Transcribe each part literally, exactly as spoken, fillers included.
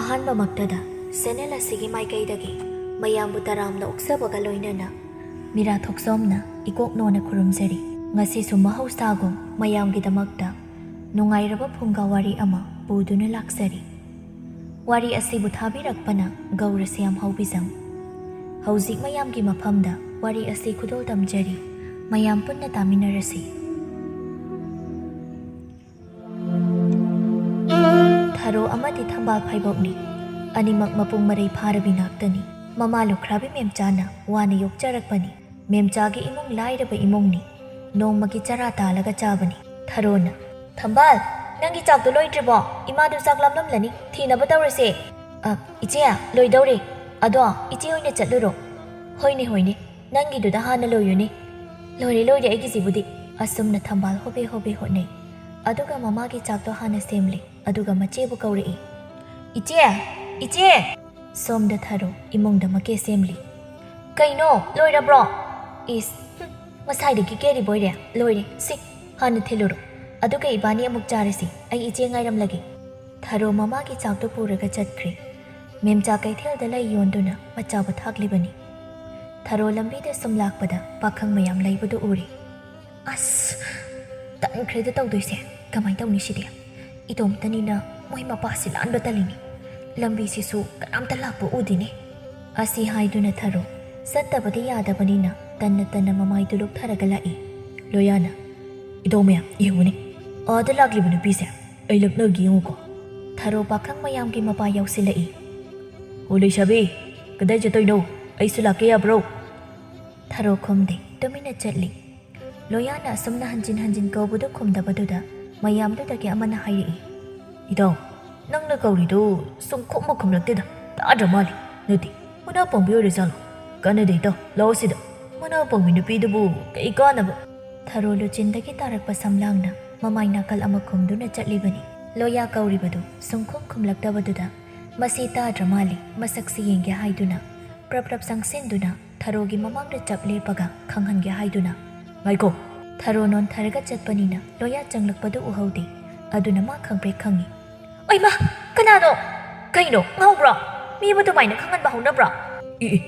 ꯑꯍꯥꯟꯕꯃꯛꯇꯗ channel ꯑꯁꯤꯒꯤ ꯃꯥꯏꯀꯩꯗꯒꯤ ꯃꯌꯥꯝꯕꯨ ꯇꯔꯥꯝꯅ ꯑꯣꯛꯆꯕꯒ ꯂꯣꯏꯅꯅ ꯃꯤꯔꯥ ꯊꯣꯛꯆꯣꯝꯅ ꯏꯀꯣꯛ ꯅꯣꯟꯅ ꯈꯨꯔꯨꯝꯖꯔꯤ꯫ ꯉꯁꯤꯁꯨ ꯃꯍꯧꯁꯥꯒꯨꯝ ꯃꯌꯥꯝꯒꯤꯗꯃꯛꯇ ꯅꯨꯡꯉꯥꯏꯔꯕ ꯐꯨꯡꯒꯥ ꯋꯥꯔꯤ ꯑꯃ ꯄꯨꯗꯨꯅ ꯂꯥꯛꯆꯔꯤ꯫ ꯋꯥꯔꯤ ꯑꯁꯤꯕꯨ ꯊꯥꯕꯤꯔꯛꯄꯅ ꯒꯧꯔ ꯁ꯭ꯌꯥꯝ ꯍꯥꯎꯕꯤꯖꯝ꯫ ꯍꯧꯖꯤꯛ ꯃꯌꯥꯝꯒꯤ ꯃꯐꯝꯗ ꯋꯥꯔꯤ ꯑꯁꯤ ꯈꯨꯗꯣꯜ ꯇꯝꯖꯔꯤ꯫ ꯃꯌꯥꯝ ꯄꯨꯟꯅ ꯇꯥꯃꯤꯟꯅꯔꯁꯤ꯫ ꯊꯔꯣ ꯑꯃꯗꯤ ꯊꯝꯕꯥꯜ ꯐꯩꯕꯣꯛꯅꯤ꯫ ꯑꯅꯤꯃꯛ ꯃꯄꯨꯡ ꯃꯔꯩ ꯐꯥꯔꯕꯤ ꯉꯥꯛꯇꯅꯤ꯫ ꯃꯃꯥ ꯂꯨꯈ꯭ꯔꯥꯕꯤ ꯃꯦꯝꯆꯥꯅ ꯋꯥꯅ ꯌꯣꯛꯆꯔꯛꯄꯅꯤ꯫ ꯃꯦꯝꯆꯥꯒꯤ ꯏꯃꯨꯡ ꯂꯥꯏꯔꯕ ꯏꯃꯨꯡꯅꯤ꯫ ꯅꯣꯡꯃꯒꯤ ꯆꯔꯥ ꯇꯥꯜꯂꯒ ꯆꯥꯕꯅꯤ꯫ ꯊꯔꯣꯅ, "ꯊꯝꯕꯥꯜ, ꯅꯪꯒꯤ ꯆꯥꯛꯇꯣ ꯂꯣꯏꯗ꯭ꯔꯤꯕꯣ? ꯏꯃꯥꯗꯨ ꯆꯥꯛ ꯂꯥꯝꯂꯝꯂꯅꯤ꯫ ꯊꯤꯅꯕ ꯇꯧꯔꯁꯦ꯫" "ꯑ, ꯏꯆꯦ, ꯂꯣꯏꯗꯧꯔꯦ꯫ ꯑꯗꯣ ꯏꯆꯦ ꯑꯣꯏꯅ ꯆꯠꯂꯨꯔꯣ꯫" "ꯍꯣꯏꯅꯦ, ꯍꯣꯏꯅꯦ, ꯅꯪꯒꯤꯗꯨꯗ ꯍꯥꯟꯅ ꯂꯣꯏꯌꯨꯅꯦ꯫" "ꯂꯣꯏꯔꯦ, ꯂꯣꯏꯔꯦ ꯑꯩꯒꯤꯁꯤꯕꯨꯗꯤ꯫" ꯑꯁꯨꯝꯅ ꯊꯝꯕꯥꯜ ꯍꯣꯕꯦ ꯍꯣꯕꯦ ꯍꯣꯠꯅꯩ꯫ ꯑꯗꯨꯒ ꯃꯃꯥꯒꯤ ꯆꯥꯛꯇꯣ ꯍꯥꯟꯅ ꯁꯦꯝꯂꯤ꯫ ꯑꯗꯨꯒ ꯃꯆꯦꯕꯨ ꯀꯧꯔꯛꯏ꯫ "ꯏꯆꯦ! ꯏꯆꯦ!" ꯁꯣꯝꯗ ꯊꯔꯣ ꯏꯃꯨꯡꯗ ꯃꯀꯦ ꯁꯦꯝꯂꯤ꯫ "ꯀꯩꯅꯣ, ꯂꯣꯏꯔꯕ꯭ꯔꯣ?" "ꯏꯁ, ꯍꯨꯝ, ꯉꯁꯥꯏꯗꯒꯤ ꯀꯦꯔꯤꯕꯣꯏꯔꯦ꯫ ꯂꯣꯏꯔꯦ, ꯁꯤ, ꯍꯥꯟꯅ ꯊꯤꯜꯂꯨꯔꯣ꯫ ꯑꯗꯨꯒ ꯏꯕꯥꯅꯤ ꯑꯃꯨꯛ ꯆꯥꯔꯁꯤ꯫ ꯑꯩ ꯏꯆꯦ ꯉꯥꯏꯔꯝꯂꯒꯦ꯫" ꯊꯔꯣ ꯃꯃꯥꯒꯤ ꯆꯥꯛꯇꯣ ꯄꯨꯔꯒ ꯆꯠꯈ꯭ꯔꯦ꯫ ꯃꯦꯝꯆꯥ ꯀꯩꯊꯦꯜꯗ ꯂꯩ ꯌꯣꯟꯗꯨꯅ ꯑꯆꯥꯕ ꯊꯥꯛꯂꯤꯕꯅꯤ꯫ ꯊꯔꯣ ꯂꯝꯕꯤꯗ ꯁꯨꯝ ꯂꯥꯛꯄꯗ ꯄꯥꯈꯪ ꯃꯌꯥꯝ ꯂꯩꯕꯗꯨ ꯎꯔꯦ꯫ "ꯑꯁ, ꯇꯟꯈ꯭ꯔꯦꯗ ꯇꯧꯗꯣꯏꯁꯦ꯫ ꯀꯃꯥꯏ ꯇꯧꯅꯤ ꯁꯤꯗꯤ? ꯏꯇꯣꯝꯇꯅꯤꯅ ꯃꯣꯏ ꯃꯄꯥꯁꯤ ꯂꯥꯟꯕ ꯇꯜꯂꯤꯅꯤ꯫ ꯂꯝꯕꯤꯁꯤꯁꯨ ꯀꯅꯥꯝꯇ ꯂꯥꯛꯄ ꯎꯗꯦꯅꯦ꯫" ꯑꯁꯤ ꯍꯥꯏꯗꯨꯅ ꯊꯔꯣ ꯆꯠꯇꯕꯗꯤ ꯌꯥꯗꯕꯅꯤꯅ ꯇꯟꯅ ꯇꯟꯅ ꯃꯃꯥꯏꯗꯨ ꯂꯨꯞꯊꯔꯒ ꯂꯥꯛꯏ꯫ ꯂꯣꯌꯥꯅ, "ꯏꯇꯥꯎ ꯃꯌꯥꯝ ꯌꯦꯡꯉꯨꯅꯦ, ꯑꯥꯗ ꯂꯥꯛꯂꯤꯕ ꯅꯨꯄꯤꯁꯦ꯫ ꯑꯩ ꯂꯛꯅꯒꯦ ꯌꯦꯡꯉꯨꯀꯣ꯫" ꯊꯔꯣ ꯄꯥꯈꯪ ꯃꯌꯥꯝꯒꯤ ꯃꯄꯥ ꯌꯥꯎꯁꯤꯜꯂꯛꯏ꯫ "ꯍꯣ ꯂꯩꯁꯥꯕꯤ, ꯀꯗꯥꯏ ꯆꯠꯇꯣꯏꯅꯣ? ꯑꯩꯁꯨ ꯂꯥꯛꯀꯦ ꯌꯥꯕ꯭ꯔꯣ?" ꯊꯔꯣ ꯈꯨꯝꯗꯦ, ꯇꯨꯃꯤꯟꯅ ꯆꯠꯂꯤ꯫ ꯂꯣꯌꯥꯅ ꯑꯁꯨꯝꯅ ꯍꯟꯖꯤꯟ ꯍꯟꯖꯤꯟ ꯀꯧꯕꯗꯨ ꯈꯨꯝꯗꯕꯗꯨꯗ ꯃꯌꯥꯝꯗꯨꯗꯒꯤ ꯑꯃꯅ ꯍꯥꯏꯔꯛꯏ꯫ "ꯏꯇꯥꯎ, ꯅꯪꯅ ꯀꯧꯔꯤꯗꯨ ꯁꯨꯝ ꯈꯨꯝꯕ ꯈꯨꯝꯂꯛꯇꯦꯗ, ꯇꯥꯗ꯭ꯔ ꯃꯥꯜꯂꯦ꯫ ꯅꯠꯇꯦ, ꯃꯅꯥ ꯄꯪꯕꯤ ꯑꯣꯏꯔꯖꯥꯠꯂꯣ? ꯀꯥꯟꯅꯗꯦ ꯏꯇꯥꯎ, ꯂꯥꯛꯑꯣ ꯁꯤꯗ꯫ ꯃꯅꯥ ꯄꯪꯕꯤ ꯅꯨꯄꯤꯗꯨꯕꯨ ꯀꯩ ꯀꯥꯟꯅꯕ?" ꯊꯔꯣ ꯂꯨꯆꯤꯟꯗꯒꯤ ꯇꯥꯔꯛꯄ ꯁꯝꯂꯥꯡꯅ ꯃꯃꯥꯏ ꯅꯥꯀꯜ ꯑꯃ ꯈꯨꯝꯗꯨꯅ ꯆꯠꯂꯤꯕꯅꯤ꯫ ꯂꯣꯌꯥ ꯀꯧꯔꯤꯕꯗꯨ ꯁꯨꯝꯈꯨꯝ ꯈꯨꯝꯂꯛꯇꯕꯗꯨꯗ ꯃꯁꯤ ꯇꯥꯗ꯭ꯔ ꯃꯥꯜꯂꯦ, ꯃꯁꯛꯁꯤ ꯌꯦꯡꯒꯦ ꯍꯥꯏꯗꯨꯅ ꯄ꯭ꯔꯞ ꯄ꯭ꯔꯞ ꯆꯪꯁꯤꯟꯗꯨꯅ ꯊꯔꯣꯒꯤ ꯃꯃꯥꯡꯗ ꯆꯞ ꯂꯦꯞꯄꯒ ꯈꯪꯍꯟꯒꯦ ꯍꯥꯏꯗꯨꯅ, "ꯉꯥꯏꯈꯣ!" ꯊꯔꯣ ꯅꯣꯟꯊꯔꯒ ꯆꯠꯄꯅꯤꯅ ꯂꯣꯌꯥ ꯆꯪꯂꯛꯄꯗꯨ ꯎꯍꯧꯗꯦ꯫ ꯑꯗꯨꯅ ꯃꯥ ꯈꯪꯄ꯭ꯔꯦꯛ ꯈꯪꯉꯤ꯫ "ꯑꯣꯏꯃꯥ! ꯀꯅꯥꯅꯣ?" ꯀꯩꯅꯣ, ꯉꯥꯎꯕ꯭ꯔꯣ? ꯃꯤꯕꯨ ꯑꯗꯨꯃꯥꯏꯅ ꯈꯪꯍꯟꯕ ꯍꯧꯅꯕ꯭ꯔꯣ? ꯏ, ꯏ,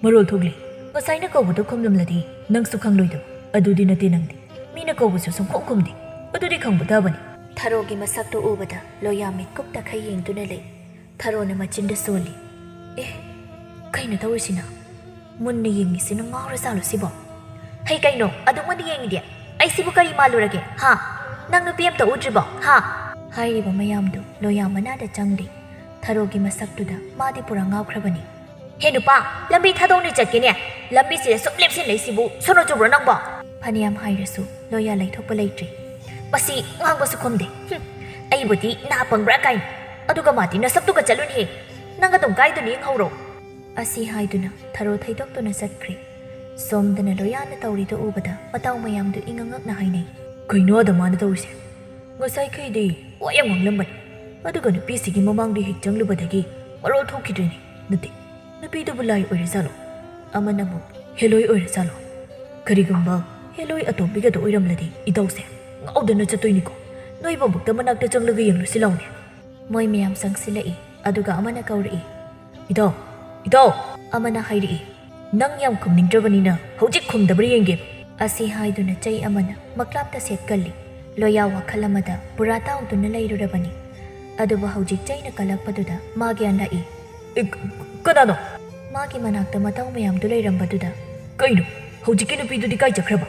ꯃꯔꯣꯜ ꯊꯣꯛꯂꯤ꯫ ꯉꯁꯥꯏꯅ ꯀꯧꯕꯗꯣ ꯈꯨꯝꯂꯝꯂꯗꯤ ꯅꯪꯁꯨ ꯈꯪꯂꯣꯏꯗꯕ꯫ ꯑꯗꯨꯗꯤ ꯅꯠꯇꯦ ꯅꯪꯗꯤ꯫ ꯃꯤꯅ ꯀꯧꯕꯁꯨ ꯁꯨꯡꯈꯨꯝ ꯈꯨꯝꯗꯦ꯫ ꯑꯗꯨꯗꯤ ꯈꯪꯕ ꯇꯥꯕꯅꯤ꯫ ꯊꯔꯣꯒꯤ ꯃꯁꯛꯇꯨ ꯎꯕꯗ ꯂꯣꯌꯥ ꯃꯤꯠꯀꯨꯞꯇ ꯈꯩ ꯌꯦꯡꯗꯨꯅ ꯂꯩ꯫ ꯊꯔꯣꯅ ꯃꯆꯤꯟꯗ ꯁꯣꯜꯂꯤ꯫ ꯑꯦ, ꯀꯩꯅꯣ ꯇꯧꯔꯤꯁꯤꯅ? ꯃꯨꯟꯅ ꯌꯦꯡꯉꯤꯁꯤꯅ ꯉꯥꯎꯔꯖꯥꯠꯂꯣ ꯁꯤꯕꯣ? ꯍꯩ ꯀꯩꯅꯣ, ꯑꯗꯨꯛ ꯃꯨꯟꯅ ꯌꯦꯡꯉꯤꯗꯤ? ꯑꯩꯁꯤꯕꯨ ꯀꯔꯤ ꯃꯥꯜꯂꯨꯔꯒꯦ, ꯍꯥ? ꯅꯪ ꯅꯨꯄꯤ ꯑꯝꯇ ꯎꯗ꯭ꯔꯤꯕꯣ, ꯍꯥ? ꯍꯥꯏꯔꯤꯕ ꯃꯌꯥꯝꯗꯨ ꯂꯣꯌꯥ ꯃꯅꯥꯗ ꯆꯪꯂꯤ꯫ ꯊꯔꯣꯒꯤ ꯃꯁꯛꯇꯨꯗ ꯃꯥꯗꯤ ꯄꯨꯔꯥ ꯉꯥꯎꯈ꯭ꯔꯕꯅꯤ꯫ ꯍꯦ ꯅꯨꯄꯥ, ꯂꯝꯕꯤ ꯊꯥꯗꯣꯛꯅ ꯆꯠꯀꯦꯅꯦ꯫ ꯂꯝꯕꯤꯁꯤꯗ ꯁꯨꯝ ꯂꯦꯞꯁꯤꯟ ꯂꯩꯁꯤꯕꯨ ꯁꯣꯅꯣ ꯆꯨꯕ꯭ꯔꯣ ꯅꯪꯕꯣ? ꯐꯅꯌꯥꯝ ꯍꯥꯏꯔꯁꯨ ꯂꯣꯌꯥ ꯂꯩꯊꯣꯛꯄ ꯂꯩꯇ꯭ꯔꯤ꯫ ꯃꯁꯤ ꯉꯥꯡꯕꯁꯨ ꯈꯨꯝꯗꯦ꯫ ꯍꯨꯝ, ꯑꯩꯕꯨꯗꯤ ꯅꯥ ꯄꯪꯕ꯭ꯔꯥ ꯀꯥꯏꯅ꯫ ꯑꯗꯨꯒ ꯃꯥꯗꯤ ꯅꯁꯛꯇꯨꯒ ꯆꯠꯂꯨꯅꯦꯍꯦ꯫ ꯅꯪ ꯑꯗꯨꯝ ꯀꯥꯏꯗꯨꯅ ꯌꯦꯡꯍꯧꯔꯣ꯫ ꯑꯁꯤ ꯍꯥꯏꯗꯨꯅ ꯊꯔꯣ ꯊꯩꯗꯣꯛꯇꯨꯅ ꯆꯠꯈ꯭ꯔꯦ꯫ ꯁꯣꯝꯗꯅ ꯂꯣꯌꯥꯅ ꯇꯧꯔꯤꯗꯨ ꯎꯕꯗ ꯃꯇꯥꯎ ꯃꯌꯥꯝꯗꯨ ꯏꯉꯛ ꯉꯛꯅ ꯍꯥꯏꯅꯩ꯫ ꯀꯩꯅꯣ ꯑꯗ ꯃꯥꯅ ꯇꯧꯔꯤꯁꯦ? ꯉꯁꯥꯏꯈꯩꯗꯤ ꯋꯥ ꯌꯥꯝ ꯉꯥꯡꯂꯝꯕꯅꯤ, ꯑꯗꯨꯒ ꯅꯨꯄꯤꯁꯤꯒꯤ ꯃꯃꯥꯡꯗ ꯍꯦꯛ ꯆꯪꯂꯨꯕꯗꯒꯤ ꯃꯔꯣꯜ ꯊꯣꯛꯈꯤꯗ꯭ꯔꯦꯅꯦ꯫ ꯅꯠꯇꯦ, ꯅꯨꯄꯤꯗꯨꯕꯨ ꯂꯥꯏ ꯑꯣꯏꯔꯖꯥꯠꯂꯣ? ꯑꯃꯅ ꯑꯃꯨꯛ ꯍꯦꯂꯣꯏ ꯑꯣꯏꯔꯖꯥꯠꯂꯣ? ꯀꯔꯤꯒꯨꯝꯕ ꯍꯦꯂꯣꯏ ꯑꯇꯣꯝꯕꯤꯒꯗꯣ ꯑꯣꯏꯔꯝꯂꯗꯤ ꯏꯇꯥꯎꯁꯦ ꯉꯥꯎꯗꯅ ꯆꯠꯇꯣꯏꯅꯤꯀꯣ꯫ ꯅꯣꯏꯕꯨ ꯑꯃꯨꯛꯇ ꯃꯅꯥꯛꯇ ꯆꯪꯂꯒ ꯌꯦꯡꯂꯨꯁꯤ ꯂꯥꯎꯅꯦ꯫ ꯃꯣꯏ ꯃꯌꯥꯝ ꯆꯪꯁꯤꯜꯂꯛꯏ, ꯑꯗꯨꯒ ꯑꯃꯅ ꯀꯧꯔꯛꯏ꯫ ꯏꯇꯥꯎ, ꯏꯇꯥꯎ! ꯑꯃꯅ ꯍꯥꯏꯔꯛꯏ꯫ ꯅꯪ ꯌꯥꯝ ꯈꯨꯝꯅꯤꯡꯗ꯭ꯔꯕꯅꯤꯅ ꯍꯧꯖꯤꯛ ꯈꯨꯝꯗꯕ꯭ꯔꯥ ꯌꯦꯡꯒꯦ꯫ ꯑꯁꯤ ꯍꯥꯏꯗꯨꯅ ꯆꯩ ꯑꯃꯅ ꯃꯀ꯭ꯂꯥꯞꯇ ꯁꯦꯠꯀꯜꯂꯤ꯫ ꯂꯣꯌꯥ ꯋꯥꯈꯜ ꯑꯃꯗ ꯄꯨꯔꯥ ꯇꯥꯎꯗꯨꯅ ꯂꯩꯔꯨꯔꯕꯅꯤ꯫ ꯑꯗꯨꯕꯨ ꯍꯧꯖꯤꯛ ꯆꯩꯅ ꯀꯜꯂꯛꯄꯗꯨꯗ ꯃꯥ ꯒ꯭ꯌꯥꯟ ꯂꯥꯛꯏ꯫ ꯑꯦ, ꯀ-, ꯀꯅꯥꯅꯣ? ꯃꯥꯒꯤ ꯃꯅꯥꯛꯇ ꯃꯇꯥꯎ ꯃꯌꯥꯝꯗꯨ ꯂꯩꯔꯝꯕꯗꯨꯗ꯫ ꯀꯩꯅꯣ? ꯍꯧꯖꯤꯛꯀꯤ ꯅꯨꯄꯤꯗꯨꯗꯤ ꯀꯥꯏ ꯆꯠꯈ꯭ꯔꯕ?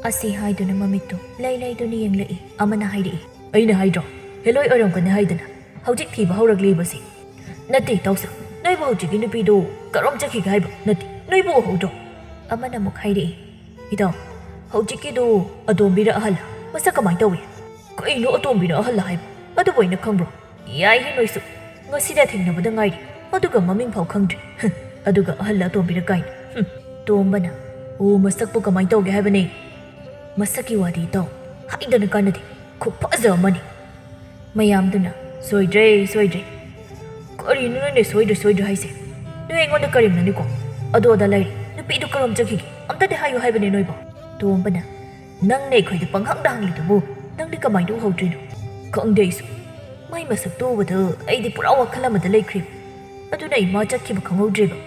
ꯑꯁꯤ ꯍꯥꯏꯗꯨꯅ ꯃꯃꯤꯠꯇꯨ ꯂꯩ ꯂꯩꯗꯨꯅ ꯌꯦꯡꯂꯛꯏ꯫ ꯑꯃꯅ ꯍꯥꯏꯔꯛꯏ꯫ ꯑꯩꯅ ꯍꯥꯏꯗ꯭ꯔꯣ? ꯍꯦꯂꯣꯏ ꯑꯣꯏꯔꯝꯒꯅꯤ ꯍꯥꯏꯗꯅ꯫ ꯍꯧꯖꯤꯛ ꯊꯤꯕ ꯍꯧꯔꯛꯂꯤꯕꯁꯤ꯫ ꯅꯠꯇꯦ, ꯏꯇꯥꯎꯁꯥ, ꯅꯣꯏꯕꯨ ꯍꯧꯖꯤꯛꯀꯤ ꯅꯨꯄꯤꯗꯨ ꯀꯔꯣꯝ ꯆꯠꯈꯤꯒꯦ ꯍꯥꯏꯕ? ꯅꯠꯇꯦ, ꯅꯣꯏꯕꯨ ꯎꯍꯧꯗ꯭ꯔꯣ? ꯑꯃꯅ ꯑꯃꯨꯛ ꯍꯥꯏꯔꯛꯏ꯫ ꯏꯇꯥꯎ, ꯍꯧꯖꯤꯛꯀꯤꯗꯨ ꯑꯇꯣꯝꯕꯤꯔ ꯑꯍꯜꯂ? ꯃꯁꯛ ꯀꯃꯥꯏ ꯇꯧꯏ? ꯀꯩꯅꯣ ꯑꯇꯣꯝꯕꯤꯔ ꯑꯍꯜꯂ ꯍꯥꯏꯕ? ꯑꯗꯨꯕꯨ ꯑꯩꯅ ꯈꯪꯕ꯭ꯔꯣ? ꯌꯥꯏꯍꯦ ꯅꯣꯏꯁꯨ꯫ ꯉꯁꯤꯗ ꯊꯦꯡꯅꯕꯗ ꯉꯥꯏꯔꯤ꯫ ꯑꯗꯨꯒ ꯃꯃꯤꯡ ꯐꯥꯎ ꯈꯪꯗ꯭ꯔꯤ꯫ ꯍꯝ, ꯑꯗꯨꯒ ꯑꯍꯜꯂ ꯑꯇꯣꯝꯕꯤꯔ ꯀꯥꯏꯅ꯫ ꯍꯝ, ꯇꯣꯝꯕꯅ, ꯑꯣ, ꯃꯁꯛꯄꯨ ꯀꯃꯥꯏ ꯇꯧꯒꯦ ꯍꯥꯏꯕꯅꯦ? ꯃꯁꯛꯀꯤ ꯋꯥꯗꯤ ꯏꯇꯥꯎ, ꯍꯥꯏꯗꯅ ꯀꯥꯟꯅꯗꯦ꯫ ꯈꯨꯐꯖ ꯑꯃꯅꯤ꯫ ꯃꯌꯥꯝꯗꯨꯅ, ꯁꯣꯏꯗ꯭ꯔꯦ, ꯁꯣꯏꯗ꯭ꯔꯦ꯫ ꯀꯔꯤꯅꯣ ꯅꯣꯏꯅ ꯁꯣꯏꯗ꯭ꯔꯦ, ꯁꯣꯏꯗ꯭ꯔꯦ ꯍꯥꯏꯁꯦ? ꯅꯣꯏ ꯑꯩꯉꯣꯟꯗ ꯀꯔꯦꯝꯅꯅꯤꯀꯣ? ꯑꯗꯣ ꯑꯗꯥ ꯂꯩꯔꯦ꯫ ꯅꯨꯄꯤꯗꯨ ꯀꯔꯣꯝ ꯆꯠꯈꯤꯒꯦ? ꯑꯝꯇꯗꯤ ꯍꯥꯏꯌꯨ ꯍꯥꯏꯕꯅꯦ ꯅꯣꯏꯕꯣ꯫ ꯇꯣꯝꯕꯅ, ꯅꯪꯅ ꯑꯩꯈꯣꯏꯗ ꯄꯪꯍꯪꯗ ꯍꯪꯂꯤꯗꯨꯕꯨ ꯅꯪꯗꯤ ꯀꯃꯥꯏꯅ ꯎꯍꯧꯗ꯭ꯔꯤꯅꯣ? ꯈꯪꯗꯦ ꯑꯩꯁꯨ꯫ ꯃꯥꯏ ꯃꯁꯛꯇꯨ ꯎꯕꯗ ꯑꯩꯗꯤ ꯄꯨꯔꯥ ꯋꯥꯈꯜ ꯑꯃꯗ ꯂꯩꯈ꯭ꯔꯦ꯫ ꯑꯗꯨꯅ ꯏꯃꯥ ꯆꯠꯈꯤꯕ ꯈꯪꯍꯧꯗ꯭ꯔꯦꯕ꯫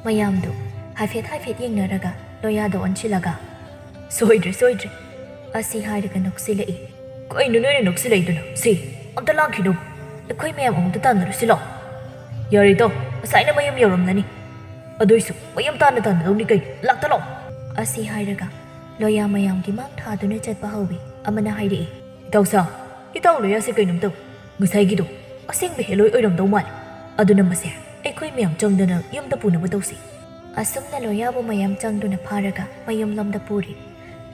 ꯃꯌꯥꯝꯗꯨ ꯍꯥꯏꯐꯦꯠ ꯍꯥꯏꯐꯦꯠ ꯌꯦꯡꯅꯔꯒ ꯂꯣꯌꯥꯗ ꯑꯣꯟꯁꯤꯜꯂꯒ, "ꯁꯣꯏꯗ꯭ꯔꯦ, ꯁꯣꯏꯗ꯭ꯔꯦ," ꯑꯁꯤ ꯍꯥꯏꯔꯒ ꯅꯣꯛꯁꯤꯜꯂꯛꯏ꯫ "ꯀꯩꯅꯣ ꯅꯣꯏꯅ ꯅꯣꯛꯁꯤꯜꯂꯛꯏꯗꯨꯅ? ꯁꯤ, ꯑꯝꯇ ꯂꯥꯡꯈꯤꯅꯨ꯫ ꯑꯩꯈꯣꯏ ꯃꯌꯥꯝ ꯑꯃꯨꯛꯇ ꯇꯥꯟꯅꯔꯨꯁꯤ ꯂꯥꯛꯑꯣ꯫ ꯌꯥꯔꯦꯗꯣ, ꯉꯁꯥꯏꯅ ꯃꯌꯨꯝ ꯌꯧꯔꯝꯂꯅꯤ꯫ ꯑꯗꯨꯏꯁꯨ ꯃꯌꯨꯝ ꯇꯥꯟꯅ ꯇꯥꯟꯅꯗꯧꯅꯤ ꯀꯩꯅꯣ꯫ ꯂꯥꯛꯇ ꯂꯥꯛꯑꯣ," ꯑꯁꯤ ꯍꯥꯏꯔꯒ ꯂꯣꯌꯥ ꯃꯌꯥꯝꯒꯤ ꯃꯥꯡ ꯊꯥꯗꯨꯅ ꯆꯠꯄ ꯍꯧꯏ꯫ ꯑꯃꯅ ꯍꯥꯏꯔꯛꯏ, "ꯏꯇꯥꯎꯁꯥ, ꯏꯇꯥꯎ ꯂꯣꯌꯥꯁꯦ ꯀꯩꯅꯣꯝ ꯇꯧꯏ꯫ ꯉꯁꯥꯏꯒꯤꯗꯣ ꯑꯁꯦꯡꯕ ꯍꯦꯂꯣꯏ ꯑꯣꯏꯔꯝꯗꯧ ꯃꯥꯜꯂꯤ꯫ ꯑꯗꯨꯅ ꯃꯁꯦ ꯑꯩꯈꯣꯏ ꯃꯌꯥꯝ ꯆꯪꯗꯅ ꯌꯨꯝꯗ ꯄꯨꯅꯕ ꯇꯧꯁꯤ꯫" ꯑꯁꯨꯝꯅ ꯂꯣꯌꯥꯕꯨ ꯃꯌꯥꯝ ꯆꯪꯗꯨꯅ ꯐꯥꯔꯒ ꯃꯌꯨꯝꯂꯣꯝꯗ ꯄꯨꯔꯤ꯫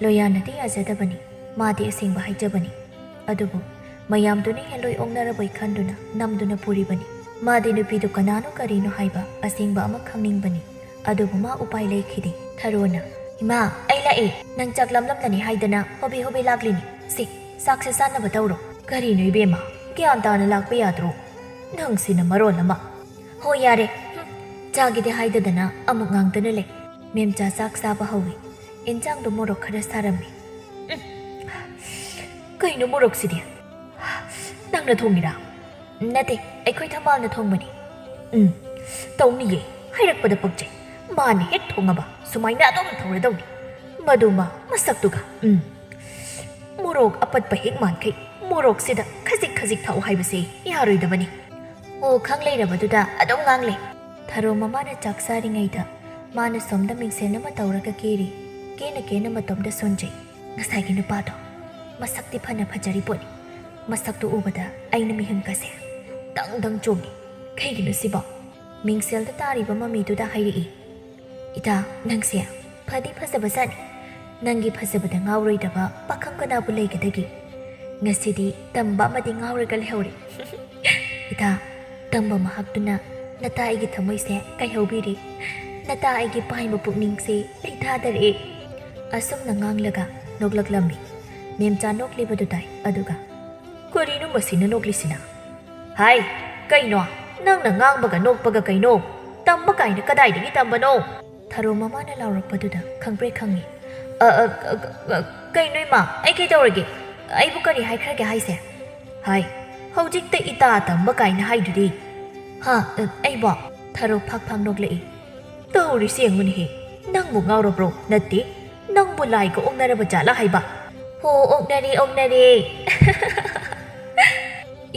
ꯂꯣꯌꯥꯅꯗꯤ ꯌꯥꯖꯗꯕꯅꯤ, ꯃꯥꯗꯤ ꯑꯁꯦꯡꯕ ꯍꯥꯏꯖꯕꯅꯤ꯫ ꯑꯗꯨꯕꯨ ꯃꯌꯥꯝꯗꯨꯅ ꯍꯦꯂꯣꯏ ꯑꯣꯛꯅꯔꯕꯣꯏ ꯈꯟꯗꯨꯅ ꯅꯝꯗꯨꯅ ꯄꯨꯔꯤꯕꯅꯤ꯫ ꯃꯥꯗꯤ ꯅꯨꯄꯤꯗꯨ ꯀꯅꯥꯅꯣ ꯀꯔꯤꯅꯣ ꯍꯥꯏꯕ ꯑꯁꯦꯡꯕ ꯑꯃ ꯈꯪꯅꯤꯡꯕꯅꯤ꯫ ꯑꯗꯨꯕꯨ ꯃꯥ ꯎꯄꯥꯏ ꯂꯩꯈꯤꯗꯦ꯫ ꯊꯔꯣꯅ, "ꯏꯃꯥ, ꯑꯩ ꯂꯥꯛꯑꯦ꯫ ꯅꯪ ꯆꯥꯛ ꯂꯥꯝꯂꯝꯂꯅꯤ ꯍꯥꯏꯗꯅ ꯍꯣꯕꯦ ꯍꯣꯕꯦ ꯂꯥꯛꯂꯤꯅꯤ꯫ ꯁꯤ, ꯆꯥꯛꯁꯦ ꯆꯥꯅꯕ ꯇꯧꯔꯣ꯫" "ꯀꯔꯤꯅꯣ ꯏꯕꯦꯝꯃ, ꯒ꯭ꯌꯥꯟ ꯇꯥꯅ ꯂꯥꯛꯄ ꯌꯥꯗ꯭ꯔꯣ? ꯅꯪꯁꯤꯅ ꯃꯔꯣꯜ ꯑꯃ꯫" "ꯍꯣ ꯌꯥꯔꯦ, ꯍꯨꯝ, ꯆꯥꯒꯦꯗꯤ ꯍꯥꯏꯗꯗꯅ ꯑꯃꯨꯛ ꯉꯥꯡꯗꯅ ꯂꯩ꯫" ꯃꯦꯝꯆꯥ ꯆꯥꯛ ꯆꯥꯕ ꯍꯧꯏ꯫ ꯏꯟꯖꯥꯡꯗꯣ ꯃꯣꯔꯣꯛ ꯈꯔ ꯁꯥꯔꯝꯃꯤ꯫ "ꯎꯝ, ꯀꯩꯅꯣ ꯃꯣꯔꯣꯛꯁꯤꯗꯤ? ꯅꯪꯅ ꯊꯣꯡꯉꯤꯔꯥ?" "ꯅꯠꯇꯦ, ꯑꯩꯈꯣꯏ ꯊꯝꯕꯥꯜꯅ ꯊꯣꯡꯕꯅꯤ꯫" "ꯎꯝ, ꯇꯧꯅꯤꯌꯦ, ꯍꯥꯏꯔꯛꯄꯗ ꯄꯛꯆꯩ꯫ ꯃꯥꯅ ꯍꯦꯛ ꯊꯣꯡꯉꯕ ꯁꯨꯃꯥꯏꯅ ꯑꯗꯨꯝ ꯇꯧꯔꯗꯧꯅꯤ꯫ ꯃꯗꯨꯃ ꯃꯁꯛꯇꯨꯒ꯫ ꯎꯝ, ꯃꯣꯔꯣꯛ ꯑꯄꯠꯄ ꯍꯦꯛ ꯃꯥꯟꯈꯩ ꯃꯣꯔꯣꯛꯁꯤꯗ ꯈꯖꯤꯛ ꯈꯖꯤꯛ ꯊꯥꯛꯎ ꯍꯥꯏꯕꯁꯦ ꯌꯥꯔꯣꯏꯗꯕꯅꯤ꯫" ꯑꯣ, ꯈꯪ ꯂꯩꯔꯕꯗꯨꯗ ꯑꯗꯨꯝ ꯉꯥꯡꯂꯦ꯫ ꯊꯔꯣ ꯃꯃꯥꯅ ꯆꯥꯛ ꯆꯥꯔꯤꯉꯩꯗ ꯃꯥꯅ ꯁꯣꯝꯗ ꯃꯤꯡꯁꯦꯜ ꯑꯃ ꯇꯧꯔꯒ ꯀꯦꯔꯤ꯫ ꯀꯦꯅ ꯀꯦꯅ ꯃꯇꯣꯝꯗ ꯁꯣꯟꯖꯩ꯫ "ꯉꯁꯥꯏꯒꯤ ꯅꯨꯄꯥꯗꯣ ꯃꯁꯛꯇꯤ ꯐꯅ ꯐꯖꯔꯤ ꯄꯣꯠꯅꯤ꯫ ꯃꯁꯛꯇꯨ ꯎꯕꯗ ꯑꯩꯅ ꯃꯤꯍꯨꯟꯒꯁꯦ ꯗꯪ ꯗꯪ ꯆꯣꯡꯉꯤ꯫ ꯀꯩꯒꯤꯅꯣ ꯁꯤꯕꯣ?" ꯃꯤꯡꯁꯦꯜꯗ ꯇꯥꯔꯤꯕ ꯃꯃꯤꯗꯨꯗ ꯍꯥꯏꯔꯛꯏ, "ꯏꯇꯥ, ꯅꯪꯁꯦ ꯐꯗꯤ ꯐꯖꯕꯖꯥꯠꯅꯤ꯫ ꯅꯪꯒꯤ ꯐꯖꯕꯗ ꯉꯥꯎꯔꯣꯏꯗꯕ ꯄꯥꯈꯪ ꯀꯅꯥꯕꯨ ꯂꯩꯒꯗꯒꯦ? ꯉꯁꯤꯗꯤ ꯇꯝꯕ ꯑꯃꯗꯤ ꯉꯥꯎꯔꯒ ꯂꯩꯍꯧꯔꯦ꯫" "ꯏꯇꯥ, ꯇꯝꯕ ꯃꯍꯥꯛꯇꯨꯅ ꯅꯇꯥ ꯑꯩꯒꯤ ꯊꯃꯣꯏꯁꯦ ꯀꯥꯏꯍꯧꯕꯤꯔꯦ꯫ ꯅꯇꯥ ꯑꯩꯒꯤ ꯄꯥꯏꯕ ꯄꯨꯛꯅꯤꯡꯁꯦ ꯂꯩꯊꯥꯗꯔꯛꯑꯦ꯫" ꯑꯁꯨꯝꯅ ꯉꯥꯡꯂꯒ ꯅꯣꯛꯂꯛꯂꯝꯃꯤ꯫ ꯃꯦꯝꯆꯥ ꯅꯣꯛꯂꯤꯕꯗꯨ ꯇꯥꯏ, ꯑꯗꯨꯒ, "ꯀꯔꯤꯅꯣ ꯃꯁꯤꯅ ꯅꯣꯛꯂꯤꯁꯤꯅ? ꯍꯥꯏ, ꯀꯩꯅꯣ? ꯅꯪꯅ ꯉꯥꯡꯕꯒ ꯅꯣꯛꯄꯒ ꯀꯩꯅꯣ? ꯇꯝꯕ ꯀꯥꯏꯅ ꯀꯗꯥꯏꯗꯒꯤ ꯇꯝꯕꯅꯣ?" ꯊꯔꯣ ꯃꯃꯥꯅ ꯂꯥꯎꯔꯛꯄꯗꯨꯗ ꯈꯪꯄ꯭ꯔꯦꯛ ꯈꯪꯉꯤ꯫ "ꯑ, ꯑ, ꯑ, ꯑ, ꯀꯩꯅꯣ ꯏꯃꯥ? ꯑꯩ ꯀꯩꯗꯧꯔꯒꯦ? ꯑꯩꯕꯨ ꯀꯔꯤ ꯍꯥꯏꯈ꯭ꯔꯒꯦ ꯍꯥꯏꯁꯦ?" "ꯍꯥꯏ, "ꯍꯧꯖꯤꯛꯇ ꯏꯇꯥ ꯇꯝꯕ ꯀꯥꯏꯅ ꯍꯥꯏꯗꯨꯗꯤ?" "ꯍꯥ? ꯑ, ꯑꯩꯕꯣ?" ꯊꯔꯣ ꯐꯥꯛ ꯐꯥꯛ ꯅꯣꯛꯂꯛꯏ꯫ "ꯇꯧꯔꯤꯁꯦ ꯌꯦꯡꯉꯨꯅꯦꯍꯦ, ꯅꯪꯕꯨ ꯉꯥꯎꯔꯕ꯭ꯔꯣ? ꯅꯠꯇꯦ, ꯅꯪꯕꯨ ꯂꯥꯏꯒ ꯑꯣꯛꯅꯔꯕ ꯖꯥꯠꯂꯥ ꯍꯥꯏꯕ?" "ꯍꯣ, ꯑꯣꯛꯅꯔꯦ, ꯑꯣꯛꯅꯔꯦ!"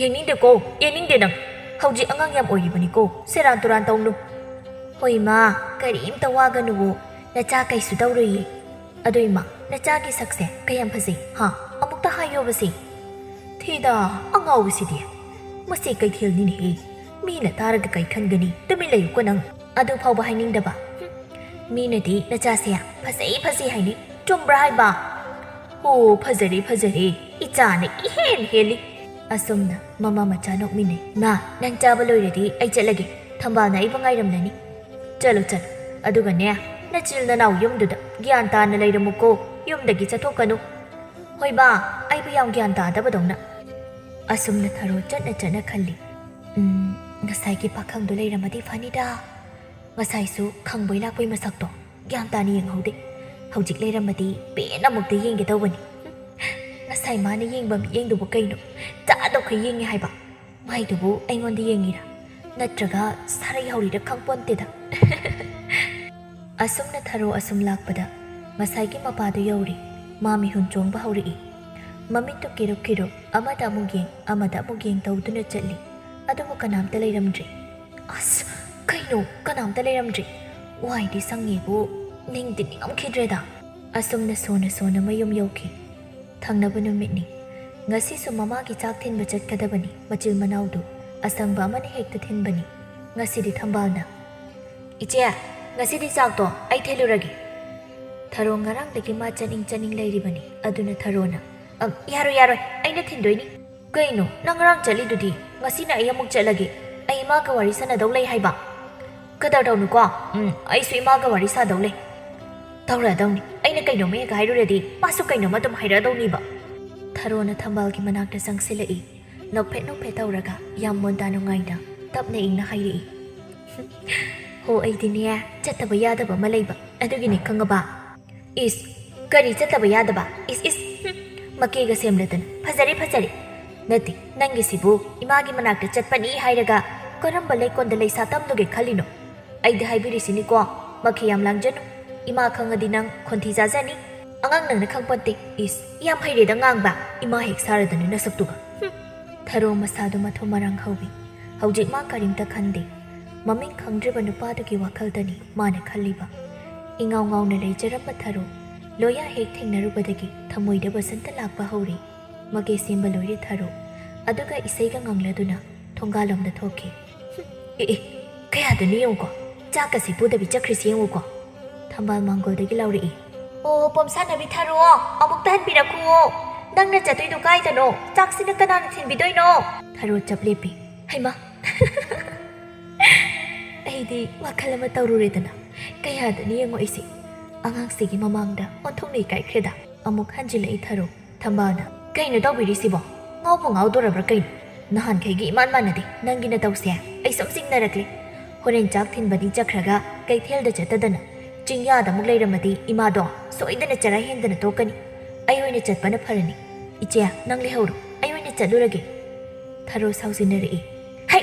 "ꯌꯦꯡꯅꯤꯡꯗꯦꯀꯣ, ꯌꯦꯡꯅꯤꯡꯗꯦ ꯅꯪ꯫ ꯍꯧꯖꯤꯛ ꯑꯉꯥꯡ ꯌꯥꯝ ꯑꯣꯏꯔꯤꯕꯅꯤꯀꯣ, ꯁꯦꯔꯥꯟ ꯇꯨꯔꯥꯟ ꯇꯧꯅꯨ꯫" "ꯍꯣꯏ ꯏꯃꯥ, ꯀꯔꯤꯝꯇ ꯋꯥꯒꯅꯨꯋꯣ, ꯅꯆꯥ ꯀꯩꯁꯨ ꯇꯧꯔꯣꯏꯌꯦ꯫ ꯑꯗꯣ ꯏꯃꯥ, ꯅꯆꯥꯒꯤ ꯁꯛꯁꯦ ꯀꯌꯥꯝ ꯐꯖꯩ, ꯍꯥ? ꯑꯃꯨꯛꯇ ꯍꯥꯏꯌꯣꯕꯁꯦ꯫" "ꯊꯤꯗ, ꯑꯉꯥꯎꯕꯁꯤꯗꯤ꯫ ꯃꯁꯤ ꯀꯩꯊꯦꯜꯅꯤꯅꯦꯍꯦ꯫ ꯃꯤꯅ ꯇꯥꯔꯒ ꯀꯩ ꯈꯟꯒꯅꯤ? ꯇꯨꯃꯤꯟ ꯂꯩꯌꯨꯀꯣ ꯅꯪ꯫ ꯑꯗꯨ ꯐꯥꯎꯕ ꯍꯥꯏꯅꯤꯡꯗꯕ꯫ ꯍꯨꯝ꯫ ꯃꯤꯅꯗꯤ ꯅꯆꯥꯁꯦ ꯐꯖꯩ ꯐꯖꯩ ꯍꯥꯏꯅꯤ꯫ ꯆꯨꯝꯕ꯭ꯔꯥ ꯍꯥꯏꯕ?" "ꯑꯣ, ꯐꯖꯔꯦ, ꯐꯖꯔꯦ꯫ ꯏꯆꯥꯅ ꯏꯍꯦꯟ ꯍꯦꯜꯂꯤ꯫" ꯑꯁꯨꯝꯅ ꯃꯃꯥ ꯃꯆꯥ ꯅꯣꯛꯃꯤꯟꯅꯩ꯫ "ꯃꯥ, ꯅꯪ ꯆꯥꯕ ꯂꯣꯏꯔꯗꯤ ꯑꯩ ꯆꯠꯂꯒꯦ꯫ ꯊꯝꯕꯥꯜꯅ ꯑꯩꯕꯨ ꯉꯥꯏꯔꯝꯂꯅꯤ꯫ ꯆꯠꯂꯣ, ꯆꯠꯂꯣ꯫ ꯑꯗꯨꯒꯅꯦ, ꯅꯆꯤꯜ ꯅꯅꯥꯎ ꯌꯨꯝꯗꯨꯗ ꯒ꯭ꯌꯥꯟ ꯇꯥꯅ ꯂꯩꯔꯝꯃꯨꯀꯣ꯫ ꯌꯨꯝꯗꯒꯤ ꯆꯠꯊꯣꯛꯀꯅꯨ꯫" "ꯍꯣꯏ ꯕꯥ, ꯑꯩꯕꯨ ꯌꯥꯝ ꯒ꯭ꯌꯥꯟ ꯇꯥꯗꯕꯗꯧꯅ꯫" ꯑꯁꯨꯝꯅ ꯊꯔꯣ ꯆꯠꯅ ꯆꯠꯅ ꯈꯜꯂꯤ꯫ "ꯎꯝ, ꯉꯁꯥꯏꯒꯤ ꯄꯥꯈꯪꯗꯣ ꯂꯩꯔꯝꯃꯗꯤ ꯐꯅꯤꯗ꯫ ꯉꯁꯥꯏꯁꯨ ꯈꯪꯕꯣꯏ ꯂꯥꯛꯄꯣꯏ ꯃꯁꯛꯇꯣ ꯒ꯭ꯌꯥꯟ ꯇꯥꯅ ꯌꯦꯡꯍꯧꯗꯦ꯫ ꯍꯧꯖꯤꯛ ꯂꯩꯔꯝꯃꯗꯤ ꯄꯦꯟꯅ ꯑꯃꯨꯛꯇ ꯌꯦꯡꯒꯦ ꯇꯧꯕꯅꯤ꯫ ꯍꯨꯝ, ꯉꯁꯥꯏ ꯃꯥꯅ ꯌꯦꯡꯕ ꯃꯤꯠꯌꯦꯡꯗꯨꯕꯨ ꯀꯩꯅꯣ? ꯆꯥꯗꯧꯈꯩ ꯌꯦꯡꯉꯦ ꯍꯥꯏꯕ꯫ ꯃꯥꯏꯗꯨꯕꯨ ꯑꯩꯉꯣꯟꯗ ꯌꯦꯡꯉꯤꯔꯥ? ꯅꯠꯇ꯭ꯔꯒ ꯁꯥꯔꯩ ꯍꯧꯔꯤꯔꯥ ꯈꯪꯄꯣꯟꯇꯦꯗ꯫" ꯑꯁꯨꯝꯅ ꯊꯔꯣ ꯑꯁꯨꯝ ꯂꯥꯛꯄꯗ ꯉꯁꯥꯏꯒꯤ ꯃꯄꯥꯗꯨ ꯌꯧꯔꯦ꯫ ꯃꯥ ꯃꯤꯍꯨꯟ ꯆꯣꯡꯕ ꯍꯧꯔꯛꯏ꯫ ꯃꯃꯤꯠꯇꯨ ꯀꯤꯔꯨꯞ ꯀꯤꯔꯨꯞ ꯑꯃꯗ ꯑꯃꯨꯛ ꯌꯦꯡ, ꯑꯃꯗ ꯑꯃꯨꯛ ꯌꯦꯡ ꯇꯧꯗꯨꯅ ꯆꯠꯂꯤ꯫ ꯑꯗꯨꯕꯨ ꯀꯅꯥꯝꯇ ꯂꯩꯔꯝꯗ꯭ꯔꯦ꯫ "ꯑꯁ, ꯀꯩꯅꯣ, ꯀꯅꯥꯝꯇ ꯂꯩꯔꯝꯗ꯭ꯔꯦ? ꯋꯥꯏꯗꯤ ꯁꯪꯉꯦꯕꯨ, ꯅꯤꯡꯗꯤ ꯅꯤꯡꯉꯝꯈꯤꯗ꯭ꯔꯦꯗ꯫" ꯑꯁꯨꯝꯅ ꯁꯣꯟꯅ ꯁꯣꯟꯅ ꯃꯌꯨꯝ ꯌꯧꯈꯤ꯫ ꯊꯪꯅꯕ ꯅꯨꯃꯤꯠꯅꯤ꯫ ꯉꯁꯤꯁꯨ ꯃꯃꯥꯒꯤ ꯆꯥꯛ ꯊꯤꯟꯕ ꯆꯠꯀꯗꯕꯅꯤ꯫ ꯃꯆꯤꯜ ꯃꯅꯥꯎꯗꯨ ꯑꯁꯪꯕ ꯑꯃꯅ ꯍꯦꯛꯇ ꯊꯤꯟꯕꯅꯤ꯫ ꯉꯁꯤꯗꯤ ꯊꯝꯕꯥꯜꯅ, "ꯏꯆꯦ, ꯉꯁꯤꯗꯤ ꯆꯥꯛꯇꯣ ꯑꯩ ꯊꯤꯜꯂꯨꯔꯒꯦ꯫" ꯊꯔꯣ ꯉꯔꯥꯡꯗꯒꯤ ꯃꯥ ꯆꯠꯅꯤꯡ ꯆꯠꯅꯤꯡ ꯂꯩꯔꯤꯕꯅꯤ꯫ ꯑꯗꯨꯅ ꯊꯔꯣꯅ, "ꯑꯝ, ꯌꯥꯔꯣꯏ, ꯌꯥꯔꯣꯏ, ꯑꯩꯅ ꯊꯤꯟꯗꯣꯏꯅꯤ꯫" "ꯀꯩꯅꯣ, ꯅꯪ ꯉꯔꯥꯡ ꯆꯠꯂꯤꯗꯨꯗꯤ? ꯉꯁꯤꯅ ꯑꯩ ꯑꯃꯨꯛ ꯆꯠꯂꯒꯦ꯫ ꯑꯩ ꯏꯃꯥꯒ ꯋꯥꯔꯤ ꯁꯥꯟꯅꯗꯧ ꯂꯩ ꯍꯥꯏꯕ꯫" "ꯀꯗꯔ ꯇꯧꯅꯨꯀꯣ꯫ ꯎꯝ, ꯑꯩꯁꯨ ꯏꯃꯥꯒ ꯋꯥꯔꯤ ꯁꯥꯗꯧ ꯂꯩ꯫" "ꯇꯧꯔꯛꯑꯗꯧꯅꯤ꯫ ꯑꯩꯅ ꯀꯩꯅꯣꯝꯃ ꯍꯦꯛ ꯍꯥꯏꯔꯨꯔꯗꯤ ꯃꯥꯁꯨ ꯀꯩꯅꯣꯝꯃ ꯑꯗꯨꯝ ꯍꯥꯏꯔꯛꯑꯗꯧꯅꯤꯕ꯫" ꯊꯔꯣꯅ ꯊꯝꯕꯥꯜꯒꯤ ꯃꯅꯥꯛꯇ ꯆꯪꯁꯤꯜꯂꯛꯏ꯫ ꯅꯣꯛꯐꯦꯠ ꯅꯣꯛꯐꯦꯠ ꯇꯧꯔꯒ ꯌꯥꯝ ꯃꯣꯟꯗꯥ ꯅꯨꯡꯉꯥꯏꯅ ꯇꯞꯅ ꯏꯪꯅ ꯍꯥꯏꯔꯛꯏ꯫ "ꯍꯣ, ꯑꯩꯗꯤꯅꯦ, ꯆꯠꯇꯕ ꯌꯥꯗꯕ ꯑꯃ ꯂꯩꯕ, ꯑꯗꯨꯒꯤꯅꯦ, ꯈꯪꯉꯕ?" "ꯏꯁ, ꯀꯔꯤ ꯆꯠꯇꯕ ꯌꯥꯗꯕ? ꯏꯁ, ꯏꯁ, ꯍꯨꯝ, ꯃꯀꯦꯒ ꯁꯦꯝꯂꯗꯅ꯫ ꯐꯖꯔꯦ, ꯐꯖꯔꯦ꯫ ꯅꯠꯇꯦ, ꯅꯪꯒꯤꯁꯤꯕꯨ ꯏꯃꯥꯒꯤ ꯃꯅꯥꯛꯇ ꯆꯠꯄꯅꯤ ꯍꯥꯏꯔꯒ ꯀꯔꯝꯕ ꯂꯩꯀꯣꯟꯗ ꯂꯩꯁꯥ ꯇꯝꯂꯨꯒꯦ ꯈꯜꯂꯤꯅꯣ? ꯑꯩꯗꯤ ꯍꯥꯏꯕꯤꯔꯤꯁꯤꯅꯤꯀꯣ, ꯃꯈꯩ ꯌꯥꯝ ꯂꯥꯡꯖꯅꯨ꯫ ꯏꯃꯥ ꯈꯪꯉꯗꯤ ꯅꯪ ꯈꯣꯟꯊꯤ ꯆꯥꯖꯅꯤ꯫ ꯑꯉꯥꯡ ꯅꯪꯅ ꯈꯪꯄꯣꯟꯇꯦ꯫ ꯏꯁ, ꯌꯥꯝ ꯍꯩꯔꯦꯗ ꯉꯥꯡꯕ, ꯏꯃꯥ ꯍꯦꯛ ꯁꯥꯔꯗꯅ ꯅꯁꯛꯇꯨꯒ꯫ ꯍꯨꯝ꯫ ꯊꯔꯣ ꯃꯁꯥꯗꯣ ꯃꯊꯨꯝ ꯃꯔꯥꯡ ꯍꯧꯏ꯫ ꯍꯧꯖꯤꯛ ꯃꯥ ꯀꯔꯤꯝꯇ ꯈꯟꯗꯦ꯫ ꯃꯃꯤꯡ ꯈꯪꯗ꯭ꯔꯤꯕ ꯅꯨꯄꯥꯗꯨꯒꯤ ꯋꯥꯈꯜꯗꯅꯤ ꯃꯥꯅ ꯈꯜꯂꯤꯕ꯫ ꯏꯉꯥꯎ ꯉꯥꯎꯅ ꯂꯩꯖꯔꯝꯕ ꯊꯔꯣ ꯂꯣꯌꯥ ꯍꯦꯛ ꯊꯦꯡꯅꯔꯨꯕꯗꯒꯤ ꯊꯃꯣꯏꯗ ꯕꯁꯟꯇ ꯂꯥꯛꯄ ꯍꯧꯔꯦ꯫ ꯃꯒꯦ ꯁꯦꯝꯕ ꯂꯣꯏꯔꯦ ꯊꯔꯣ꯫ ꯑꯗꯨꯒ ꯏꯁꯩꯒ ꯉꯪꯂꯗꯨꯅ ꯊꯣꯡꯒꯥꯜꯂꯣꯝꯗ ꯊꯣꯛꯈꯤ꯫ ꯍꯨꯝ, ꯑꯦ, ꯑꯦ, ꯀꯌꯥꯗꯅꯤ ꯌꯦꯡꯉꯨꯀꯣ, ꯆꯥꯛꯀꯁꯤ ꯄꯨꯗꯕꯤ ꯆꯠꯈ꯭ꯔꯤꯁꯤ ꯌꯦꯡꯉꯨꯀꯣ꯫ ꯊꯝꯕꯥꯜ ꯃꯥꯡꯒꯣꯜꯗꯒꯤ ꯂꯥꯎꯔꯛꯏ꯫ "ꯑꯣ, ꯄꯣꯝꯁꯥꯟꯅꯕꯤ ꯊꯔꯣ, ꯑꯃꯨꯛꯇ ꯍꯟꯕꯤꯔꯛꯈꯨꯑꯣ꯫ ꯅꯪꯅ ꯆꯠꯇꯣꯏꯗꯣ ꯀꯥꯏꯗꯅꯣ? ꯆꯥꯛꯁꯤꯅ ꯀꯅꯥꯅ ꯊꯤꯟꯕꯤꯗꯣꯏꯅꯣ?" ꯊꯔꯣ ꯆꯞ ꯂꯦꯞꯄꯤ꯫ "ꯍꯩꯃꯥ, ꯑꯩꯗꯤ ꯋꯥꯈꯜ ꯑꯃ ꯇꯧꯔꯨꯔꯦꯗꯅ꯫ ꯀꯌꯥꯗꯅꯤ ꯌꯦꯡꯉꯣ ꯑꯩꯁꯦ꯫ ꯑꯉꯥꯡꯁꯤꯒꯤ ꯃꯃꯥꯡꯗ ꯑꯣꯟꯊꯣꯛꯅ ꯏꯀꯥꯏꯈ꯭ꯔꯦꯗ꯫" ꯑꯃꯨꯛ ꯍꯟꯖꯤꯜꯂꯛꯏ ꯊꯔꯣ꯫ ꯊꯝꯕꯥꯜꯅ, "ꯀꯩꯅꯣ ꯇꯧꯕꯤꯔꯤꯁꯤꯕꯣ? ꯉꯥꯎꯕꯨ ꯉꯥꯎꯗꯣꯔꯕ꯭ꯔꯥ ꯀꯩꯅꯣ? ꯅꯍꯥꯟꯈꯩꯒꯤ ꯏꯃꯥꯟ ꯃꯥꯟꯅꯗꯦ ꯅꯪꯒꯤ ꯅꯇꯧꯁꯦ꯫ ꯑꯩ ꯁꯨꯝ ꯆꯤꯡꯅꯔꯛꯂꯦ꯫ ꯍꯣꯔꯦꯟ ꯆꯥꯛ ꯊꯤꯟꯕꯗꯤ ꯆꯠꯈ꯭ꯔꯒ ꯀꯩꯊꯦꯜꯗ ꯆꯠꯇꯗꯅ ꯆꯤꯡꯌꯥꯗ ꯑꯃꯨꯛ ꯂꯩꯔꯝꯃꯗꯤ ꯏꯃꯥꯗꯣ ꯁꯣꯏꯗꯅ ꯆꯔꯥ ꯍꯦꯟꯗꯅ ꯇꯣꯛꯀꯅꯤ꯫ ꯑꯩ ꯑꯣꯏꯅ ꯆꯠꯄꯅ ꯐꯔꯅꯤ꯫ ꯏꯆꯦ, ꯅꯪ ꯂꯩꯍꯧꯔꯣ, ꯑꯩ ꯑꯣꯏꯅ ꯆꯠꯂꯨꯔꯒꯦ꯫" ꯊꯔꯣ ꯁꯥꯎꯖꯤꯟꯅꯔꯛꯏ꯫ "ꯍꯩ!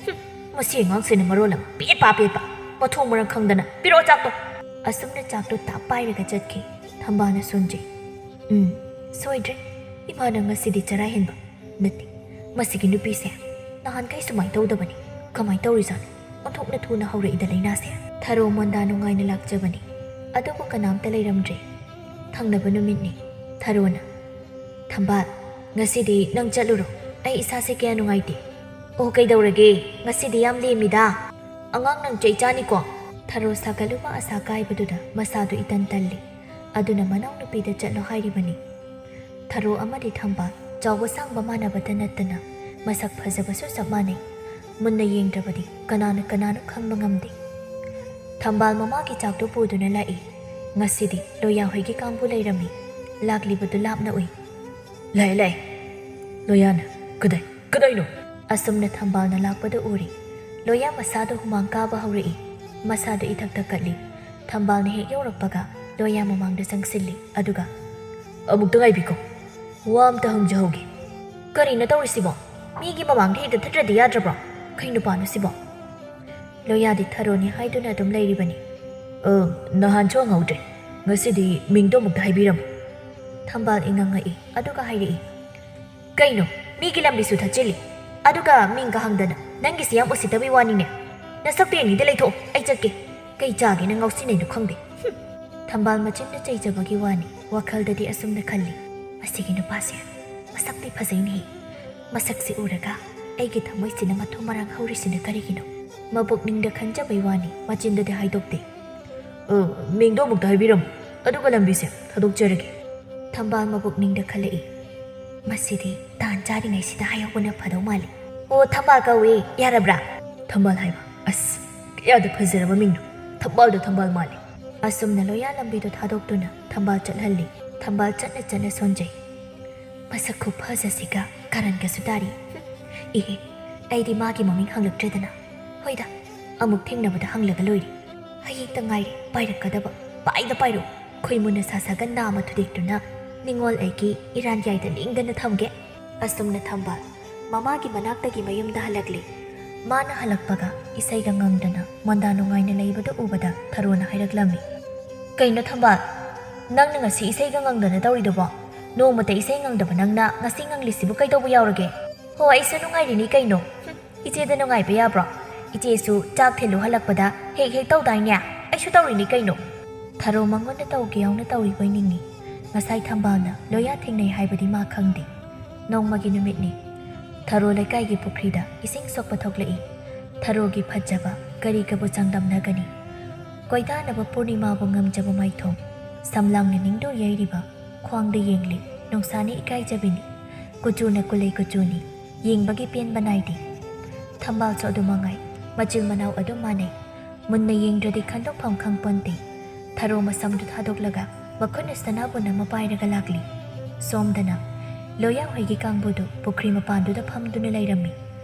ꯍꯨꯝ, ꯃꯁꯤ ꯑꯉꯥꯡꯁꯤꯅ ꯃꯔꯣꯜ ꯑꯃ ꯄꯦꯠꯄ ꯄꯦꯠꯄ, ꯃꯊꯣꯡ ꯃꯔꯝ ꯈꯪꯗꯅ꯫ ꯄꯤꯔꯛꯑꯣ ꯆꯥꯛꯇꯣ!" ꯑꯁꯨꯝꯅ ꯆꯥꯛꯇꯣ ꯇꯥꯞ ꯄꯥꯏꯔꯒ ꯆꯠꯈꯤ꯫ ꯊꯝꯕꯥꯜꯅ ꯁꯣꯟꯖꯩ꯫ "ꯎꯝ, ꯁꯣꯏꯗ꯭ꯔꯦ꯫ ꯏꯃꯥꯅ ꯉꯁꯤꯗꯤ ꯆꯔꯥ ꯍꯦꯟꯕ꯫ ꯅꯠꯇꯦ, ꯃꯁꯤꯒꯤ ꯅꯨꯄꯤꯁꯦ ꯅꯍꯥꯟꯈꯩ ꯁꯨꯃꯥꯏꯅ ꯇꯧꯗꯕꯅꯤ꯫ ꯀꯃꯥꯏꯅ ꯇꯧꯔꯤꯖꯥꯠꯅꯣ? ꯑꯣꯟꯊꯣꯛꯅ ꯊꯨꯅ ꯍꯧꯔꯛꯏꯗ ꯂꯩꯅꯥꯁꯦ꯫" ꯊꯔꯣ ꯃꯣꯟꯗꯥ ꯅꯨꯡꯉꯥꯏꯅ ꯂꯥꯛꯆꯕꯅꯤ꯫ ꯑꯗꯨꯕꯨ ꯀꯅꯥꯝꯇ ꯂꯩꯔꯝꯗ꯭ꯔꯦ꯫ ꯊꯪꯅꯕ ꯅꯨꯃꯤꯠꯅꯤ꯫ ꯊꯔꯣꯅ, "ꯊꯝꯕꯥꯜ, ꯉꯁꯤꯗꯤ ꯅꯪ ꯆꯠꯂꯨꯔꯣ꯫ ꯑꯩ ꯏꯁꯥꯁꯦ ꯀꯌꯥ ꯅꯨꯡꯉꯥꯏꯇꯦ꯫" "ꯑꯣ, ꯀꯩꯗꯧꯔꯒꯦ? ꯉꯁꯤꯗꯤ ꯌꯥꯝ ꯂꯦꯝꯃꯤꯗ꯫" "ꯑꯉꯥꯡ ꯅꯪ ꯆꯩ ꯆꯥꯅꯤꯀꯣ꯫" ꯊꯔꯣ ꯁꯥꯒꯠꯂꯨꯕ ꯑꯁꯥ ꯀꯥꯏꯕꯗꯨꯗ ꯃꯁꯥꯗꯨ ꯏꯇꯟ ꯇꯜꯂꯤ꯫ ꯑꯗꯨꯅ ꯃꯅꯥꯎꯅꯨꯄꯤꯗ ꯆꯠꯂꯣ ꯍꯥꯏꯔꯤꯕꯅꯤ꯫ ꯊꯔꯣ ꯑꯃꯗꯤ ꯊꯝꯕꯥꯜ ꯆꯥꯎꯕ ꯁꯥꯡꯕ ꯃꯥꯟꯅꯕꯇ ꯅꯠꯇꯅ ꯃꯁꯛ ꯐꯖꯕꯁꯨ ꯆꯞ ꯃꯥꯟꯅꯩ꯫ ꯃꯨꯟꯅ ꯌꯦꯡꯗ꯭ꯔꯕꯗꯤ ꯀꯅꯥꯅ ꯀꯅꯥꯅꯣ ꯈꯪꯕ ꯉꯝꯗꯦ꯫ ꯊꯝꯕꯥꯜ ꯃꯃꯥꯒꯤ ꯆꯥꯛꯇꯨ ꯄꯨꯗꯨꯅ ꯂꯥꯛꯏ꯫ "ꯉꯁꯤꯗꯤ ꯂꯣꯌꯥ ꯍꯣꯏꯒꯤ ꯀꯥꯡꯕꯨ ꯂꯩꯔꯝꯃꯤ꯫" ꯂꯥꯛꯂꯤꯕꯗꯨ ꯂꯥꯞꯅ ꯎꯏ꯫ "ꯂꯥꯛꯑꯦ, ꯂꯥꯛꯑꯦ꯫" ꯂꯣꯌꯥꯅ, "ꯀꯗꯥꯏ, ꯀꯗꯥꯏꯅꯣ?" ꯑꯁꯨꯝꯅ ꯊꯝꯕꯥꯜꯅ ꯂꯥꯛꯄꯗꯨ ꯎꯔꯤ꯫ ꯂꯣꯌꯥ ꯃꯁꯥꯗꯨ ꯍꯨꯃꯥꯡ ꯀꯥꯕ ꯍꯧꯔꯛꯏ꯫ ꯃꯁꯥꯗꯨ ꯏꯊꯛ ꯊꯛꯀꯠꯂꯤ꯫ ꯊꯝꯕꯥꯜꯅ ꯍꯦꯛ ꯌꯧꯔꯛꯄꯒ ꯂꯣꯌꯥ ꯃꯃꯥꯡꯗ ꯆꯪꯁꯤꯜꯂꯤ꯫ ꯑꯗꯨꯒ, "ꯑꯃꯨꯛꯇ ꯉꯥꯏꯕꯤꯀꯣ꯫ ꯋꯥ ꯑꯝꯇ ꯍꯪꯖꯍꯧꯒꯦ꯫" ꯀꯔꯤꯅꯣ ꯇꯧꯔꯤꯁꯤꯕꯣ? ꯃꯤꯒꯤ ꯃꯃꯥꯡꯗ ꯍꯦꯛꯇ ꯊꯠꯇ꯭ꯔꯗꯤ ꯌꯥꯗ꯭ꯔꯕ꯭ꯔꯣ? ꯀꯩ ꯅꯨꯄꯥꯅꯣ ꯁꯤꯕꯣ? ꯂꯣꯌꯥꯗꯤ ꯊꯔꯣꯅꯤ ꯍꯥꯏꯗꯨꯅ ꯑꯗꯨꯝ ꯂꯩꯔꯤꯕꯅꯤ꯫ ꯑ, ꯅꯍꯥꯟꯁꯨ ꯍꯪꯍꯧꯗ꯭ꯔꯦ꯫ ꯉꯁꯤꯗꯤ ꯃꯤꯡꯗꯣ ꯑꯃꯨꯛꯇ ꯍꯥꯏꯕꯤꯔꯝꯃꯨ꯫ ꯊꯝꯕꯥꯜ ꯏꯉꯪꯉꯛꯏ, ꯑꯗꯨꯒ ꯍꯥꯏꯔꯛꯏ, "ꯀꯩꯅꯣ, ꯃꯤꯒꯤ ꯂꯝꯕꯤꯁꯨ ꯊꯠꯆꯤꯜꯂꯤ, ꯑꯗꯨꯒ ꯃꯤꯡꯒ ꯍꯪꯗꯅ? ꯅꯪꯒꯤꯁꯤ ꯌꯥꯝ ꯎꯁꯤꯠꯇꯕꯩ ꯋꯥꯅꯤꯅꯦ꯫ ꯅꯁꯛꯇꯨ ꯌꯦꯡꯅꯤꯡꯗꯦ, ꯂꯩꯊꯣꯛꯑꯣ, ꯑꯩ ꯆꯠꯀꯦ꯫ ꯀꯩ ꯆꯥꯒꯦꯅ ꯉꯥꯎꯁꯤꯟꯅꯩꯅꯣ ꯈꯪꯗꯦ꯫" ꯍꯨꯝ꯫ ꯊꯝꯕꯥꯜ ꯃꯆꯤꯟꯗ ꯆꯩꯖꯕꯒꯤ ꯋꯥꯅꯤ, ꯋꯥꯈꯜꯗꯗꯤ ꯑꯁꯨꯝꯅ ꯈꯜꯂꯤ, "ꯑꯁꯤꯒꯤ ꯅꯨꯄꯥꯁꯦ ꯃꯁꯛꯇꯤ ꯐꯖꯩꯅꯦꯍꯦ꯫ ꯃꯁꯛꯁꯤ ꯎꯔꯒ ꯑꯩꯒꯤ ꯊꯃꯣꯏꯁꯤꯅ ꯃꯊꯨꯝ ꯃꯔꯥꯡ ꯍꯧꯔꯤꯁꯤꯅ ꯀꯔꯤꯒꯤꯅꯣ?" ꯃꯄꯨꯛꯅꯤꯡꯗ ꯈꯟꯖꯕꯩ ꯋꯥꯅꯤ, ꯃꯆꯤꯟꯗꯗꯤ ꯍꯥꯏꯗꯣꯛꯇꯦ꯫ "ꯑ, ꯃꯤꯡꯗꯣ ꯑꯃꯨꯛꯇ ꯍꯥꯏꯕꯤꯔꯝꯃꯨ, ꯑꯗꯨꯒ ꯂꯝꯕꯤꯁꯦ ꯊꯥꯗꯣꯛꯆꯔꯒꯦ꯫" ꯊꯝꯕꯥꯜ ꯃꯄꯨꯛꯅꯤꯡꯗ ꯈꯜꯂꯛꯏ, "ꯃꯁꯤꯗꯤ ꯇꯥꯟ ꯆꯥꯔꯤꯉꯩꯁꯤꯗ ꯍꯥꯏꯍꯧꯕꯅ ꯐꯗꯧ ꯃꯥꯜꯂꯤ꯫ ꯑꯣ, ꯊꯝꯕꯥꯜ ꯀꯧꯏ, ꯌꯥꯔꯕ꯭ꯔꯥ?" ꯊꯝꯕꯥꯜ ꯍꯥꯏꯕ, "ꯑꯁ, ꯀꯌꯥꯗ ꯐꯖꯔꯕ ꯃꯤꯡꯅꯣ꯫ ꯊꯝꯕꯥꯜꯗꯣ ꯊꯝꯕꯥꯜ ꯃꯥꯜꯂꯤ꯫" ꯑꯁꯨꯝꯅ ꯂꯣꯌꯥ ꯂꯝꯕꯤꯗꯣ ꯊꯥꯗꯣꯛꯇꯨꯅ ꯊꯝꯕꯥꯜ ꯆꯠꯍꯜꯂꯤ꯫ ꯊꯝꯕꯥꯜ ꯆꯠꯅ ꯆꯠꯅ ꯁꯣꯟꯖꯩ꯫ "ꯃꯁꯛ ꯈꯨꯐꯖꯁꯤꯒ ꯀꯔꯟꯒꯁꯨ ꯇꯥꯔꯤ꯫ ꯍꯨꯝ, ꯏꯍꯦ, ꯑꯩꯗꯤ ꯃꯥꯒꯤ ꯃꯃꯤꯡ ꯍꯪꯂꯛꯇ꯭ꯔꯦꯗꯅ꯫ ꯍꯣꯏꯗ, ꯑꯃꯨꯛ ꯊꯦꯡꯅꯕꯗ ꯍꯪꯂꯒ ꯂꯣꯏꯔꯦ꯫ ꯍꯌꯦꯡꯇ ꯉꯥꯏꯔꯦ ꯄꯥꯏꯔꯛꯀꯗꯕ꯫ ꯄꯥꯏꯗ ꯄꯥꯏꯔꯛꯎ꯫ ꯈꯣꯏꯃꯨꯅ ꯁꯥ ꯁꯥꯒ ꯅꯥꯃ ꯊꯨꯗꯦꯛꯇꯨꯅ ꯅꯤꯡꯉꯣꯜ ꯑꯩꯒꯤ ꯏꯔꯥꯟ ꯌꯥꯏꯗ ꯂꯦꯡꯗꯅ ꯊꯝꯒꯦ꯫" ꯑꯁꯨꯝꯅ ꯊꯝꯕꯥꯜ ꯃꯃꯥꯒꯤ ꯃꯅꯥꯛꯇꯒꯤ ꯃꯌꯨꯝꯗ ꯍꯜꯂꯛꯂꯤ꯫ ꯃꯥꯅ ꯍꯜꯂꯛꯄꯒ ꯏꯁꯩꯒ ꯉꯪꯗꯅ ꯃꯣꯟꯗꯥ ꯅꯨꯡꯉꯥꯏꯅ ꯂꯩꯕꯗꯨ ꯎꯕꯗ ꯊꯔꯣꯅ ꯍꯥꯏꯔꯛꯂꯝꯃꯤ, "ꯀꯩꯅꯣ ꯊꯝꯕꯥꯜ, ꯅꯪꯅ ꯉꯁꯤ ꯏꯁꯩꯒ ꯉꯪꯗꯅ ꯇꯧꯔꯤꯗꯨꯕꯣ? ꯅꯣꯡꯃꯇ ꯏꯁꯩ ꯉꯪꯗꯕ ꯅꯪꯅ ꯉꯁꯤ ꯉꯪꯂꯤꯁꯤꯕꯨ ꯀꯩꯗꯧꯕ ꯌꯥꯎꯔꯒꯦ?" "ꯍꯣ, ꯑꯩꯁꯨ ꯅꯨꯡꯉꯥꯏꯔꯤꯅꯤ ꯀꯩꯅꯣ꯫ ꯍꯨꯝ, ꯏꯆꯦꯗ ꯅꯨꯡꯉꯥꯏꯕ ꯌꯥꯕ꯭ꯔꯣ? ꯏꯆꯦꯁꯨ ꯆꯥꯛ ꯊꯤꯜꯂꯨ ꯍꯜꯂꯛꯄꯗ ꯍꯦꯛ ꯍꯦꯛ ꯇꯧꯗꯥꯏꯅꯦ? ꯑꯩꯁꯨ ꯇꯧꯔꯤꯅꯤ ꯀꯩꯅꯣ꯫" ꯊꯔꯣ ꯃꯉꯣꯟꯗ ꯇꯧꯒꯦ ꯌꯥꯎꯅ ꯇꯧꯔꯤꯕꯣꯏ ꯅꯤꯡꯏ꯫ ꯉꯁꯥꯏ ꯊꯝꯕꯥꯜꯅ ꯂꯣꯌꯥ ꯊꯦꯡꯅꯩ ꯍꯥꯏꯕꯗꯤ ꯃꯥ ꯈꯪꯗꯦ꯫ ꯅꯣꯡꯃꯒꯤ ꯅꯨꯃꯤꯠꯅꯤ꯫ ꯊꯔꯣ ꯂꯩꯀꯥꯏꯒꯤ ꯄꯨꯈ꯭ꯔꯤꯗ ꯏꯁꯤꯡ ꯁꯣꯛꯄ ꯊꯣꯛꯂꯛꯏ꯫ ꯊꯔꯣꯒꯤ ꯐꯖꯕ ꯀꯔꯤꯒꯕꯨ ꯆꯥꯡꯗꯝꯅꯒꯅꯤ? ꯀꯣꯏꯗꯥꯅꯕ ꯄꯨꯔꯅꯤꯃꯥꯕꯨ ꯉꯝꯖꯕ ꯃꯥꯏꯊꯣꯡ꯫ ꯁꯝꯂꯥꯡꯅ ꯅꯤꯡꯗꯣ ꯌꯩꯔꯤꯕ ꯈ꯭ꯋꯥꯡꯗ ꯌꯦꯡꯂꯤ꯫ ꯅꯨꯡꯁꯥꯅ ꯏꯀꯥꯏꯖꯕꯤꯅꯤ꯫ ꯀꯨꯆꯨꯅ ꯀꯨꯂꯩ ꯀꯨꯆꯨꯅꯤ꯫ ꯌꯦꯡꯕꯒꯤ ꯄꯦꯟꯕ ꯅꯥꯏꯗꯦ꯫ ꯊꯝꯕꯥꯜꯁꯨ ꯑꯗꯨ ꯃꯉꯥꯏ꯫ ꯃꯆꯤꯜ ꯃꯅꯥꯎ ꯑꯗꯨꯝ ꯃꯥꯟꯅꯩ꯫ ꯃꯨꯟꯅ ꯌꯦꯡꯗ꯭ꯔꯗꯤ ꯈꯟꯗꯣꯛꯐꯝ ꯈꯪꯄꯣꯟꯇꯦ꯫ ꯊꯔꯣ ꯃꯁꯝꯗꯨ ꯊꯥꯗꯣꯛꯂꯒ ꯃꯈꯨꯠꯅ ꯁꯅꯥꯕꯨꯟ ꯑꯃ ꯄꯥꯏꯔꯒ ꯂꯥꯛꯂꯤ꯫ ꯁꯣꯝꯗꯅ ꯂꯣꯌꯥ ꯍꯣꯏꯒꯤ ꯀꯥꯡꯕꯨꯗꯨ ꯄꯨꯈ꯭ꯔꯤ ꯃꯄꯥꯟꯗꯨꯗ ꯐꯝꯗꯨꯅ ꯂꯩꯔꯝꯃꯤ꯫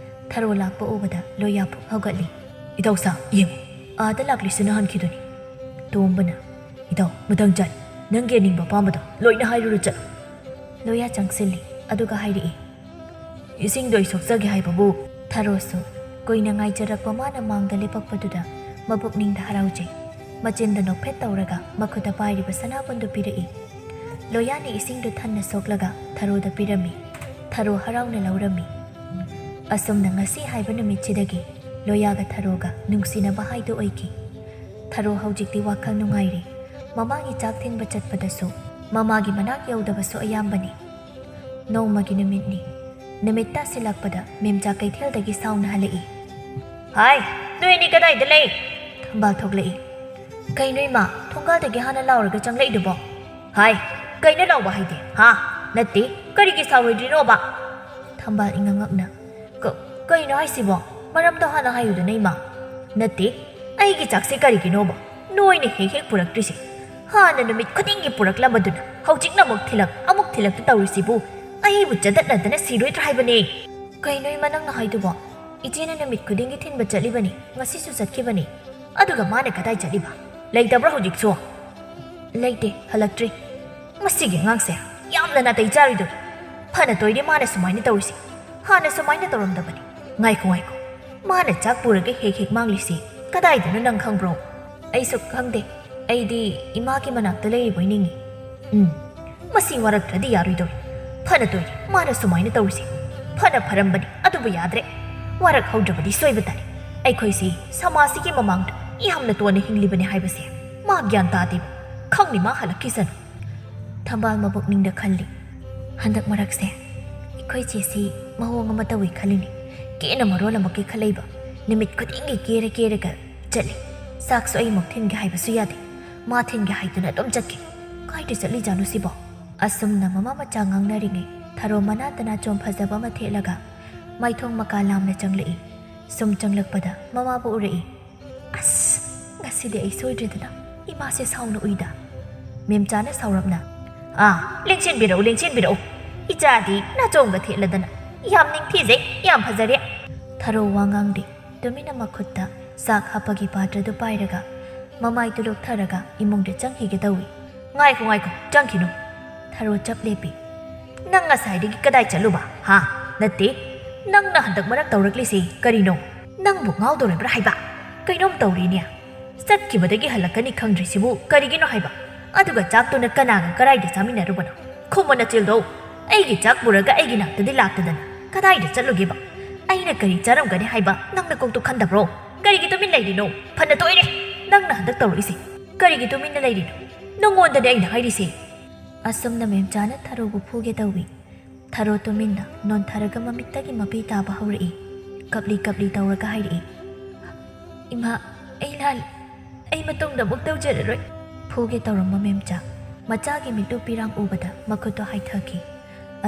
ꯊꯔꯣ ꯂꯥꯛꯄ ꯎꯕꯗ ꯂꯣꯌꯥ ꯐꯨꯛ ꯍꯧꯒꯠꯂꯤ꯫ "ꯏꯇꯥꯎꯁꯥ, ꯌꯦꯡꯉꯨ, ꯑꯥꯗ ꯂꯥꯛꯂꯤꯁꯤꯅ ꯍꯟꯈꯤꯗꯨꯅꯤ꯫" ꯇꯣꯝꯕꯅ, "ꯏꯇꯥꯎ, ꯃꯊꯪ ꯆꯥꯏ꯫ ꯅꯪꯒꯤ ꯑꯅꯤꯡꯕ ꯑꯄꯥꯝꯕꯗꯣ ꯂꯣꯏꯅ ꯍꯥꯏꯔꯨꯔꯣ ꯆꯠꯂꯣ꯫" ꯂꯣꯌꯥ ꯆꯪꯁꯤꯜꯂꯤ, ꯑꯗꯨꯒ ꯍꯥꯏꯔꯛꯏ, ꯏꯁꯤꯡꯗꯣ ꯑꯩ ꯁꯣꯛꯆꯒꯦ ꯍꯥꯏꯕꯕꯨ꯫ ꯊꯔꯣꯁꯨ ꯀꯨꯏꯅ ꯉꯥꯏꯖꯔꯛꯄ ꯃꯥꯅ ꯃꯥꯡꯗ ꯂꯦꯞꯄꯛꯄꯗꯨꯗ ꯃꯄꯨꯛꯅꯤꯡꯗ ꯍꯔꯥꯎꯖꯩ꯫ ꯃꯆꯤꯟꯗ ꯅꯣꯛꯐꯦꯠ ꯇꯧꯔꯒ ꯃꯈꯨꯠꯇ ꯄꯥꯏꯔꯤꯕ ꯁꯅꯥꯕꯨꯟꯗꯨ ꯄꯤꯔꯛꯏ꯫ ꯂꯣꯌꯥꯅ ꯏꯁꯤꯡꯗꯨ ꯊꯟꯅ ꯁꯣꯛꯂꯒ ꯊꯔꯣꯗ ꯄꯤꯔꯝꯃꯤ꯫ ꯊꯔꯣ ꯍꯔꯥꯎꯅ ꯂꯧꯔꯝꯃꯤ꯫ ꯑꯁꯨꯝꯅ ꯉꯁꯤ ꯍꯥꯏꯕ ꯅꯨꯃꯤꯠꯁꯤꯗꯒꯤ ꯂꯣꯌꯥꯒ ꯊꯔꯣꯒ ꯅꯨꯡꯁꯤꯅꯕ ꯍꯥꯏꯗꯨ ꯑꯣꯏꯈꯤ꯫ ꯊꯔꯣ ꯍꯧꯖꯤꯛꯇꯤ ꯋꯥꯈꯜ ꯅꯨꯡꯉꯥꯏꯔꯦ꯫ ꯃꯃꯥꯒꯤ ꯆꯥꯛ ꯊꯤꯟꯕ ꯆꯠꯄꯗꯁꯨ ꯃꯃꯥꯒꯤ ꯃꯅꯥꯛ ꯌꯧꯗꯕꯁꯨ ꯑꯌꯥꯝꯕꯅꯤ꯫ ꯅꯣꯡꯃꯒꯤ ꯅꯨꯃꯤꯠꯅꯤ꯫ ꯅꯨꯃꯤꯠ ꯇꯥꯁꯤꯜꯂꯛꯄꯗ ꯃꯦꯝꯆꯥ ꯀꯩꯊꯦꯜꯗꯒꯤ ꯁꯥꯎꯅ ꯍꯜꯂꯛꯏ꯫ "ꯍꯥꯏ, ꯅꯣꯏ ꯑꯅꯤ ꯀꯗꯥꯏꯗ ꯂꯩ?" ꯊꯝꯕꯥꯜ ꯊꯣꯛꯂꯛꯏ꯫ "ꯀꯩꯅꯣ ꯏꯃꯥ, ꯊꯣꯡꯒꯥꯜꯗꯒꯤ ꯍꯥꯟꯅ ꯂꯥꯎꯔꯒ ꯆꯪꯂꯛꯏꯗꯨꯕꯣ?" "ꯍꯥꯏ, ꯀꯩꯅꯣ ꯂꯥꯎꯕ ꯍꯥꯏꯗꯤ? ꯍꯥ? ꯅꯠꯇꯦ, ꯀꯔꯤꯒꯤ ꯁꯥꯎꯔꯣꯏꯗ꯭ꯔꯤꯅꯣꯕ?" ꯊꯝꯕꯥꯜ ꯏꯉꯛꯉꯛꯅ, "ꯀ-, ꯀꯩꯅꯣ ꯍꯥꯏꯁꯤꯕꯣ? ꯃꯔꯝꯗꯣ ꯍꯥꯟꯅ ꯍꯥꯏꯌꯨꯗꯅ ꯏꯃꯥ?" "ꯅꯠꯇꯦ, ꯑꯩꯒꯤ ꯆꯥꯛꯁꯦ ꯀꯔꯤꯒꯤꯅꯣꯕ ꯅꯣꯏꯅ ꯍꯦꯛ ꯍꯦꯛ ꯄꯨꯔꯛꯇ꯭ꯔꯤꯁꯦ? ꯍꯥꯟꯅ ꯅꯨꯃꯤꯠ ꯈꯨꯗꯤꯡꯒꯤ ꯄꯨꯔꯛꯂꯝꯕꯗꯨꯅ ꯍꯧꯖꯤꯛꯅ ꯑꯃꯨꯛ ꯊꯤꯜꯂꯛ, ꯑꯃꯨꯛ ꯊꯤꯜꯂꯛꯇ ꯇꯧꯔꯤꯁꯤꯕꯨ? ꯑꯩꯕꯨ ꯆꯗꯠꯅꯗꯅ ꯁꯤꯔꯣꯏꯗ꯭ꯔꯥ ꯍꯥꯏꯕꯅꯦ?" "ꯀꯩꯅꯣ ꯏꯃꯥ ꯅꯪꯅ ꯍꯥꯏꯗꯨꯕꯣ? ꯏꯆꯦꯅ ꯅꯨꯃꯤꯠ ꯈꯨꯗꯤꯡꯒꯤ ꯊꯤꯟꯕ ꯆꯠꯂꯤꯕꯅꯤ, ꯉꯁꯤꯁꯨ ꯆꯠꯈꯤꯕꯅꯤ꯫ ꯑꯗꯨꯒ ꯃꯥꯅ ꯀꯗꯥꯏ ꯆꯠꯂꯤꯕ? ꯂꯩꯇꯕ꯭ꯔꯣ ꯍꯧꯖꯤꯛꯁꯨ?" "ꯂꯩꯇꯦ, ꯍꯜꯂꯛꯇ꯭ꯔꯤ꯫" "ꯃꯁꯤꯒꯤ ꯑꯉꯥꯡꯁꯦ ꯌꯥꯝꯅ ꯅꯥꯇꯩ ꯆꯥꯔꯣꯏꯗꯧꯔꯤ꯫ ꯐꯅ ꯇꯣꯏꯔꯦ ꯃꯥꯅ ꯁꯨꯃꯥꯏꯅ ꯇꯧꯔꯤꯁꯦ꯫ ꯍꯥꯟꯅ ꯁꯨꯃꯥꯏꯅ ꯇꯧꯔꯝꯗꯕꯅꯤ꯫ ꯉꯥꯏꯈꯣ, ꯉꯥꯏꯈꯣ꯫ ꯃꯥꯅ ꯆꯥꯛ ꯄꯨꯔꯒ ꯍꯦꯛ ꯍꯦꯛ ꯃꯥꯡꯂꯤꯁꯤ ꯀꯗꯥꯏꯗꯅꯣ ꯅꯪ ꯈꯪꯕ꯭ꯔꯣ?" "ꯑꯩꯁꯨ ꯈꯪꯗꯦ꯫ ꯑꯩꯗꯤ ꯏꯃꯥꯒꯤ ꯃꯅꯥꯛꯇ ꯂꯩꯔꯤꯕꯣꯏ ꯅꯤꯡꯉꯤ꯫" "ꯎꯝ, ꯃꯁꯤ ꯋꯥꯔꯛꯇ꯭ꯔꯗꯤ ꯌꯥꯔꯣꯏꯗꯧꯔꯤ꯫ ꯐꯅ ꯇꯣꯏꯔꯦ ꯃꯥꯅ ꯁꯨꯃꯥꯏꯅ ꯇꯧꯔꯤꯁꯦ꯫ ꯐꯅ ꯐꯔꯝꯕꯅꯤ, ꯑꯗꯨꯕꯨ ꯌꯥꯗ꯭ꯔꯦ꯫ ꯋꯥꯔꯛ ꯍꯧꯗ꯭ꯔꯕꯗꯤ ꯁꯣꯏꯕ ꯇꯥꯔꯦ꯫ ꯑꯩꯈꯣꯏꯁꯤ ꯁꯃꯥꯖꯁꯤꯒꯤ ꯃꯃꯥꯡꯗ ꯌꯥꯝꯅ ꯇꯣꯟꯅ ꯍꯤꯡꯂꯤꯕꯅꯤ ꯍꯥꯏꯕꯁꯦ ꯃꯥ ꯒ꯭ꯌꯥꯟ ꯇꯥꯗꯦꯕ꯫ ꯈꯪꯅꯤ ꯃꯥ ꯍꯜꯂꯛꯈꯤꯁꯅꯨ꯫" ꯊꯝꯕꯥꯜ ꯃꯄꯨꯛꯅꯤꯡꯗ ꯈꯜꯂꯤ꯫ "ꯍꯟꯗꯛ ꯃꯔꯛꯁꯦ ꯑꯩꯈꯣꯏ ꯆꯦꯁꯤ ꯃꯑꯣꯡ ꯑꯃ ꯇꯧꯏ ꯈꯜꯂꯤꯅꯦ꯫ ꯀꯦꯅ ꯃꯔꯣꯜ ꯑꯃ ꯀꯦꯈꯠꯂꯛꯏꯕ꯫ ꯅꯨꯃꯤꯠ ꯈꯨꯗꯤꯡꯒꯤ ꯀꯦꯔ ꯀꯦꯔꯒ ꯆꯠꯂꯤ꯫ ꯆꯥꯛꯁꯨ ꯑꯩꯃꯛ ꯊꯤꯟꯒꯦ ꯍꯥꯏꯕꯁꯨ ꯌꯥꯗꯦ꯫ ꯃꯥ ꯊꯤꯟꯒꯦ ꯍꯥꯏꯗꯨꯅ ꯑꯗꯨꯝ ꯆꯠꯈꯤ꯫ ꯀꯥꯏꯗ ꯆꯠꯂꯤꯖꯥꯠꯅꯣ ꯁꯤꯕꯣ?" ꯑꯁꯨꯝꯅ ꯃꯃꯥ ꯃꯆꯥ ꯉꯥꯡꯅꯔꯤꯉꯩ ꯊꯔꯣ ꯃꯅꯥ ꯇꯅꯥꯆꯣꯝ ꯐꯖꯕ ꯑꯃ ꯊꯦꯠꯂꯒ ꯃꯥꯏꯊꯣꯡ ꯃꯀꯥ ꯂꯥꯝꯅ ꯆꯪꯂꯛꯏ꯫ ꯁꯨꯝ ꯆꯪꯂꯛꯄꯗ ꯃꯃꯥꯕꯨ ꯎꯔꯛꯏ꯫ "ꯑꯁ, ꯉꯁꯤꯗꯤ ꯑꯩ ꯁꯣꯏꯗ꯭ꯔꯦꯗꯅ꯫ ꯏꯃꯥꯁꯦ ꯁꯥꯎꯅ ꯎꯏꯗ꯫" ꯃꯦꯝꯆꯥꯅ ꯁꯥꯎꯔꯞꯅ, "ꯑꯥ, ꯂꯦꯡꯁꯤꯟꯕꯤꯔꯛꯎ, ꯂꯦꯡꯁꯤꯟꯕꯤꯔꯛꯎ꯫ ꯏꯆꯥꯗꯤ ꯅꯥꯆꯣꯝꯒ ꯊꯦꯠꯂꯗꯅ꯫ ꯌꯥꯝ ꯅꯤꯡꯊꯤꯖꯩ, ꯌꯥꯝ ꯐꯖꯔꯦ꯫" ꯊꯔꯣ ꯋꯥ ꯉꯥꯡꯗꯦ꯫ ꯇꯨꯃꯤꯟꯅ ꯃꯈꯨꯠꯇ ꯆꯥꯛ ꯍꯥꯞꯄꯒꯤ ꯄꯥꯇ꯭ꯔꯗꯨ ꯄꯥꯏꯔꯒ ꯃꯃꯥꯏꯗꯨ ꯂꯨꯞꯊꯔꯒ ꯏꯃꯨꯡꯗ ꯆꯪꯈꯤꯒꯦ ꯇꯧꯏ꯫ "ꯉꯥꯏꯈꯣ, ꯉꯥꯏꯈꯣ, ꯆꯪꯈꯤꯅꯨ꯫" ꯊꯔꯣ ꯆꯞ ꯂꯦꯞꯄꯤ꯫ "ꯅꯪ ꯉꯁꯥꯏꯗꯒꯤ ꯀꯗꯥꯏ ꯆꯠꯂꯨꯕ, ꯍꯥ?" ꯅꯠꯇꯦ, ꯅꯪꯅ ꯍꯟꯗꯛ ꯃꯔꯛ ꯇꯧꯔꯛꯂꯤꯁꯤ ꯀꯔꯤꯅꯣ? ꯅꯪꯕꯨ ꯉꯥꯎꯗꯧꯔꯤꯕ꯭ꯔꯥ ꯍꯥꯏꯕ? ꯀꯩꯅꯣꯝ ꯇꯧꯔꯤꯅꯦ꯫ ꯆꯠꯈꯤꯕꯗꯒꯤ ꯍꯜꯂꯛꯀꯅꯤ ꯈꯪꯗ꯭ꯔꯤꯁꯤꯕꯨ ꯀꯔꯤꯒꯤꯅꯣ ꯍꯥꯏꯕ? ꯑꯗꯨꯒ ꯆꯥꯛꯇꯨꯅ ꯀꯅꯥꯒ ꯀꯔꯥꯏꯗ ꯆꯥꯃꯤꯟꯅꯔꯨꯕꯅꯣ? ꯈꯨꯝꯃꯣ ꯅꯆꯤꯜꯗꯣ꯫ ꯑꯩꯒꯤ ꯆꯥꯛ ꯄꯨꯔꯒ ꯑꯩꯒꯤ ꯅꯥꯛꯇꯗꯤ ꯂꯥꯛꯇꯗꯅ ꯀꯗꯥꯏꯗ ꯆꯠꯂꯨꯒꯦꯕ? ꯑꯩꯅ ꯀꯔꯤ ꯆꯥꯔꯝꯒꯅꯤ ꯍꯥꯏꯕ ꯅꯪ ꯅꯀꯣꯛꯇꯣ ꯈꯟꯗꯕ꯭ꯔꯣ? ꯀꯔꯤꯒꯤ ꯇꯨꯃꯤꯟ ꯂꯩꯔꯤꯅꯣ? ꯐꯅ ꯇꯣꯏꯔꯦ ꯅꯪꯅ ꯍꯟꯗꯛ ꯇꯧꯔꯛꯏꯁꯦ꯫ ꯀꯔꯤꯒꯤ ꯇꯨꯃꯤꯟꯅ ꯂꯩꯔꯤꯅꯣ? ꯅꯉꯣꯟꯗꯅꯦ ꯑꯩꯅ ꯍꯥꯏꯔꯤꯁꯦ꯫ ꯑꯁꯨꯝꯅ ꯃꯦꯝꯆꯥꯅ ꯊꯔꯣꯕꯨ ꯐꯨꯒꯦ ꯇꯧꯏ꯫ ꯊꯔꯣ ꯇꯨꯃꯤꯟꯅ ꯅꯣꯟꯊꯔꯒ ꯃꯃꯤꯠꯇꯒꯤ ꯃꯄꯤ ꯇꯥꯕ ꯍꯧꯔꯛꯏ꯫ ꯀꯞꯂꯤ ꯀꯞꯂꯤ ꯇꯧꯔꯒ ꯍꯥꯏꯔꯛꯏ, "ꯏꯃꯥ, ꯑꯩ ꯂꯥꯜꯂꯦ꯫ ꯑꯩ ꯃꯇꯨꯡꯗ ꯑꯃꯨꯛ ꯇꯧꯖꯔꯔꯣꯏ"꯫ ꯐꯨꯒꯦ ꯇꯧꯔꯝꯕ ꯃꯦꯝꯆꯥ ꯃꯆꯥꯒꯤ ꯃꯤꯠꯂꯨ ꯄꯤꯔꯥꯡ ꯎꯕꯗ ꯃꯈꯨꯠꯇꯣ ꯍꯥꯏꯊꯈꯤ꯫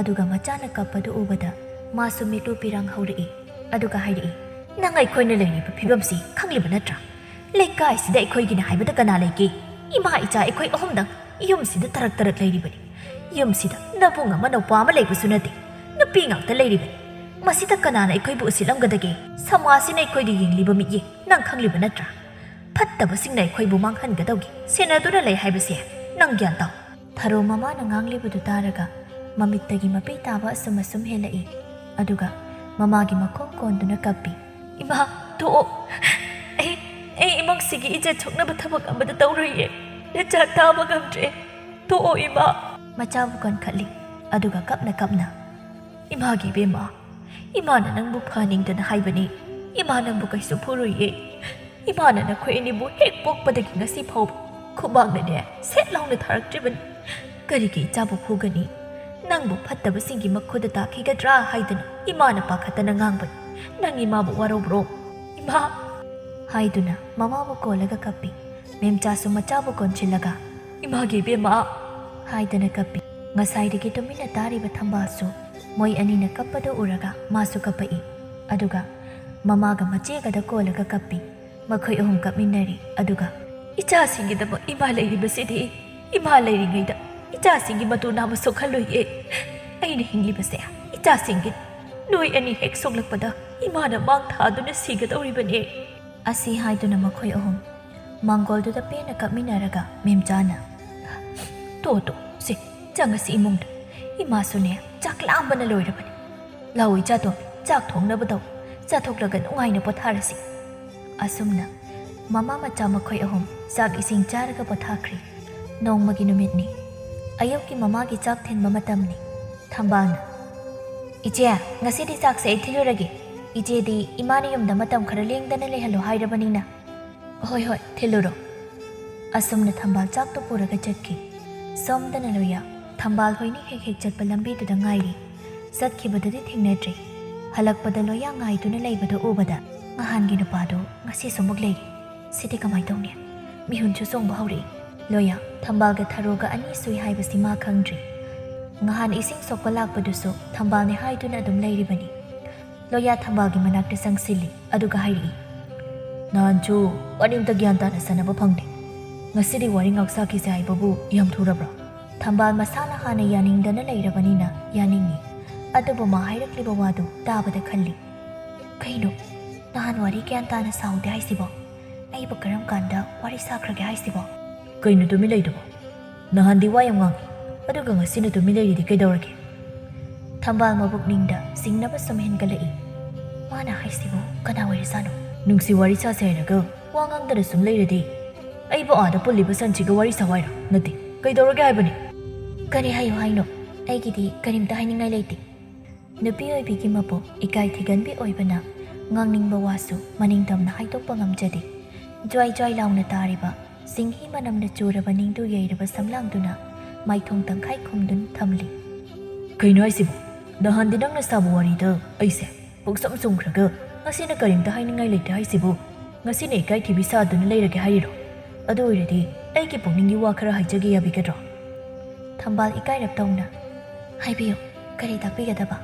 ꯑꯗꯨꯒ ꯃꯆꯥꯅ ꯀꯞꯄꯗꯨ ꯎꯕꯗ ꯃꯥꯁꯨ ꯃꯤꯠꯂꯨ ꯄꯤꯔꯥꯡ ꯍꯧꯔꯛꯏ꯫ ꯑꯗꯨꯒ ꯍꯥꯏꯔꯛꯏ, "ꯅꯪ ꯑꯩꯈꯣꯏꯅ ꯂꯩꯔꯤꯕ ꯐꯤꯕꯝꯁꯤ ꯈꯪꯂꯤꯕ ꯅꯠꯇ꯭ꯔꯥ? ꯂꯩꯀꯥꯏꯁꯤꯗ ꯑꯩꯈꯣꯏꯒꯤꯅ ꯍꯥꯏꯕꯗ ꯀꯅꯥ ꯂꯩꯒꯦ? ꯏꯃꯥ ꯏꯆꯥ ꯑꯩꯈꯣꯏ ꯑꯍꯨꯝꯗꯪ ꯌꯨꯝꯁꯤꯗ ꯇꯔꯛ ꯇꯔꯛ ꯂꯩꯔꯤꯕꯅꯤ꯫ ꯌꯨꯝꯁꯤꯗ ꯅꯕꯨꯡ ꯑꯃ ꯅꯧꯄꯥ ꯑꯃ ꯂꯩꯕꯁꯨ ꯅꯠꯇꯦ꯫ ꯅꯨꯄꯤ ꯉꯥꯛꯇ ꯂꯩꯔꯤꯕꯅꯤ꯫ ꯃꯁꯤꯗ ꯀꯅꯥꯅ ꯑꯩꯈꯣꯏꯕꯨ ꯎꯁꯤꯠꯂꯝꯒꯗꯒꯦ? ꯁꯃꯥꯖꯁꯤꯅ ꯑꯩꯈꯣꯏꯗ ꯌꯦꯡꯂꯤꯕ ꯃꯤꯠꯌꯦꯡ ꯅꯪ ꯈꯪꯂꯤꯕ ꯅꯠꯇ꯭ꯔꯥ? ꯐꯠꯇꯕꯁꯤꯡꯅ ꯑꯩꯈꯣꯏꯕꯨ ꯃꯥꯡꯍꯟꯒꯗꯧꯒꯤ ꯁꯦꯟꯅꯗꯨꯅ ꯂꯩ ꯍꯥꯏꯕꯁꯦ ꯅꯪ ꯒ꯭ꯌꯥꯟ ꯇꯥꯎ"꯫ ꯊꯔꯣ ꯃꯃꯥꯅ ꯉꯥꯡꯂꯤꯕꯗꯨ ꯇꯥꯔꯒ ꯃꯃꯤꯠꯇꯒꯤ ꯃꯄꯤ ꯇꯥꯕ ꯑꯁꯨꯝ ꯑꯁꯨꯝ ꯍꯦꯜꯂꯛꯏ꯫ ꯑꯗꯨꯒ ꯃꯃꯥꯒꯤ ꯃꯈꯣꯡ ꯀꯣꯟꯗꯨꯅ ꯀꯞꯄꯤ꯫ "ꯏꯃꯥ, ꯇꯣꯛꯑꯣ꯫ ꯑꯩ, ꯑꯩ ꯏꯃꯨꯡꯁꯤꯒꯤ ꯏꯖꯠ ꯁꯣꯛꯅꯕ ꯊꯕꯛ ꯑꯃꯗ ꯇꯧꯔꯣꯏꯌꯦ꯫ ꯅꯆꯥ ꯇꯥꯕ ꯉꯝꯗ꯭ꯔꯦ꯫ ꯇꯣꯛꯑꯣ, ꯏꯃꯥ"꯫ ꯃꯆꯥꯕꯨ ꯀꯟꯈꯠꯂꯤ꯫ ꯑꯗꯨꯒ ꯀꯞꯅ ꯀꯞꯅ, "ꯏꯃꯥꯒꯤ ꯏꯕꯦꯝꯃ, ꯏꯃꯥꯅ ꯅꯪꯕꯨ ꯐꯍꯟꯅꯤꯡꯗꯅ ꯍꯥꯏꯕꯅꯤ꯫ ꯏꯃꯥ ꯅꯪꯕꯨ ꯀꯩꯁꯨ ꯐꯨꯔꯣꯏꯌꯦ꯫ ꯏꯃꯥꯅ ꯅꯈꯣꯏ ꯑꯅꯤꯕꯨ ꯍꯦꯛ ꯄꯣꯛꯄꯗꯒꯤ ꯉꯁꯤ ꯐꯥꯎꯕ ꯈꯨꯕꯥꯛꯅꯅꯦ ꯁꯦꯠ ꯂꯥꯎꯅ ꯊꯥꯔꯛꯇ꯭ꯔꯤꯕꯅꯤ꯫ ꯀꯔꯤꯒꯤ ꯏꯆꯥꯕꯨ ꯐꯨꯒꯅꯤ? ꯅꯪꯕꯨ ꯐꯠꯇꯕꯁꯤꯡꯒꯤ ꯃꯈꯨꯗ ꯇꯥꯈꯤꯒꯗ꯭ꯔꯥ ꯍꯥꯏꯗꯅ ꯏꯃꯥꯅ ꯄꯥꯈꯠꯇꯅ ꯉꯥꯡꯕꯅꯤ꯫ ꯅꯪ ꯏꯃꯥꯕꯨ ꯋꯥꯔꯧꯕ꯭ꯔꯣ? ꯏꯃꯥ!" ꯍꯥꯏꯗꯨꯅ ꯃꯃꯥꯕꯨ ꯀꯣꯜꯂꯒ ꯀꯞꯄꯤ꯫ ꯃꯦꯝꯆꯥꯁꯨ ꯃꯆꯥꯕꯨ ꯀꯣꯟꯁꯤꯜꯂꯒ, "ꯏꯃꯥꯒꯤ ꯏꯕꯦꯝꯃ!" ꯍꯥꯏꯗꯅ ꯀꯞꯄꯤ꯫ ꯉꯁꯥꯏꯗꯒꯤ ꯇꯨꯃꯤꯟꯅ ꯇꯥꯔꯤꯕ ꯊꯝꯕꯥꯜꯁꯨ ꯃꯣꯏ ꯑꯅꯤꯅ ꯀꯞꯄꯗꯨ ꯎꯔꯒ ꯃꯥꯁꯨ ꯀꯞꯄꯛꯏ꯫ ꯑꯗꯨꯒ ꯃꯃꯥꯒ ꯃꯆꯦꯒꯗ ꯀꯣꯜꯂꯒ ꯀꯞꯄꯤ꯫ ꯃꯈꯣꯏ ꯑꯍꯨꯝ ꯀꯞꯃꯤꯟꯅꯔꯤ꯫ ꯑꯗꯨꯒ, "ꯏꯆꯥꯁꯤꯡꯒꯤꯗꯃꯛ ꯏꯃꯥ ꯂꯩꯔꯤꯕꯁꯤꯗꯤ, ꯏꯃꯥ ꯂꯩꯔꯤꯉꯩꯗ ꯏꯆꯥꯁꯤꯡꯒꯤ ꯃꯇꯨ ꯅꯥꯕ ꯁꯣꯛꯍꯜꯂꯣꯏꯌꯦ꯫ ꯑꯩꯅ ꯍꯤꯡꯂꯤꯕꯁꯦ ꯏꯆꯥꯁꯤꯡꯒꯤ꯫ ꯅꯣꯏ ꯑꯅꯤ ꯍꯦꯛ ꯁꯣꯛꯂꯛꯄꯗ ꯏꯃꯥꯅ ꯃꯥꯡ ꯊꯥꯗꯨꯅ ꯁꯤꯒꯗꯧꯔꯤꯕꯅꯦ"꯫ ꯑꯁꯤ ꯍꯥꯏꯗꯨꯅ ꯃꯈꯣꯏ ꯑꯍꯨꯝ ꯃꯥꯡꯒꯣꯜꯗꯨꯗ ꯄꯦꯟꯅ ꯀꯞꯃꯤꯟꯅꯔꯒ ꯃꯦꯝꯆꯥꯅ, "ꯇꯣ, ꯇꯣ, ꯁꯦ, ꯆꯪꯉꯁꯤ ꯏꯃꯨꯡꯗ꯫ ꯏꯃꯥꯁꯨꯅꯦ, ꯆꯥꯛ ꯂꯥꯝꯕꯅ ꯂꯣꯏꯔꯕꯅꯤ"꯫ "ꯂꯥꯛꯑꯣ ꯏꯆꯥꯇꯣꯝꯕꯤ, ꯆꯥꯛ ꯊꯣꯡꯅꯕ ꯇꯧ꯫ ꯆꯥꯊꯣꯛꯂꯒ ꯅꯨꯡꯉꯥꯏꯅ ꯄꯣꯊꯥꯔꯁꯤ꯫" ꯑꯁꯨꯝꯅ ꯃꯃꯥ ꯃꯆꯥ ꯃꯈꯣꯏ ꯑꯍꯨꯝ ꯆꯥꯛ ꯏꯁꯤꯡ ꯆꯥꯔꯒ ꯄꯣꯊꯥꯈ꯭ꯔꯦ꯫ ꯅꯣꯡꯃꯒꯤ ꯅꯨꯃꯤꯠꯅꯤ꯫ ꯑꯌꯨꯛꯀꯤ ꯃꯃꯥꯒꯤ ꯆꯥꯛ ꯊꯤꯟꯕ ꯃꯇꯝꯅꯤ꯫ ꯊꯝꯕꯥꯜꯅ, "ꯏꯆꯦ, ꯉꯁꯤꯗꯤ ꯆꯥꯛꯁꯦ ꯑꯩ ꯊꯤꯜꯂꯨꯔꯒꯦ꯫ ꯏꯆꯦꯗꯤ ꯏꯃꯥꯅ ꯌꯨꯝꯗ ꯃꯇꯝ ꯈꯔ ꯂꯦꯡꯗꯅ ꯂꯩꯍꯜꯂꯣ ꯍꯥꯏꯔꯕꯅꯤꯅ꯫" "ꯍꯣꯏ, ꯍꯣꯏ, ꯊꯤꯜꯂꯨꯔꯣ꯫" ꯑꯁꯨꯝꯅ ꯊꯝꯕꯥꯜ ꯆꯥꯛꯇꯨ ꯄꯨꯔꯒ ꯆꯠꯈꯤ꯫ ꯁꯣꯝꯗꯅ ꯂꯣꯌꯥ ꯊꯝꯕꯥꯜ ꯍꯣꯏꯅꯤ ꯍꯦꯛ ꯍꯦꯛ ꯆꯠꯄ ꯂꯝꯕꯤꯗꯨꯗ ꯉꯥꯏꯔꯤ꯫ ꯆꯠꯈꯤꯕꯗꯨꯗꯤ ꯊꯦꯡꯅꯗ꯭ꯔꯦ꯫ ꯍꯜꯂꯛꯄꯗ ꯂꯣꯌꯥ ꯉꯥꯏꯗꯨꯅ ꯂꯩꯕꯗꯨ ꯎꯕꯗ, "ꯉꯍꯥꯟꯒꯤ ꯅꯨꯄꯥꯗꯨ ꯉꯁꯤꯁꯨ ꯑꯃꯨꯛ ꯂꯩꯔꯤ꯫ ꯁꯤꯗꯤ ꯀꯃꯥꯏ ꯇꯧꯅꯤ? ꯃꯤꯍꯨꯟꯁꯨ ꯆꯣꯡꯕ ꯍꯧꯔꯛꯏ꯫" ꯂꯣꯌꯥ ꯊꯝꯕꯥꯜꯒ ꯊꯔꯣꯒ ꯑꯅꯤ ꯁꯨꯏ ꯍꯥꯏꯕꯁꯤ ꯃꯥ ꯈꯪꯗ꯭ꯔꯤ꯫ ꯉꯍꯥꯟ ꯏꯁꯤꯡ ꯁꯣꯛꯄ ꯂꯥꯛꯄꯗꯨꯁꯨ ꯊꯝꯕꯥꯜꯅꯦ ꯍꯥꯏꯗꯨꯅ ꯑꯗꯨꯝ ꯂꯩꯔꯤꯕꯅꯤ꯫ ꯂꯣꯌꯥ ꯊꯝꯕꯥꯜꯒꯤ ꯃꯅꯥꯛꯇ ꯆꯪꯁꯤꯜꯂꯤ, ꯑꯗꯨꯒ ꯍꯥꯏꯔꯛꯏ, "ꯅꯍꯥꯟꯁꯨ ꯋꯥꯔꯤ ꯑꯝꯇ ꯒ꯭ꯌꯥꯟ ꯇꯥꯅ ꯁꯥꯟꯅꯕ ꯐꯪꯗꯦ꯫ ꯉꯁꯤꯗꯤ ꯋꯥꯔꯤ ꯉꯥꯛ ꯁꯥꯈꯤꯁꯦ ꯍꯥꯏꯕꯕꯨ ꯌꯥꯝ ꯊꯨꯔꯕ꯭ꯔꯥ?" ꯊꯝꯕꯥꯜ ꯃꯁꯥꯅ ꯍꯥꯟꯅ ꯌꯥꯅꯤꯡꯗꯅ ꯂꯩꯔꯕꯅꯤꯅ ꯌꯥꯅꯤꯡꯉꯤ꯫ ꯑꯗꯨꯕꯨ ꯃꯥ ꯍꯥꯏꯔꯛꯂꯤꯕ ꯋꯥꯗꯨ ꯇꯥꯕꯗ ꯈꯜꯂꯤ, "ꯀꯩꯅꯣ, ꯅꯍꯥꯟ ꯋꯥꯔꯤ ꯒ꯭ꯌꯥꯟ ꯇꯥꯅ ꯁꯥꯍꯧꯗꯦ ꯍꯥꯏꯁꯤꯕꯣ? ꯑꯩꯕꯨ ꯀꯔꯝ ꯀꯥꯟꯗ ꯋꯥꯔꯤ ꯁꯥꯈ꯭ꯔꯒꯦ ꯍꯥꯏꯁꯤꯕꯣ?" "ꯀꯩꯅꯣ ꯇꯨꯃꯤꯟ ꯂꯩꯗꯨꯕꯣ? ꯅꯍꯥꯟꯗꯤ ꯋꯥ ꯌꯥꯝ ꯉꯥꯡꯉꯤ, ꯑꯗꯨꯒ ꯉꯁꯤꯅ ꯇꯨꯃꯤꯟ ꯂꯩꯔꯤꯗꯤ ꯀꯩꯗꯧꯔꯒꯦ?" ꯊꯝꯕꯥꯜ ꯃꯕꯨꯛꯅꯤꯡꯗ ꯆꯤꯡꯅꯕ ꯁꯨꯝ ꯍꯦꯟꯒꯠꯂꯛꯏ꯫ "ꯃꯥꯅ ꯍꯥꯏꯁꯤꯕꯨ ꯀꯅꯥ ꯑꯣꯏꯔꯖꯥꯠꯅꯣ?" "ꯅꯨꯡꯁꯤ ꯋꯥꯔꯤ ꯁꯥꯁꯦ ꯍꯥꯏꯔꯒ ꯋꯥ ꯉꯥꯡꯗꯅ ꯁꯨꯝ ꯂꯩꯔꯗꯤ ꯑꯩꯕꯨ ꯑꯥꯗ ꯄꯨꯜꯂꯤꯕ ꯁꯟꯁꯤꯒ ꯋꯥꯔꯤ ꯁꯥꯎ ꯍꯥꯏꯔꯣ? ꯅꯠꯇꯦ, ꯀꯩꯗꯧꯔꯒꯦ ꯍꯥꯏꯕꯅꯤ?" "ꯀꯔꯤ ꯍꯥꯏꯌꯨ ꯍꯥꯏꯅꯣ? ꯑꯩꯒꯤꯗꯤ ꯀꯔꯤꯝꯇ ꯍꯥꯏꯅꯤꯡꯉꯥꯏ ꯂꯩꯇꯦ꯫" ꯅꯨꯄꯤ ꯑꯣꯏꯕꯤꯒꯤ ꯃꯄꯣꯛ ꯏꯀꯥꯏ ꯊꯤꯒꯟꯕꯤ ꯑꯣꯏꯕꯅ ꯉꯥꯡꯅꯤꯡꯕ ꯋꯥꯁꯨ ꯃꯅꯤꯡ ꯇꯝꯅ ꯍꯥꯏꯗꯣꯛꯄ ꯉꯝꯖꯗꯦ꯫ ꯖ꯭ꯋꯥꯏ ꯖ꯭ꯋꯥꯏ ꯂꯥꯎꯅ ꯇꯥꯔꯤꯕ ꯁꯤꯡꯍꯤ ꯃꯅꯝꯅ ꯆꯨꯔꯕ ꯅꯤꯡꯗꯨ ꯌꯩꯔꯕ ꯁꯝꯂꯥꯡꯗꯨꯅ ꯃꯥꯏꯊꯣꯡ ꯇꯪꯈꯥꯏ ꯈꯨꯝꯗꯨꯅ ꯊꯝꯂꯤ꯫ "ꯀꯩꯅꯣ ꯍꯥꯏꯁꯤꯕꯣ? ꯅꯍꯥꯟꯗꯤ ꯅꯪꯅ ꯁꯥꯕ ꯋꯥꯔꯤꯗ ꯑꯩꯁꯦ ꯄꯨꯛꯁꯨꯝ ꯁꯨꯝꯈ꯭ꯔꯒ ꯉꯁꯤꯅ ꯀꯔꯤꯝꯇ ꯍꯥꯏꯅꯤꯡꯉꯥꯏ ꯂꯩꯇꯦ ꯍꯥꯏꯁꯤꯕꯨ? ꯉꯁꯤꯅ ꯏꯀꯥꯏ ꯊꯤꯕꯤ ꯁꯥꯗꯨꯅ ꯂꯩꯔꯒꯦ ꯍꯥꯏꯔꯤꯔꯣ? ꯑꯗꯨ ꯑꯣꯏꯔꯗꯤ ꯑꯩꯒꯤ ꯄꯨꯛꯅꯤꯡꯒꯤ ꯋꯥ ꯈꯔ ꯍꯥꯏꯖꯒꯦ ꯌꯥꯕꯤꯒꯗ꯭ꯔꯣ?" ꯊꯝꯕꯥꯜ ꯏꯀꯥꯏꯔꯞ ꯇꯧꯅ, "ꯍꯥꯏꯕꯤꯌꯨ, ꯀꯔꯤ ꯇꯥꯛꯄꯤꯒꯗꯕ?"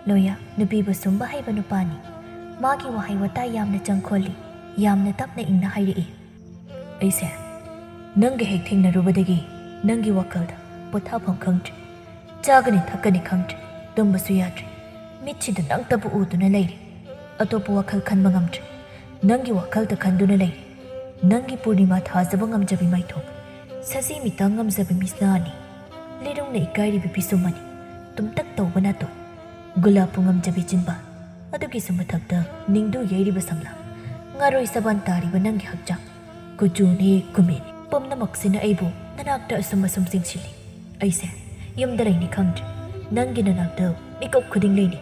ꯂꯣꯌꯥ ꯅꯨꯄꯤꯕꯨ ꯁꯨꯝꯕ ꯍꯩꯕ ꯅꯨꯄꯥꯅꯤ꯫ ꯃꯥꯒꯤ ꯋꯥꯍꯩ ꯋꯥꯇꯥ ꯌꯥꯝꯅ ꯆꯪꯈꯣꯜꯂꯤ, ꯌꯥꯝꯅ ꯇꯞꯅ ꯏꯪꯅ ꯍꯥꯏꯔꯛꯏ꯫ "ꯑꯩꯁꯦ ꯅꯪꯒ ꯍꯦꯛ ꯊꯦꯡꯅꯔꯨꯕꯗꯒꯤ ꯅꯪꯒꯤ ꯋꯥꯈꯜꯗ ꯄꯣꯊꯥꯐꯝ ꯈꯪꯗ꯭ꯔꯦ꯫ ꯆꯥꯒꯅꯤ ꯊꯛꯀꯅꯤ ꯈꯪꯗ꯭ꯔꯦ, ꯇꯨꯝꯕꯁꯨ ꯌꯥꯗ꯭ꯔꯦ꯫ ꯃꯤꯠꯁꯤꯗ ꯅꯪꯇꯕꯨ ꯎꯗꯨꯅ ꯂꯩꯔꯦ꯫ ꯑꯇꯣꯞꯄ ꯋꯥꯈꯜ ꯈꯟꯕ ꯉꯝꯗ꯭ꯔꯦ꯫ ꯅꯪꯒꯤ ꯋꯥꯈꯜꯗ ꯈꯟꯗꯨꯅ ꯂꯩꯔꯦ꯫ ꯅꯪꯒꯤ ꯄꯨꯔꯅꯤꯃꯥ ꯊꯥꯖꯕ ꯉꯝꯖꯕꯤ ꯃꯥꯏꯊꯣꯡ, ꯁꯖꯤ ꯃꯤꯇꯥꯡ ꯉꯝꯖꯕꯤ ꯃꯤꯠꯁꯅꯥ ꯑꯅꯤ, ꯂꯤꯔꯨꯡꯅ ꯏꯀꯥꯏꯔꯤꯕꯤ ꯄꯤꯁꯨꯝ ꯑꯅꯤ, ꯇꯨꯝꯇꯛ ꯇꯧꯕ ꯅꯥꯇꯣꯟ, ꯒꯨꯂꯥꯞ ꯄꯨꯡꯉꯝꯖꯕꯤ ꯆꯤꯟꯕꯥꯜ ꯑꯗꯨꯒꯤꯁꯨ ꯃꯊꯛꯇ ꯅꯤꯡꯗꯨ ꯌꯩꯔꯤꯕ ꯁꯝꯂꯥꯡ, ꯉꯥꯔꯣꯏ ꯁꯕꯥꯟ ꯇꯥꯔꯤꯕ ꯅꯪꯒꯤ ꯍꯛꯆꯥꯡ, ꯀꯨꯆꯨꯅꯦ ꯀꯨꯃꯦꯟꯅꯦ, ꯄꯨꯝꯅꯃꯛꯁꯤꯅ ꯑꯩꯕꯨ ꯅꯅꯥꯛꯇ ꯑꯁꯨꯝ ꯑꯁꯨꯝ ꯆꯤꯡꯁꯤꯜꯂꯤ꯫ ꯑꯩꯁꯦ ꯌꯨꯝꯗ ꯂꯩꯅꯤ ꯈꯪꯗ꯭ꯔꯦ, ꯅꯪꯒꯤ ꯅꯅꯥꯛꯇ ꯃꯤꯀꯨꯞ ꯈꯨꯗꯤꯡ ꯂꯩꯅꯤ꯫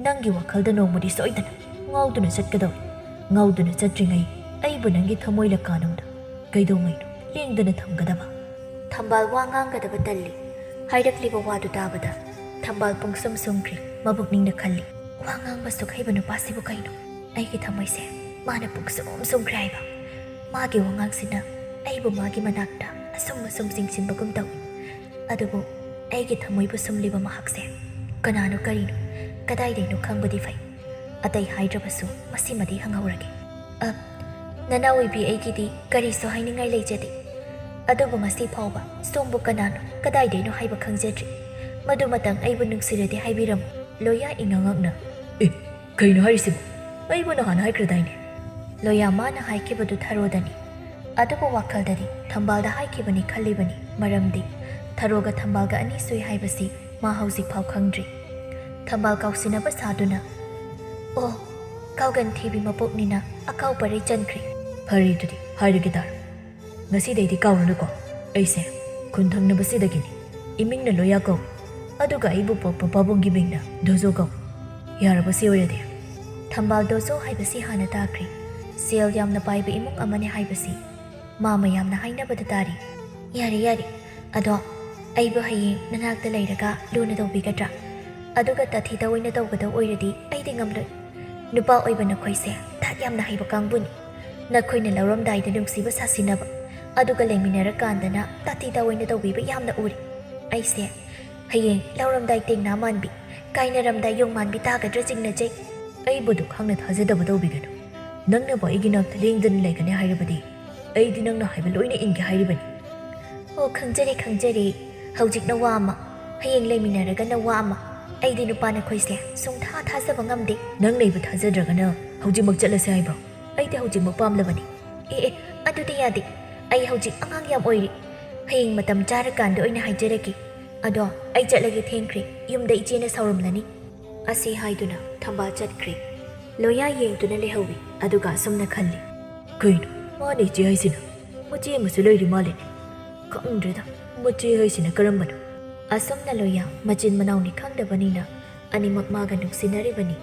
ꯅꯪꯒꯤ ꯋꯥꯈꯜꯗ ꯅꯣꯡꯃꯗꯤ ꯁꯣꯏꯗꯅ ꯉꯥꯎꯗꯨꯅ ꯆꯠꯀꯗꯧꯔꯤ꯫ ꯉꯥꯎꯗꯨꯅ ꯆꯠꯇ꯭ꯔꯤꯉꯩ ꯑꯩꯕꯨ ꯅꯪꯒꯤ ꯊꯃꯣꯏ ꯂꯀꯥꯅꯨꯡꯗ ꯀꯩꯗꯧꯉꯩꯅꯣ ꯂꯦꯡꯗꯅ ꯊꯝꯒꯗꯕ? ꯊꯝꯕꯥꯜ ꯋꯥ ꯉꯥꯡꯒꯗꯕ ꯇꯜꯂꯤ꯫ ꯍꯥꯏꯔꯛꯂꯤꯕ ꯋꯥꯗꯨ ꯇꯥꯕꯗ ꯊꯝꯕꯥꯜ ꯄꯨꯡꯁꯨꯝ ꯁꯨꯝꯈ꯭ꯔꯦ꯫ ꯃꯕꯨꯛꯅꯤꯡꯅ ꯈꯜꯂꯤ, "ꯋꯥ ꯉꯥꯡꯕ ꯁꯨꯛ ꯍꯩꯕ ꯅꯨꯄꯥꯁꯤꯕꯨ ꯀꯩꯅꯣ? ꯑꯩꯒꯤ ꯊꯃꯣꯏꯁꯦ ꯃꯥꯅ ꯄꯨꯡꯁꯨꯝ ꯁꯨꯝꯈ꯭ꯔꯦ ꯍꯥꯏꯕ꯫ ꯃꯥꯒꯤ ꯋꯥꯉꯥꯡꯁꯤꯅ ꯑꯩꯕꯨ ꯃꯥꯒꯤ ꯃꯅꯥꯛꯇ ꯑꯁꯨꯝ ꯑꯁꯨꯝ ꯆꯤꯡꯁꯤꯟꯕꯒꯨꯝ ꯇꯧꯏ꯫ ꯑꯗꯨꯕꯨ ꯑꯩꯒꯤ ꯊꯃꯣꯏꯕꯨ ꯁꯨꯝꯂꯤꯕ ꯃꯍꯥꯛꯁꯦ ꯀꯅꯥꯅꯣ ꯀꯔꯤꯅꯣ ꯀꯗꯥꯏꯗꯩꯅꯣ ꯈꯪꯕꯗꯤ ꯐꯩ꯫ ꯑꯇꯩ ꯍꯥꯏꯗ꯭ꯔꯕꯁꯨ ꯃꯁꯤꯃꯗꯤ ꯍꯪꯍꯧꯔꯒꯦ꯫ ꯑ, ꯅꯅꯥꯎ ꯑꯣꯏꯕꯤ, ꯑꯩꯒꯤꯗꯤ ꯀꯔꯤꯁꯨ ꯍꯥꯏꯅꯤꯡꯉꯥꯏ ꯂꯩꯖꯗꯦ꯫ ꯑꯗꯨꯕꯨ ꯉꯁꯤ ꯐꯥꯎꯕ ꯁꯣꯝꯕꯨ ꯀꯅꯥꯅꯣ ꯀꯗꯥꯏꯗꯩꯅꯣ ꯍꯥꯏꯕ ꯈꯪꯖꯗ꯭ꯔꯤ꯫ ꯃꯗꯨꯃꯇꯪ ꯑꯩꯕꯨ ꯅꯨꯡꯁꯤꯔꯗꯤ ꯍꯥꯏꯕꯤꯔꯝꯃꯨ꯫" ꯂꯣꯌꯥ ꯏꯉꯥꯉꯛꯅ, "ꯑꯦ, ꯀꯩꯅꯣ ꯍꯥꯏꯔꯤꯁꯤꯕꯣ? ꯑꯩꯕꯨ ꯅꯍꯥꯟ ꯍꯥꯏꯈ꯭ꯔꯗꯥꯏꯅꯦ?" ꯂꯣꯌꯥ ꯃꯥꯅ ꯍꯥꯏꯈꯤꯕꯗꯨ ꯊꯔꯣꯗꯅꯤ꯫ ꯑꯗꯨꯕꯨ ꯋꯥꯈꯜꯗꯗꯤ ꯊꯝꯕꯥꯜꯗ ꯍꯥꯏꯈꯤꯕꯅꯤ ꯈꯜꯂꯤꯕꯅꯤ, ꯃꯔꯝꯗꯤ ꯊꯔꯣꯒ ꯊꯝꯕꯥꯜꯒ ꯑꯅꯤ ꯁꯨꯏ ꯍꯥꯏꯕꯁꯤ ꯃꯥ ꯍꯧꯖꯤꯛ ꯐꯥꯎ ꯈꯪꯗ꯭ꯔꯤ꯫ ꯊꯝꯕꯥꯜ ꯀꯥꯎꯁꯤꯟꯅꯕ ꯁꯥꯗꯨꯅ, "ꯑꯣ, ꯀꯥꯎꯒꯟ ꯊꯤꯕꯤ ꯃꯄꯣꯛꯅꯤꯅ ꯑꯀꯥꯎ ꯄꯔꯩ ꯆꯟꯈ꯭ꯔꯦ꯫" "ꯐꯔꯦ, ꯑꯗꯨꯗꯤ ꯍꯥꯏꯔꯒꯦ ꯇꯥꯔꯣ꯫ ꯉꯁꯤꯗꯩꯗꯤ ꯀꯥꯎꯔꯅꯨꯀꯣ꯫ ꯑꯩꯁꯦ ꯈꯨꯟ ꯊꯪꯅꯕꯁꯤꯗꯒꯤꯅꯤ꯫ ꯏꯃꯤꯡꯅ ꯂꯣꯌꯥ ꯀꯧ꯫ ꯑꯗꯨꯒ ꯑꯩꯕꯨ ꯄꯣꯛꯄ ꯄꯥꯕꯨꯡꯒꯤ ꯃꯤꯡꯅ ꯗꯣꯖꯣ ꯀꯧ꯫ ꯌꯥꯔꯕ ꯁꯤ ꯑꯣꯏꯔꯗꯤ?" ꯊꯝꯕꯥꯜ ꯗꯣꯖꯣ ꯍꯥꯏꯕꯁꯤ ꯍꯥꯟꯅ ꯇꯥꯈ꯭ꯔꯦ꯫ ꯁꯦꯜ ꯌꯥꯝꯅ ꯄꯥꯏꯕ ꯏꯃꯨꯡ ꯑꯃꯅꯤ ꯍꯥꯏꯕꯁꯤ ꯃꯥ ꯃꯌꯥꯝꯅ ꯍꯥꯏꯅꯕꯗ ꯇꯥꯔꯤ꯫ "ꯌꯥꯔꯦ, ꯌꯥꯔꯦ꯫ ꯑꯗꯣ ꯑꯩꯕꯨ ꯍꯌꯦꯡ ꯅꯅꯥꯛꯇ ꯂꯩꯔꯒ ꯂꯨꯅ ꯇꯧꯕꯤꯒꯗ꯭ꯔꯥ? ꯑꯗꯨꯒ ꯇꯥꯊꯤ ꯇꯥꯑꯣꯏꯅ ꯇꯧꯒꯗꯧ ꯑꯣꯏꯔꯗꯤ ꯑꯩꯗꯤ ꯉꯝꯂꯣꯏ꯫ ꯅꯨꯄꯥ ꯑꯣꯏꯕ ꯅꯈꯣꯏꯁꯦ ꯊꯥꯛ ꯌꯥꯝꯅ ꯍꯩꯕ ꯀꯥꯡꯕꯨꯅꯤ꯫ ꯅꯈꯣꯏꯅ ꯂꯧꯔꯝꯗꯥꯏꯗ ꯅꯨꯡꯁꯤꯕ ꯁꯥꯁꯤꯟꯅꯕ, ꯑꯗꯨꯒ ꯂꯩꯃꯤꯟꯅꯔꯀꯥꯟꯗꯅ ꯇꯥꯊꯤ ꯇꯥꯑꯣꯏꯅ ꯇꯧꯕꯤꯕ ꯌꯥꯝꯅ ꯎꯔꯦ꯫ ꯑꯩꯁꯦ ꯍꯌꯦꯡ ꯂꯧꯔꯝꯗꯥꯏ ꯇꯦꯡꯅꯥ ꯃꯥꯟꯕꯤ, ꯀꯥꯏꯅꯔꯝꯗꯥꯏ ꯌꯣꯡ ꯃꯥꯟꯕꯤ ꯇꯥꯒꯗ꯭ꯔꯥ ꯆꯤꯡꯅꯖꯩ꯫" "ꯑꯩꯕꯨ ꯑꯗꯨꯛ ꯈꯪꯅ ꯊꯥꯖꯗꯕ ꯇꯧꯕꯤꯒꯅꯨ꯫ ꯅꯪꯅꯕꯨ ꯑꯩꯒꯤ ꯅꯥꯛꯇ ꯂꯦꯡꯗꯅ ꯂꯩꯒꯅꯤ ꯍꯥꯏꯔꯕꯗꯤ ꯑꯩꯗꯤ ꯅꯪꯅ ꯍꯥꯏꯕ ꯂꯣꯏꯅ ꯏꯟꯒꯦ ꯍꯥꯏꯔꯤꯕꯅꯤ꯫" "ꯑꯣ, ꯈꯪꯖꯔꯦ, ꯈꯪꯖꯔꯦ꯫ ꯍꯧꯖꯤꯛꯅ ꯋꯥ ꯑꯃ, ꯍꯌꯦꯡ ꯂꯩꯃꯤꯟꯅꯔꯒꯅ ꯋꯥ ꯑꯃ꯫ ꯑꯩꯗꯤ ꯅꯨꯄꯥ ꯅꯈꯣꯏꯁꯦ ꯁꯨꯡꯊꯥ ꯊꯥꯖꯕ ꯉꯝꯗꯦ꯫" "ꯅꯪꯅ ꯑꯩꯕꯨ ꯊꯥꯖꯗ꯭ꯔꯒꯅ ꯍꯧꯖꯤꯛꯃꯛ ꯆꯠꯂꯁꯦ ꯍꯥꯏꯕ꯭ꯔꯣ? ꯑꯩꯗꯤ ꯍꯧꯖꯤꯛꯃꯛ ꯄꯥꯝꯂꯕꯅꯤ꯫" "ꯑꯦ, ꯑꯦ, ꯑꯗꯨꯗꯤ ꯌꯥꯗꯦ꯫ ꯑꯩ ꯍꯧꯖꯤꯛ ꯑꯉꯥꯡ ꯌꯥꯝ ꯑꯣꯏꯔꯤ꯫ ꯍꯌꯦꯡ ꯃꯇꯝ ꯆꯥꯔꯀꯥꯟꯗ ꯑꯣꯏꯅ ꯍꯥꯏꯖꯔꯒꯦ꯫ ꯑꯗꯣ ꯑꯩ ꯆꯠꯂꯒꯦ, ꯊꯦꯡꯈ꯭ꯔꯦ꯫ ꯌꯨꯝꯗ ꯏꯆꯦꯅ ꯁꯥꯎꯔꯝꯂꯅꯤ꯫" ꯑꯁꯤ ꯍꯥꯏꯗꯨꯅ ꯊꯝꯕꯥꯜ ꯆꯠꯈ꯭ꯔꯦ꯫ ꯂꯣꯌꯥ ꯌꯦꯡꯗꯨꯅ ꯂꯩꯍꯧꯏ, ꯑꯗꯨꯒ ꯑꯁꯨꯝꯅ ꯈꯜꯂꯤ, "ꯀꯩꯅꯣ, ꯃꯥꯅ ꯏꯆꯦ ꯍꯥꯏꯁꯤꯅ? ꯃꯆꯦ ꯑꯃꯁꯨ ꯂꯩꯔꯤ ꯃꯥꯜꯂꯦꯅꯦ꯫ ꯈꯪꯗ꯭ꯔꯦꯗ, ꯃꯆꯦ ꯍꯥꯏꯁꯤꯅ ꯀꯔꯝꯕꯅꯣ?" ꯑꯁꯨꯝꯅ ꯂꯣꯌꯥ ꯃꯆꯤꯟ ꯃꯅꯥꯎꯅꯤ ꯈꯪꯗꯕꯅꯤꯅ ꯑꯅꯤꯃꯛ ꯃꯥꯒ ꯅꯨꯡꯁꯤꯅꯔꯤꯕꯅꯤ꯫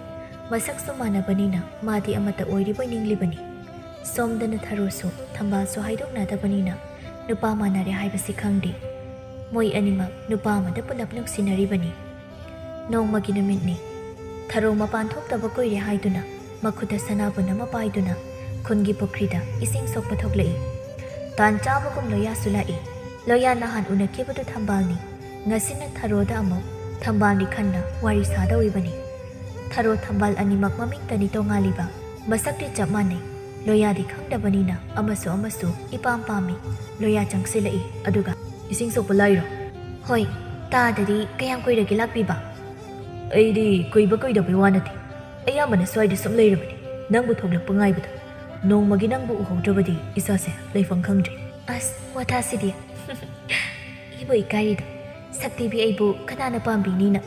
ꯃꯁꯛꯁꯨ ꯃꯥꯟꯅꯕꯅꯤꯅ ꯃꯥꯗꯤ ꯑꯃꯠꯇ ꯑꯣꯏꯔꯤꯕꯣꯏ ꯅꯤꯡꯂꯤꯕꯅꯤ꯫ ꯁꯣꯝꯗꯅ ꯊꯔꯣꯁꯨ ꯊꯝꯕꯥꯜꯁꯨ ꯍꯥꯏꯗꯣꯛꯅꯗꯕꯅꯤꯅ ꯅꯨꯄꯥ ꯃꯥꯟꯅꯔꯦ ꯍꯥꯏꯕꯁꯤ ꯈꯪꯗꯦ꯫ ꯃꯣꯏ ꯑꯅꯤꯃꯛ ꯅꯨꯄꯥ ꯑꯃꯗ ꯄꯨꯂꯞ ꯅꯨꯡꯁꯤꯅꯔꯤꯕꯅꯤ꯫ ꯅꯣꯡꯃꯒꯤ ꯅꯨꯃꯤꯠꯅꯤ꯫ ꯊꯔꯣ ꯃꯄꯥꯟ ꯊꯣꯛꯇꯕ ꯀꯨꯏꯔꯦ ꯍꯥꯏꯗꯨꯅ ꯃꯈꯨꯠꯇ ꯁꯅꯥꯕꯨꯟ ꯑꯃ ꯄꯥꯏꯗꯨꯅ ꯈꯨꯟꯒꯤ ꯄꯨꯈ꯭ꯔꯤꯗ ꯏꯁꯤꯡ ꯁꯣꯛꯄ ꯊꯣꯛꯂꯛꯏ꯫ ꯇꯥꯟ ꯆꯥꯕꯒꯨꯝ ꯂꯣꯌꯥꯁꯨ ꯂꯥꯛꯏ꯫ ꯂꯣꯌꯥ ꯅꯍꯥꯟ ꯎꯅꯈꯤꯕꯗꯨ ꯊꯝꯕꯥꯜꯅꯤ꯫ ꯉꯁꯤꯅ ꯊꯔꯣꯗ ꯑꯃꯨꯛ ꯊꯝꯕꯥꯜꯅꯤ ꯈꯟꯅ ꯋꯥꯔꯤ ꯁꯥꯗꯧꯔꯤꯕꯅꯤ꯫ ꯊꯔꯣ ꯊꯝꯕꯥꯜ ꯑꯅꯤꯃꯛ ꯃꯃꯤꯡꯇꯅꯤ ꯇꯣꯉꯥꯜꯂꯤꯕ, ꯃꯁꯛꯇꯤ ꯆꯞ ꯃꯥꯟꯅꯩ꯫ ꯂꯣꯌꯥꯗꯤ ꯈꯪꯗꯕꯅꯤꯅ ꯑꯃꯁꯨ ꯑꯃꯁꯨ ꯏꯄꯥꯝ ꯄꯥꯝꯃꯤ꯫ ꯂꯣꯌꯥ ꯆꯪꯁꯤꯜꯂꯛꯏ, ꯑꯗꯨꯒ, "ꯏꯁꯤꯡ ꯁꯣꯛꯄ ꯂꯥꯛꯏꯔꯣ?" "ꯍꯣꯏ, ꯇꯥꯗꯗꯤ ꯀꯌꯥꯝ ꯀꯨꯏꯔꯒꯦ ꯂꯥꯛꯄꯤꯕ?" "ꯑꯩꯗꯤ ꯀꯨꯏꯕ ꯀꯨꯏꯗꯕꯩ ꯋꯥ ꯅꯠꯇꯦ, ꯑꯌꯥꯝꯕꯅ ꯁ꯭ꯋꯥꯏꯗ ꯁꯨꯝ ꯂꯩꯔꯕꯅꯤ, ꯅꯪꯕꯨ ꯊꯣꯛꯂꯛꯄ ꯉꯥꯏꯕꯗ꯫ ꯅꯣꯡꯃꯒꯤ ꯅꯪꯕꯨ ꯎꯍꯧꯗ꯭ꯔꯕꯗꯤ ꯏꯁꯥꯁꯦ ꯂꯩꯐꯝ ꯈꯪꯗ꯭ꯔꯦ꯫" "ꯑꯁ, ꯋꯥꯊꯥꯁꯤꯗꯤ!" "ꯏꯕꯨ ꯏꯀꯥꯏꯔꯤꯗ, ꯁꯛꯊꯤꯕꯤ ꯑꯩꯕꯨ ꯀꯅꯥꯅ ꯄꯥꯝꯕꯤꯅꯤꯅ?"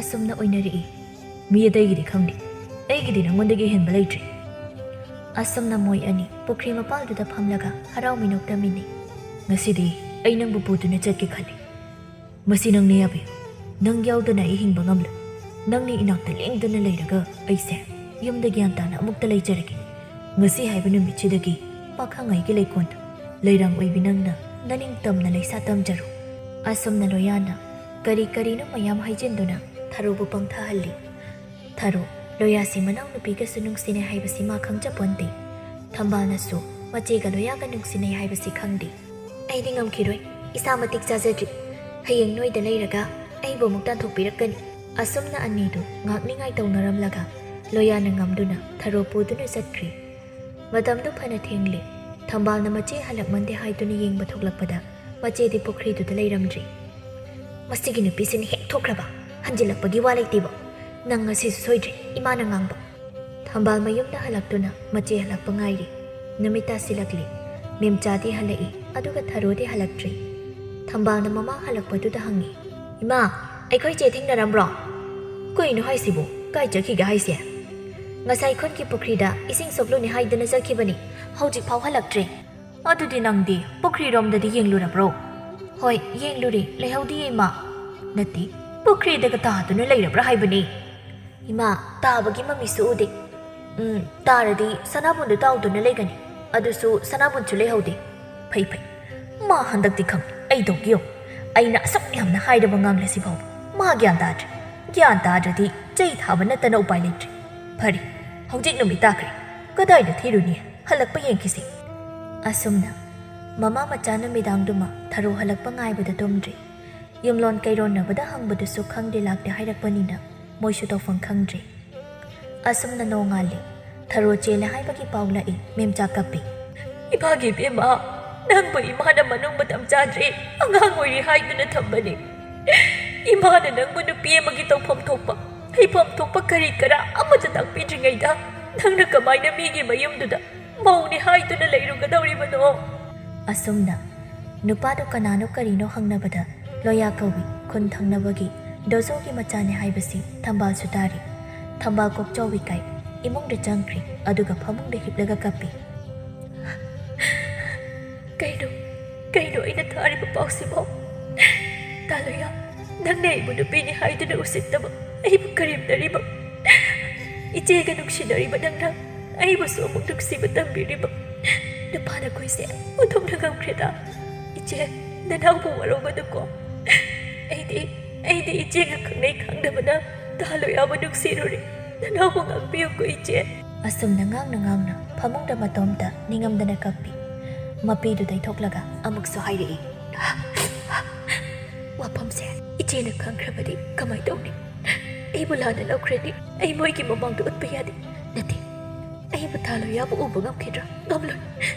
ꯑꯁꯨꯝꯅ ꯑꯣꯏꯅꯔꯛꯏ꯫ "ꯃꯤ ꯑꯇꯩꯒꯤꯗꯤ ꯈꯪꯗꯦ, ꯑꯩꯒꯤꯗꯤ ꯅꯉꯣꯟꯗꯒꯤ ꯍꯦꯟꯕ ꯂꯩꯇ꯭ꯔꯦ꯫" ꯑꯁꯨꯝꯅ ꯃꯣꯏ ꯑꯅꯤ ꯄꯨꯈ꯭ꯔꯤ ꯃꯄꯥꯜꯗꯨꯗ ꯐꯝꯂꯒ ꯍꯔꯥꯎ ꯃꯤꯅꯣꯛꯇꯃꯤꯟꯅꯩ꯫ "ꯉꯁꯤꯗꯤ ꯑꯩ ꯅꯪꯕꯨ ꯄꯨꯗꯨꯅ ꯆꯠꯀꯦ ꯈꯜꯂꯤ꯫ ꯃꯁꯤ ꯅꯪꯅ ꯌꯥꯕꯤꯌꯨ꯫ ꯅꯪ ꯌꯥꯎꯗꯅ ꯑꯩ ꯍꯤꯡꯕ ꯉꯝꯂꯣꯏ꯫ ꯅꯪꯅ ꯏꯅꯥꯛꯇ ꯂꯦꯡꯗꯅ ꯂꯩꯔꯒ ꯑꯩꯁꯦ ꯌꯨꯝꯗ ꯒ꯭ꯌꯥꯟ ꯇꯥꯅ ꯑꯃꯨꯛꯇ ꯂꯩꯖꯔꯒꯦ꯫ ꯉꯁꯤ ꯍꯥꯏꯕ ꯅꯨꯃꯤꯠꯁꯤꯗꯒꯤ ꯄꯥꯈꯪ ꯑꯩꯒꯤ ꯂꯩꯀꯣꯜꯗ ꯂꯩꯔꯥꯡ ꯑꯣꯏꯕꯤ ꯅꯪꯅ ꯅꯅꯤꯡ ꯇꯝꯅ ꯂꯩꯁꯥ ꯇꯝꯖꯔꯣ꯫" ꯑꯁꯨꯝꯅ ꯂꯣꯌꯥꯅ ꯀꯔꯤ ꯀꯔꯤꯅꯣ ꯃꯌꯥꯝ ꯍꯥꯏꯖꯤꯟꯗꯨꯅ ꯊꯔꯣꯕꯨ ꯄꯪꯊꯍꯜꯂꯤ꯫ ꯊꯔꯣ, ꯂꯣꯌꯥꯁꯤ ꯃꯅꯥꯎꯅꯨꯄꯤꯒꯁꯨ ꯅꯨꯡꯁꯤꯅꯩ ꯍꯥꯏꯕꯁꯤ ꯃꯥ ꯈꯪꯖꯄꯣꯟꯇꯦ꯫ ꯊꯝꯕꯥꯜꯅꯁꯨ ꯃꯆꯦꯒ ꯂꯣꯌꯥꯒ ꯅꯨꯡꯁꯤꯅꯩ ꯍꯥꯏꯕꯁꯤ ꯈꯪꯗꯦ꯫ "ꯑꯩꯗꯤ ꯉꯝꯈꯤꯔꯣꯏ, ꯏꯁꯥ ꯃꯇꯤꯛ ꯆꯥꯖꯗ꯭ꯔꯤ꯫ ꯍꯌꯦꯡ ꯅꯣꯏꯗ ꯂꯩꯔꯒ ꯑꯩꯕꯨ ꯑꯃꯨꯛ ꯇꯥꯟꯊꯣꯛꯄꯤꯔꯛꯀꯅꯤ꯫" ꯑꯁꯨꯝꯅ ꯑꯅꯤꯗꯨ ꯉꯥꯛꯅꯤꯉꯥꯏ ꯇꯧꯅꯔꯝꯂꯒ ꯂꯣꯌꯥꯅ ꯉꯝꯗꯨꯅ ꯊꯔꯣ ꯄꯨꯗꯨꯅ ꯆꯠꯈ꯭ꯔꯤ꯫ ꯃꯇꯝꯗꯨ ꯐꯅ ꯊꯦꯡꯂꯦ꯫ ꯊꯝꯕꯥꯜꯅ ꯃꯆꯦ ꯍꯜꯂꯛꯃꯟꯗꯦ ꯍꯥꯏꯗꯨꯅ ꯌꯦꯡꯕ ꯊꯣꯛꯂꯛꯄꯗ ꯃꯆꯦꯗꯤ ꯄꯨꯈ꯭ꯔꯤꯗꯨꯗ ꯂꯩꯔꯝꯗ꯭ꯔꯤ꯫ "ꯃꯁꯤꯒꯤ ꯅꯨꯄꯤꯁꯤꯅ ꯍꯦꯛ ꯊꯣꯛꯈ꯭ꯔꯕ, ꯍꯟꯖꯤꯜꯂꯛꯄꯒꯤ ꯋꯥ ꯂꯩꯇꯦꯕ꯫ ꯅꯪ ꯉꯁꯤꯁꯨ ꯁꯣꯏꯗ꯭ꯔꯦ, ꯏꯃꯥꯅ ꯉꯥꯡꯕ꯫" ꯊꯝꯕꯥꯜ ꯃꯌꯨꯝꯗ ꯍꯜꯂꯛꯇꯨꯅ ꯃꯆꯦ ꯍꯜꯂꯛꯄ ꯉꯥꯏꯔꯤ꯫ ꯅꯨꯃꯤꯠ ꯇꯥꯁꯤꯜꯂꯛꯂꯤ꯫ ꯃꯦꯝꯆꯥꯗꯤ ꯍꯜꯂꯛꯏ, ꯑꯗꯨꯒ ꯊꯔꯣꯗꯤ ꯍꯜꯂꯛꯇ꯭ꯔꯤ꯫ ꯊꯝꯕꯥꯜꯅ ꯃꯃꯥ ꯍꯜꯂꯛꯄꯗꯨꯗ ꯍꯪꯉꯤ, "ꯏꯃꯥ, ꯑꯩꯈꯣꯏ ꯆꯦ ꯊꯦꯡꯅꯔꯝꯕ꯭ꯔꯣ?" ꯀꯩꯅꯣ ꯍꯥꯏꯁꯤꯕꯨ? ꯀꯥꯏ ꯆꯠꯈꯤꯒꯦ ꯍꯥꯏꯁꯦ? ꯉꯁꯥꯏ ꯈꯨꯟꯒꯤ ꯄꯨꯈ꯭ꯔꯤꯗ ꯏꯁꯤꯡ ꯁꯣꯛꯂꯨꯅꯤ ꯍꯥꯏꯗꯨꯅ ꯆꯠꯈꯤꯕꯅꯤ, ꯍꯧꯖꯤꯛ ꯐꯥꯎ ꯍꯜꯂꯛꯇ꯭ꯔꯦ꯫ ꯑꯗꯨꯗꯤ ꯅꯪꯗꯤ ꯄꯨꯈ꯭ꯔꯤꯔꯣꯝꯗꯗꯤ ꯌꯦꯡꯂꯨꯔꯕ꯭ꯔꯣ? ꯍꯣꯏ, ꯌꯦꯡꯂꯨꯔꯦ, ꯂꯩꯍꯧꯗꯤꯌꯦ ꯏꯃꯥ꯫ ꯅꯠꯇꯦ, ꯄꯨꯈ꯭ꯔꯤꯗꯒ ꯇꯥꯗꯨꯅ ꯂꯩꯔꯕ꯭ꯔꯥ ꯍꯥꯏꯕꯅꯤ꯫ ꯏꯃꯥ, ꯇꯥꯕꯒꯤ ꯃꯃꯤꯁꯨ ꯎꯗꯦ꯫ ꯎꯝ, ꯇꯥꯔꯗꯤ ꯁꯅꯥꯕꯨꯟꯗꯨ ꯇꯥꯎꯗꯨꯅ ꯂꯩꯒꯅꯤ꯫ ꯑꯗꯨꯁꯨ ꯁꯅꯥꯕꯨꯟꯁꯨ ꯂꯩꯍꯧꯗꯦ꯫ ꯐꯩ ꯐꯩ꯫ ꯃꯥ ꯍꯟꯗꯛꯇꯤ ꯈꯪ ꯑꯩ ꯇꯧꯒꯦ ꯌꯦꯡꯉꯨ꯫ ꯑꯩꯅ ꯑꯁꯨꯛ ꯌꯥꯝꯅ ꯍꯥꯏꯔꯕ ꯉꯥꯡꯂꯁꯤ ꯐꯥꯎꯕ ꯃꯥ ꯒ꯭ꯌꯥꯟ ꯇꯥꯗ꯭ꯔꯦ꯫ ꯒ꯭ꯌꯥꯟ ꯇꯥꯗ꯭ꯔꯗꯤ ꯆꯩ ꯊꯥꯕ ꯅꯠꯇꯅ ꯎꯄꯥꯏ ꯂꯩꯇ꯭ꯔꯦ꯫ ꯐꯔꯦ, ꯍꯧꯖꯤꯛ ꯅꯨꯃꯤꯠ ꯇꯥꯈ꯭ꯔꯦ꯫ ꯀꯗꯥꯏꯗ ꯊꯤꯔꯨꯅꯤ? ꯍꯜꯂꯛꯄ ꯌꯦꯡꯈꯤꯁꯤ꯫ ꯑꯁꯨꯝꯅ ꯃꯃꯥ ꯃꯆꯥ ꯅꯨꯃꯤꯗꯥꯡꯗꯨꯃ ꯊꯔꯣ ꯍꯜꯂꯛꯄ ꯉꯥꯏꯕꯗ ꯇꯨꯝꯗ꯭ꯔꯦ꯫ ꯌꯨꯝꯂꯣꯟ ꯀꯩꯔꯣꯟꯅꯕꯗ ꯍꯪꯕꯗꯨꯁꯨ ꯈꯪꯗꯦ ꯂꯥꯛꯇꯦ ꯍꯥꯏꯔꯛꯄꯅꯤꯅ ꯃꯣꯏꯁꯨ ꯇꯧꯐꯝ ꯈꯪꯗ꯭ꯔꯦ꯫ ꯑꯁꯨꯝꯅ ꯅꯣꯡꯉꯥꯜꯂꯦ꯫ ꯊꯔꯣ ꯆꯦꯜꯂꯦ ꯍꯥꯏꯕꯒꯤ ꯄꯥꯎ ꯂꯥꯛꯏ꯫ ꯃꯦꯝꯆꯥ ꯀꯞꯄꯤ꯫ ꯏꯃꯥꯒꯤ ꯏꯕꯦꯝꯃ, ꯅꯪꯕꯨ ꯏꯃꯥꯅ ꯃꯅꯨꯡ ꯃꯇꯝ ꯆꯥꯗ꯭ꯔꯤ, ꯑꯉꯥꯡ ꯑꯣꯏꯔꯤ ꯍꯥꯏꯗꯨꯅ ꯊꯝꯕꯅꯤ꯫ ꯏꯃꯥꯅ ꯅꯪꯕꯨ ꯅꯨꯄꯤ ꯑꯃꯒꯤ ꯇꯧꯐꯝ ꯊꯣꯛꯄ, ꯍꯩꯐꯝ ꯊꯣꯛꯄ ꯀꯔꯤ ꯀꯔꯥ ꯑꯃꯠꯇ ꯇꯥꯛꯄꯤꯗ꯭ꯔꯤꯉꯩꯗ ꯅꯪꯅ ꯀꯃꯥꯏꯅ ꯃꯤꯒꯤ ꯃꯌꯨꯝꯗꯨꯗ ꯃꯧꯅꯤ ꯍꯥꯏꯗꯨꯅ ꯂꯩꯔꯨꯒꯗꯧꯔꯤꯕꯅꯣ? ꯑꯁꯨꯝꯅ ꯅꯨꯄꯥꯗꯨ ꯀꯅꯥꯅꯣ ꯀꯔꯤꯅꯣ ꯍꯪꯅꯕꯗ ꯂꯣꯌꯥ ꯀꯧꯏ, ꯈꯨꯟ ꯊꯪꯅꯕꯒꯤ ꯗꯣꯖꯣꯒꯤ ꯃꯆꯥꯅꯤ ꯍꯥꯏꯕꯁꯤ ꯊꯝꯕꯥꯜꯁꯨ ꯇꯥꯔꯤ꯫ ꯊꯝꯕꯥꯜ ꯀꯣꯛꯆꯥꯎꯕꯤ ꯀꯥꯏ ꯏꯃꯨꯡꯗ ꯆꯪꯈ꯭ꯔꯤ, ꯑꯗꯨꯒ ꯐꯃꯨꯡꯗ ꯍꯤꯞꯂꯒ ꯀꯞꯄꯤ꯫ ꯀꯩꯅꯣ, ꯀꯩꯅꯣ ꯑꯩꯅ ꯇꯥꯔꯤꯕ ꯄꯥꯎꯁꯤꯕꯣ? ꯇꯥꯂꯣꯌꯥ, ꯅꯪꯅ ꯑꯩꯕꯨ ꯅꯨꯄꯤꯅꯤ ꯍꯥꯏꯗꯨꯅ ꯎꯁꯤꯠꯇꯕ, ꯑꯩꯕꯨ ꯀꯔꯦꯝꯅꯔꯤꯕ, ꯏꯆꯦꯒ ꯅꯨꯡꯁꯤꯅꯔꯤꯕ ꯅꯪꯅ ꯑꯩꯕꯨꯁꯨ ꯑꯃꯨꯛ ꯅꯨꯡꯁꯤꯕ ꯇꯝꯕꯤꯔꯤꯕ ꯅꯨꯄꯥ ꯅꯈꯣꯏꯁꯦ ꯑꯣꯟꯊꯣꯛꯅ ꯉꯝꯈ꯭ꯔꯦꯗ꯫ ꯏꯆꯦ, ꯅꯅꯥꯎꯕꯨ ꯋꯥꯔꯧꯒꯅꯨꯀꯣ꯫ ꯑꯩꯗꯤ, ꯑꯩꯗꯤ ꯏꯆꯦꯒ ꯈꯪꯅꯩ ꯈꯪꯗꯕꯅ ꯇꯥꯂꯣꯌꯥꯕꯨ ꯅꯨꯡꯁꯤꯔꯨꯔꯦ꯫ ꯅꯅꯥꯎꯕꯨ ꯉꯥꯛꯄꯤꯌꯨꯀꯣ ꯏꯆꯦ꯫ ꯑꯁꯨꯝꯅ ꯉꯥꯡꯅ ꯉꯥꯡꯅ ꯐꯃꯨꯡꯗ ꯃꯇꯣꯝꯇ ꯅꯤꯡꯉꯝꯗꯅ ꯀꯞꯄꯤ꯫ ꯃꯄꯤꯗꯨ ꯇꯩꯊꯣꯛꯂꯒ ꯑꯃꯨꯛꯁꯨ ꯍꯥꯏꯔꯛꯏ꯫ ꯋꯥꯐꯝꯁꯦ ꯏꯆꯦꯅ ꯈꯪꯈ꯭ꯔꯕꯗꯤ ꯀꯃꯥꯏ ꯇꯧꯅꯤ? ꯑꯩꯕꯨ ꯂꯥꯟꯅ ꯂꯧꯈ꯭ꯔꯅꯤ꯫ ꯑꯩ ꯃꯣꯏꯒꯤ ꯃꯃꯥꯡꯗ ꯎꯠꯄ ꯌꯥꯗꯦ꯫ ꯅꯠꯇꯦ, ꯑꯩꯕꯨ ꯇꯥꯂꯣꯌꯥꯕꯨ ꯎꯕ ꯉꯝꯈꯤꯗ꯭ꯔꯥ? ꯉꯝꯂꯣꯏ꯫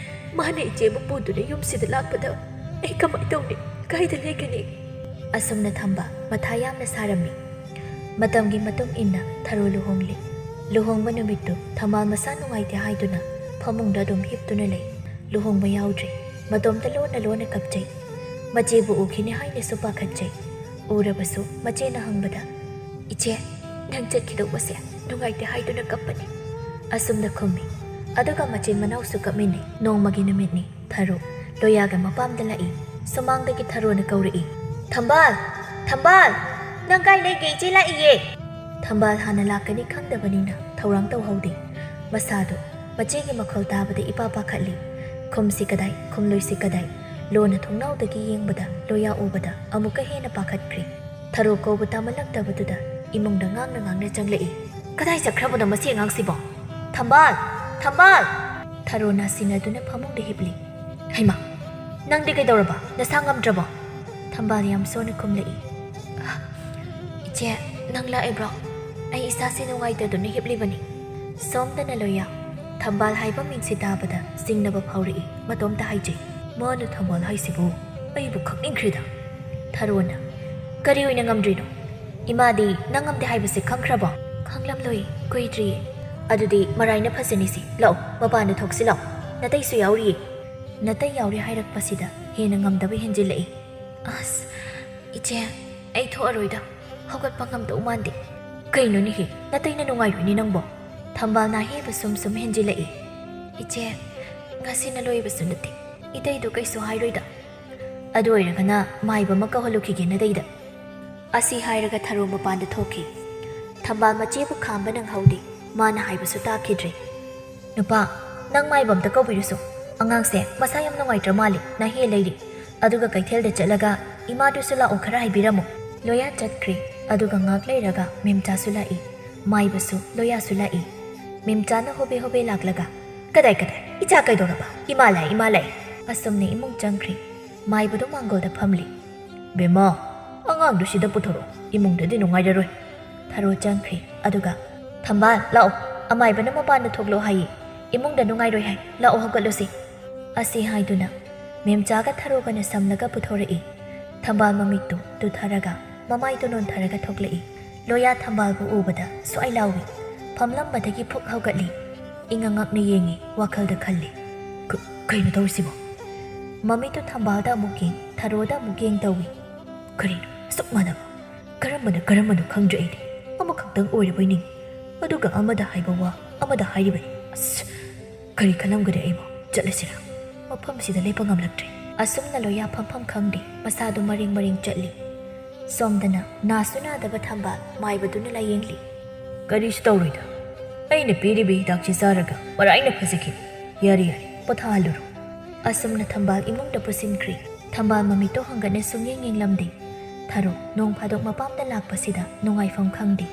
ꯃꯥꯅ ꯏꯆꯦꯕꯨ ꯄꯨꯗꯨꯅ ꯌꯨꯝꯁꯤꯗ ꯂꯥꯛꯄꯗ ꯑꯩ ꯀꯃꯥꯏ ꯇꯧꯅꯤ? ꯀꯥꯏꯗ ꯂꯩꯒꯅꯤ? ꯑꯁꯨꯝꯅ ꯊꯝꯕꯥꯜ ꯃꯊꯥ ꯌꯥꯝꯅ ꯁꯥꯔꯝꯃꯤ꯫ ꯃꯇꯝꯒꯤ ꯃꯇꯨꯡ ꯏꯟꯅ ꯊꯔꯣ ꯂꯨꯍꯣꯡꯂꯤ꯫ ꯂꯨꯍꯣꯡꯕ ꯅꯨꯃꯤꯠꯇꯨ ꯊꯝꯕꯥꯜ ꯃꯁꯥ ꯅꯨꯡꯉꯥꯏꯇꯦ ꯍꯥꯏꯗꯨꯅ ꯐꯃꯨꯡꯗ ꯑꯗꯨꯝ ꯍꯤꯞꯇꯨꯅ ꯂꯩ꯫ ꯂꯨꯍꯣꯡꯕ ꯌꯥꯎꯗ꯭ꯔꯦ꯫ ꯃꯇꯣꯝꯇ ꯂꯣꯟꯅ ꯂꯣꯟꯅ ꯀꯞꯆꯩ꯫ ꯃꯆꯦꯕꯨ ꯎꯈꯤꯅꯤ ꯍꯥꯏꯅꯁꯨ ꯄꯥꯈꯠꯆꯩ꯫ ꯎꯔꯕꯁꯨ ꯃꯆꯦꯅ ꯍꯪꯕꯗ, "ꯏꯆꯦ, "ꯅꯪ ꯆꯠꯈꯤꯗꯧꯕꯁꯦ ꯅꯨꯡꯉꯥꯏꯇꯦ ꯍꯥꯏꯗꯨꯅ ꯀꯞꯄꯅꯤ," ꯑꯁꯨꯝꯅ ꯈꯨꯝꯃꯤ꯫ ꯑꯗꯨꯒ ꯃꯆꯤꯟ ꯃꯅꯥꯎꯁꯨ ꯀꯞꯃꯤꯟꯅꯩ꯫ ꯅꯣꯡꯃꯒꯤ ꯅꯨꯃꯤꯠꯅꯤ꯫ ꯊꯔꯣ ꯂꯣꯌꯥꯒ ꯃꯄꯥꯝꯗ ꯂꯥꯛꯏ꯫ ꯁꯨꯃꯥꯡꯗꯒꯤ ꯊꯔꯣꯅ ꯀꯧꯔꯛꯏ, "ꯊꯝꯕꯥꯜ! ꯊꯝꯕꯥꯜ! ꯅꯪ ꯀꯥꯏ ꯂꯩꯒꯦ? ꯏꯆꯦ ꯂꯥꯛꯏꯌꯦ!" ꯊꯝꯕꯥꯜ ꯍꯥꯟꯅ ꯂꯥꯛꯀꯅꯤ ꯈꯪꯗꯕꯅꯤꯅ ꯊꯧꯔꯥꯡ ꯇꯧꯍꯧꯗꯦ꯫ ꯃꯁꯥꯗꯣ ꯃꯆꯦꯒꯤ ꯃꯈꯣꯜ ꯇꯥꯕꯗ ꯏꯄꯥ ꯄꯥꯈꯠꯂꯤ꯫ ꯈꯨꯝꯁꯤ ꯀꯗꯥꯏ, ꯈꯨꯝꯂꯣꯏꯁꯤ ꯀꯗꯥꯏ? ꯂꯣꯅ ꯊꯣꯡꯅꯥꯎꯗꯒꯤ ꯌꯦꯡꯕꯗ ꯂꯣꯌꯥ ꯎꯕꯗ ꯑꯃꯨꯛꯀ ꯍꯦꯟꯅ ꯄꯥꯈꯠꯈ꯭ꯔꯦ꯫ ꯊꯔꯣ ꯀꯧꯕ ꯇꯥꯃꯜꯂꯛꯇꯕꯗꯨꯗ ꯏꯃꯨꯡꯗ ꯉꯥꯡꯅ ꯉꯥꯡꯅ ꯆꯪꯂꯛꯏ꯫ "ꯀꯗꯥꯏ ꯆꯠꯈ꯭ꯔꯕꯅꯣ ꯃꯁꯤ ꯑꯉꯥꯡꯁꯤꯕꯣ? ꯊꯝꯕꯥꯜ! ꯊꯝꯕꯥꯜ!" ꯊꯔꯣ ꯅꯥꯁꯤꯟꯅꯗꯨꯅ ꯐꯃꯨꯡꯗ ꯍꯤꯞꯂꯤ꯫ "ꯍꯩꯃꯥ! ꯅꯪꯗꯤ ꯀꯩꯗꯧꯔꯕ? ꯅꯁꯥ ꯉꯝꯗ꯭ꯔꯕꯣ?" ꯊꯝꯕꯥꯜ ꯌꯥꯝ ꯁꯣꯟꯅ ꯈꯨꯝꯂꯛꯏ꯫ "ꯏꯆꯦ, ꯅꯪ ꯂꯥꯛꯏꯕ꯭ꯔꯣ? ꯑꯩ ꯏꯁꯥꯁꯦ ꯅꯨꯡꯉꯥꯏꯇꯗꯨꯅ ꯍꯤꯞꯂꯤꯕꯅꯤ꯫" ꯁꯣꯝꯗꯅ ꯂꯣꯌꯥ꯫ ꯊꯝꯕꯥꯜ ꯍꯥꯏꯕ ꯃꯤꯡꯁꯤ ꯇꯥꯕꯗ ꯆꯤꯡꯅꯕ ꯐꯥꯎꯔꯛꯏ꯫ ꯃꯇꯣꯝꯇ ꯍꯥꯏꯖꯩ, "ꯃꯥꯅ ꯊꯝꯕꯥꯜ ꯍꯥꯏꯁꯤꯕꯨ ꯑꯩꯕꯨ ꯈꯪꯅꯤꯡꯈ꯭ꯔꯦꯗ!" ꯊꯔꯣꯅ, "ꯀꯔꯤ ꯑꯣꯏꯅ ꯉꯝꯗ꯭ꯔꯤꯅꯣ? ꯏꯃꯥꯗꯤ ꯅꯪ ꯉꯝꯗꯦ ꯍꯥꯏꯕꯁꯦ ꯈꯪꯈ꯭ꯔꯕꯣ?" "ꯈꯪꯂꯝꯂꯣꯏ, ꯀꯨꯏꯗ꯭ꯔꯤꯌꯦ꯫" "ꯑꯗꯨꯗꯤ ꯃꯔꯥꯏꯅ ꯐꯖꯅꯤꯁꯦ꯫ ꯂꯥꯛꯑꯣ, ꯃꯄꯥꯟꯗ ꯊꯣꯛꯁꯤ ꯂꯥꯛꯑꯣ꯫ ꯅꯇꯩꯁꯨ ꯌꯥꯎꯔꯤꯌꯦ꯫" ꯅꯇꯩ ꯌꯥꯎꯔꯤ ꯍꯥꯏꯔꯛꯄꯁꯤꯗ ꯍꯦꯟꯅ ꯉꯝꯗꯕ ꯍꯦꯟꯖꯤꯜꯂꯛꯏ꯫ "ꯑꯁ, ꯏꯆꯦ, ꯑꯩ ꯊꯣꯛꯑꯔꯣꯏꯗ꯫ ꯍꯧꯒꯠꯄ ꯉꯝꯗꯧ ꯃꯥꯟꯗꯦ꯫" "ꯀꯩꯅꯣꯅꯦꯍꯦ, ꯅꯇꯩꯅ ꯅꯨꯡꯉꯥꯏꯔꯣꯏꯅꯦ ꯅꯪꯕꯣ?" ꯊꯝꯕꯥꯜꯅ ꯑꯍꯦꯟꯕ ꯁꯨꯝ ꯁꯨꯝ ꯍꯦꯟꯖꯤꯜꯂꯛꯏ꯫ "ꯏꯆꯦ, ꯉꯁꯤꯅ ꯂꯣꯏꯕꯁꯨ ꯅꯠꯇꯦ꯫ ꯏꯇꯩꯗꯣ ꯀꯩꯁꯨ ꯍꯥꯏꯔꯣꯏꯗ꯫ ꯑꯗꯨ ꯑꯣꯏꯔꯒꯅ ꯃꯥꯏꯕ ꯑꯃ ꯀꯧꯍꯜꯂꯨꯈꯤꯒꯦ ꯅꯇꯩꯗ꯫" ꯑꯁꯤ ꯍꯥꯏꯔꯒ ꯊꯔꯣ ꯃꯄꯥꯟꯗ ꯊꯣꯛꯈꯤ꯫ ꯊꯝꯕꯥꯜ ꯃꯆꯦꯕꯨ ꯈꯥꯝꯕ ꯅꯪꯍꯧꯗꯦ꯫ ꯃꯥꯅ ꯍꯥꯏꯕꯁꯨ ꯇꯥꯈꯤꯗ꯭ꯔꯦ꯫ "ꯅꯨꯄꯥ, ꯅꯪ ꯃꯥꯏꯕ ꯑꯝꯇ ꯀꯧꯕꯤꯔꯨꯁꯣ꯫ ꯑꯉꯥꯡꯁꯦ ꯃꯁꯥ ꯌꯥꯝ ꯅꯨꯡꯉꯥꯏꯇ꯭ꯔ ꯃꯥꯜꯂꯦ, ꯅꯥꯍꯦ ꯂꯩꯔꯤ꯫ ꯑꯗꯨꯒ ꯀꯩꯊꯦꯜꯗ ꯆꯠꯂꯒ ꯏꯃꯥꯗꯨꯁꯨ ꯂꯥꯛꯑꯣ ꯈꯔ ꯍꯥꯏꯕꯤꯔꯝꯃꯨ꯫" ꯂꯣꯌꯥ ꯆꯠꯈ꯭ꯔꯦ꯫ ꯑꯗꯨꯒ ꯉꯥꯛ ꯂꯩꯔꯒ ꯃꯦꯝꯆꯥꯁꯨ ꯂꯥꯛꯏ꯫ ꯃꯥꯏꯕꯁꯨ ꯂꯣꯌꯥꯁꯨ ꯂꯥꯛꯏ꯫ ꯃꯦꯝꯆꯥꯅ ꯍꯣꯕꯦ ꯍꯣꯕꯦ ꯂꯥꯛꯂꯒ, "ꯀꯗꯥꯏ, ꯀꯗꯥꯏ? ꯏꯆꯥ ꯀꯩꯗꯧꯔꯕ? ꯏꯃꯥ ꯂꯥꯛꯑꯦ, ꯏꯃꯥ ꯂꯥꯛꯑꯦ꯫" ꯑꯁꯨꯝꯅ ꯏꯃꯨꯡ ꯆꯪꯈ꯭ꯔꯦ꯫ ꯃꯥꯏꯕꯗꯣ ꯃꯥꯡꯒꯣꯜꯗ ꯐꯝꯂꯤ꯫ "ꯕꯦꯝꯃ, ꯑꯉꯥꯡꯗꯨ ꯁꯤꯗ ꯄꯨꯊꯣꯔꯛꯑꯣ, ꯏꯃꯨꯡꯗꯗꯤ ꯅꯨꯡꯉꯥꯏꯔꯔꯣꯏ꯫" ꯊꯔꯣ ꯆꯪꯈ꯭ꯔꯦ꯫ ꯑꯗꯨꯒ, "ꯊꯝꯕꯥꯜ, ꯂꯥꯛꯑꯣ, ꯑꯃꯥꯏꯕꯅ ꯃꯄꯥꯟꯗ ꯊꯣꯛꯂꯣ ꯍꯥꯏꯌꯦ, ꯏꯃꯨꯡꯗ ꯅꯨꯡꯉꯥꯏꯔꯣꯏ ꯍꯥꯏ, ꯂꯥꯛꯑꯣ ꯍꯧꯒꯠꯂꯨꯁꯤ꯫" ꯑꯁꯤ ꯍꯥꯏꯗꯨꯅ ꯃꯦꯝꯆꯥꯒ ꯊꯔꯣꯒꯅ ꯁꯝꯂꯒ ꯄꯨꯊꯣꯔꯛꯏ꯫ ꯊꯝꯕꯥꯜ ꯃꯃꯤꯠꯇꯨ ꯇꯨꯊꯔꯒ ꯃꯃꯥꯏꯗꯨ ꯅꯣꯟꯊꯔꯒ ꯊꯣꯛꯂꯛꯏ꯫ ꯂꯣꯌꯥ ꯊꯝꯕꯥꯜꯕꯨ ꯎꯕꯗ ꯁ꯭ꯋꯥꯏ ꯂꯥꯎꯏ꯫ ꯐꯝꯂꯝꯕꯗꯒꯤ ꯐꯨꯛ ꯍꯧꯒꯠꯂꯤ꯫ ꯏꯉꯛ ꯉꯛꯅ ꯌꯦꯡꯉꯤ, ꯋꯥꯈꯜꯗ ꯈꯜꯂꯤ, "ꯀ-, ꯀꯩꯅꯣ ꯇꯧꯔꯤꯁꯤꯕꯣ?" ꯃꯃꯤꯠꯇꯨ ꯊꯝꯕꯥꯜꯗ ꯑꯃꯨꯛ ꯌꯦꯡ, ꯊꯔꯣꯗ ꯑꯃꯨꯛ ꯌꯦꯡ ꯇꯧꯏ꯫ ꯀꯔꯤꯅꯣ ꯑꯁꯨꯛ ꯃꯥꯟꯅꯕ? ꯀꯔꯝꯕꯅ ꯀꯔꯝꯕꯅꯣ ꯈꯪꯗ꯭ꯔꯦ ꯑꯩꯗꯤ꯫ ꯑꯃꯈꯛꯇꯪ ꯑꯣꯏꯔꯕꯣꯏ ꯅꯤꯡꯏ꯫ ꯑꯗꯨꯒ ꯑꯃꯗ ꯍꯥꯏꯕ ꯋꯥ ꯑꯃꯗ ꯍꯥꯏꯔꯤꯕꯅꯤ꯫ ꯑꯁ, ꯀꯔꯤ ꯈꯜꯂꯝꯒꯅꯤ ꯑꯩꯕꯨ? ꯆꯠꯂꯁꯤꯔꯥ? ꯃꯐꯝꯁꯤꯗ ꯂꯦꯞꯄ ꯉꯝꯂꯛꯇ꯭ꯔꯦ꯫ ꯑꯁꯨꯝꯅ ꯂꯣꯌꯥ ꯐꯝꯐꯝ ꯈꯪꯗꯦ, ꯃꯁꯥꯗꯨ ꯃꯔꯦꯡ ꯃꯔꯦꯡ ꯆꯠꯂꯤ꯫ ꯁꯣꯝꯗꯅ ꯅꯥꯁꯨ ꯅꯥꯗꯕ ꯊꯝꯕꯥꯜ ꯃꯥꯏꯕꯗꯨꯅ ꯂꯥꯌꯦꯡꯂꯤ꯫ ꯀꯔꯤꯁꯨ ꯇꯧꯔꯣꯏꯗ, ꯑꯩꯅ ꯄꯤꯔꯤꯕ ꯍꯤꯗꯥꯛꯁꯤ ꯆꯥꯔꯒ ꯃꯔꯥꯏꯅ ꯐꯖꯈꯤꯅꯤ꯫ ꯌꯥꯔꯦ ꯌꯥꯔꯦ, ꯄꯣꯊꯥꯍꯜꯂꯨꯔꯣ꯫ ꯑꯁꯨꯝꯅ ꯊꯝꯕꯥꯜ ꯏꯃꯨꯡꯗ ꯄꯨꯁꯤꯟꯈ꯭ꯔꯦ꯫ ꯊꯝꯕꯥꯜ ꯃꯃꯤꯠꯇꯣ ꯍꯪꯒꯠꯅ ꯁꯨꯡꯌꯦꯡ ꯌꯦꯡꯂꯝꯗꯦ꯫ ꯊꯔꯣ ꯅꯣꯡ ꯐꯥꯗꯣꯛ ꯃꯄꯥꯝꯗ ꯂꯥꯛꯄꯁꯤꯗ ꯅꯨꯡꯉꯥꯏꯐꯝ ꯈꯪꯗꯦ꯫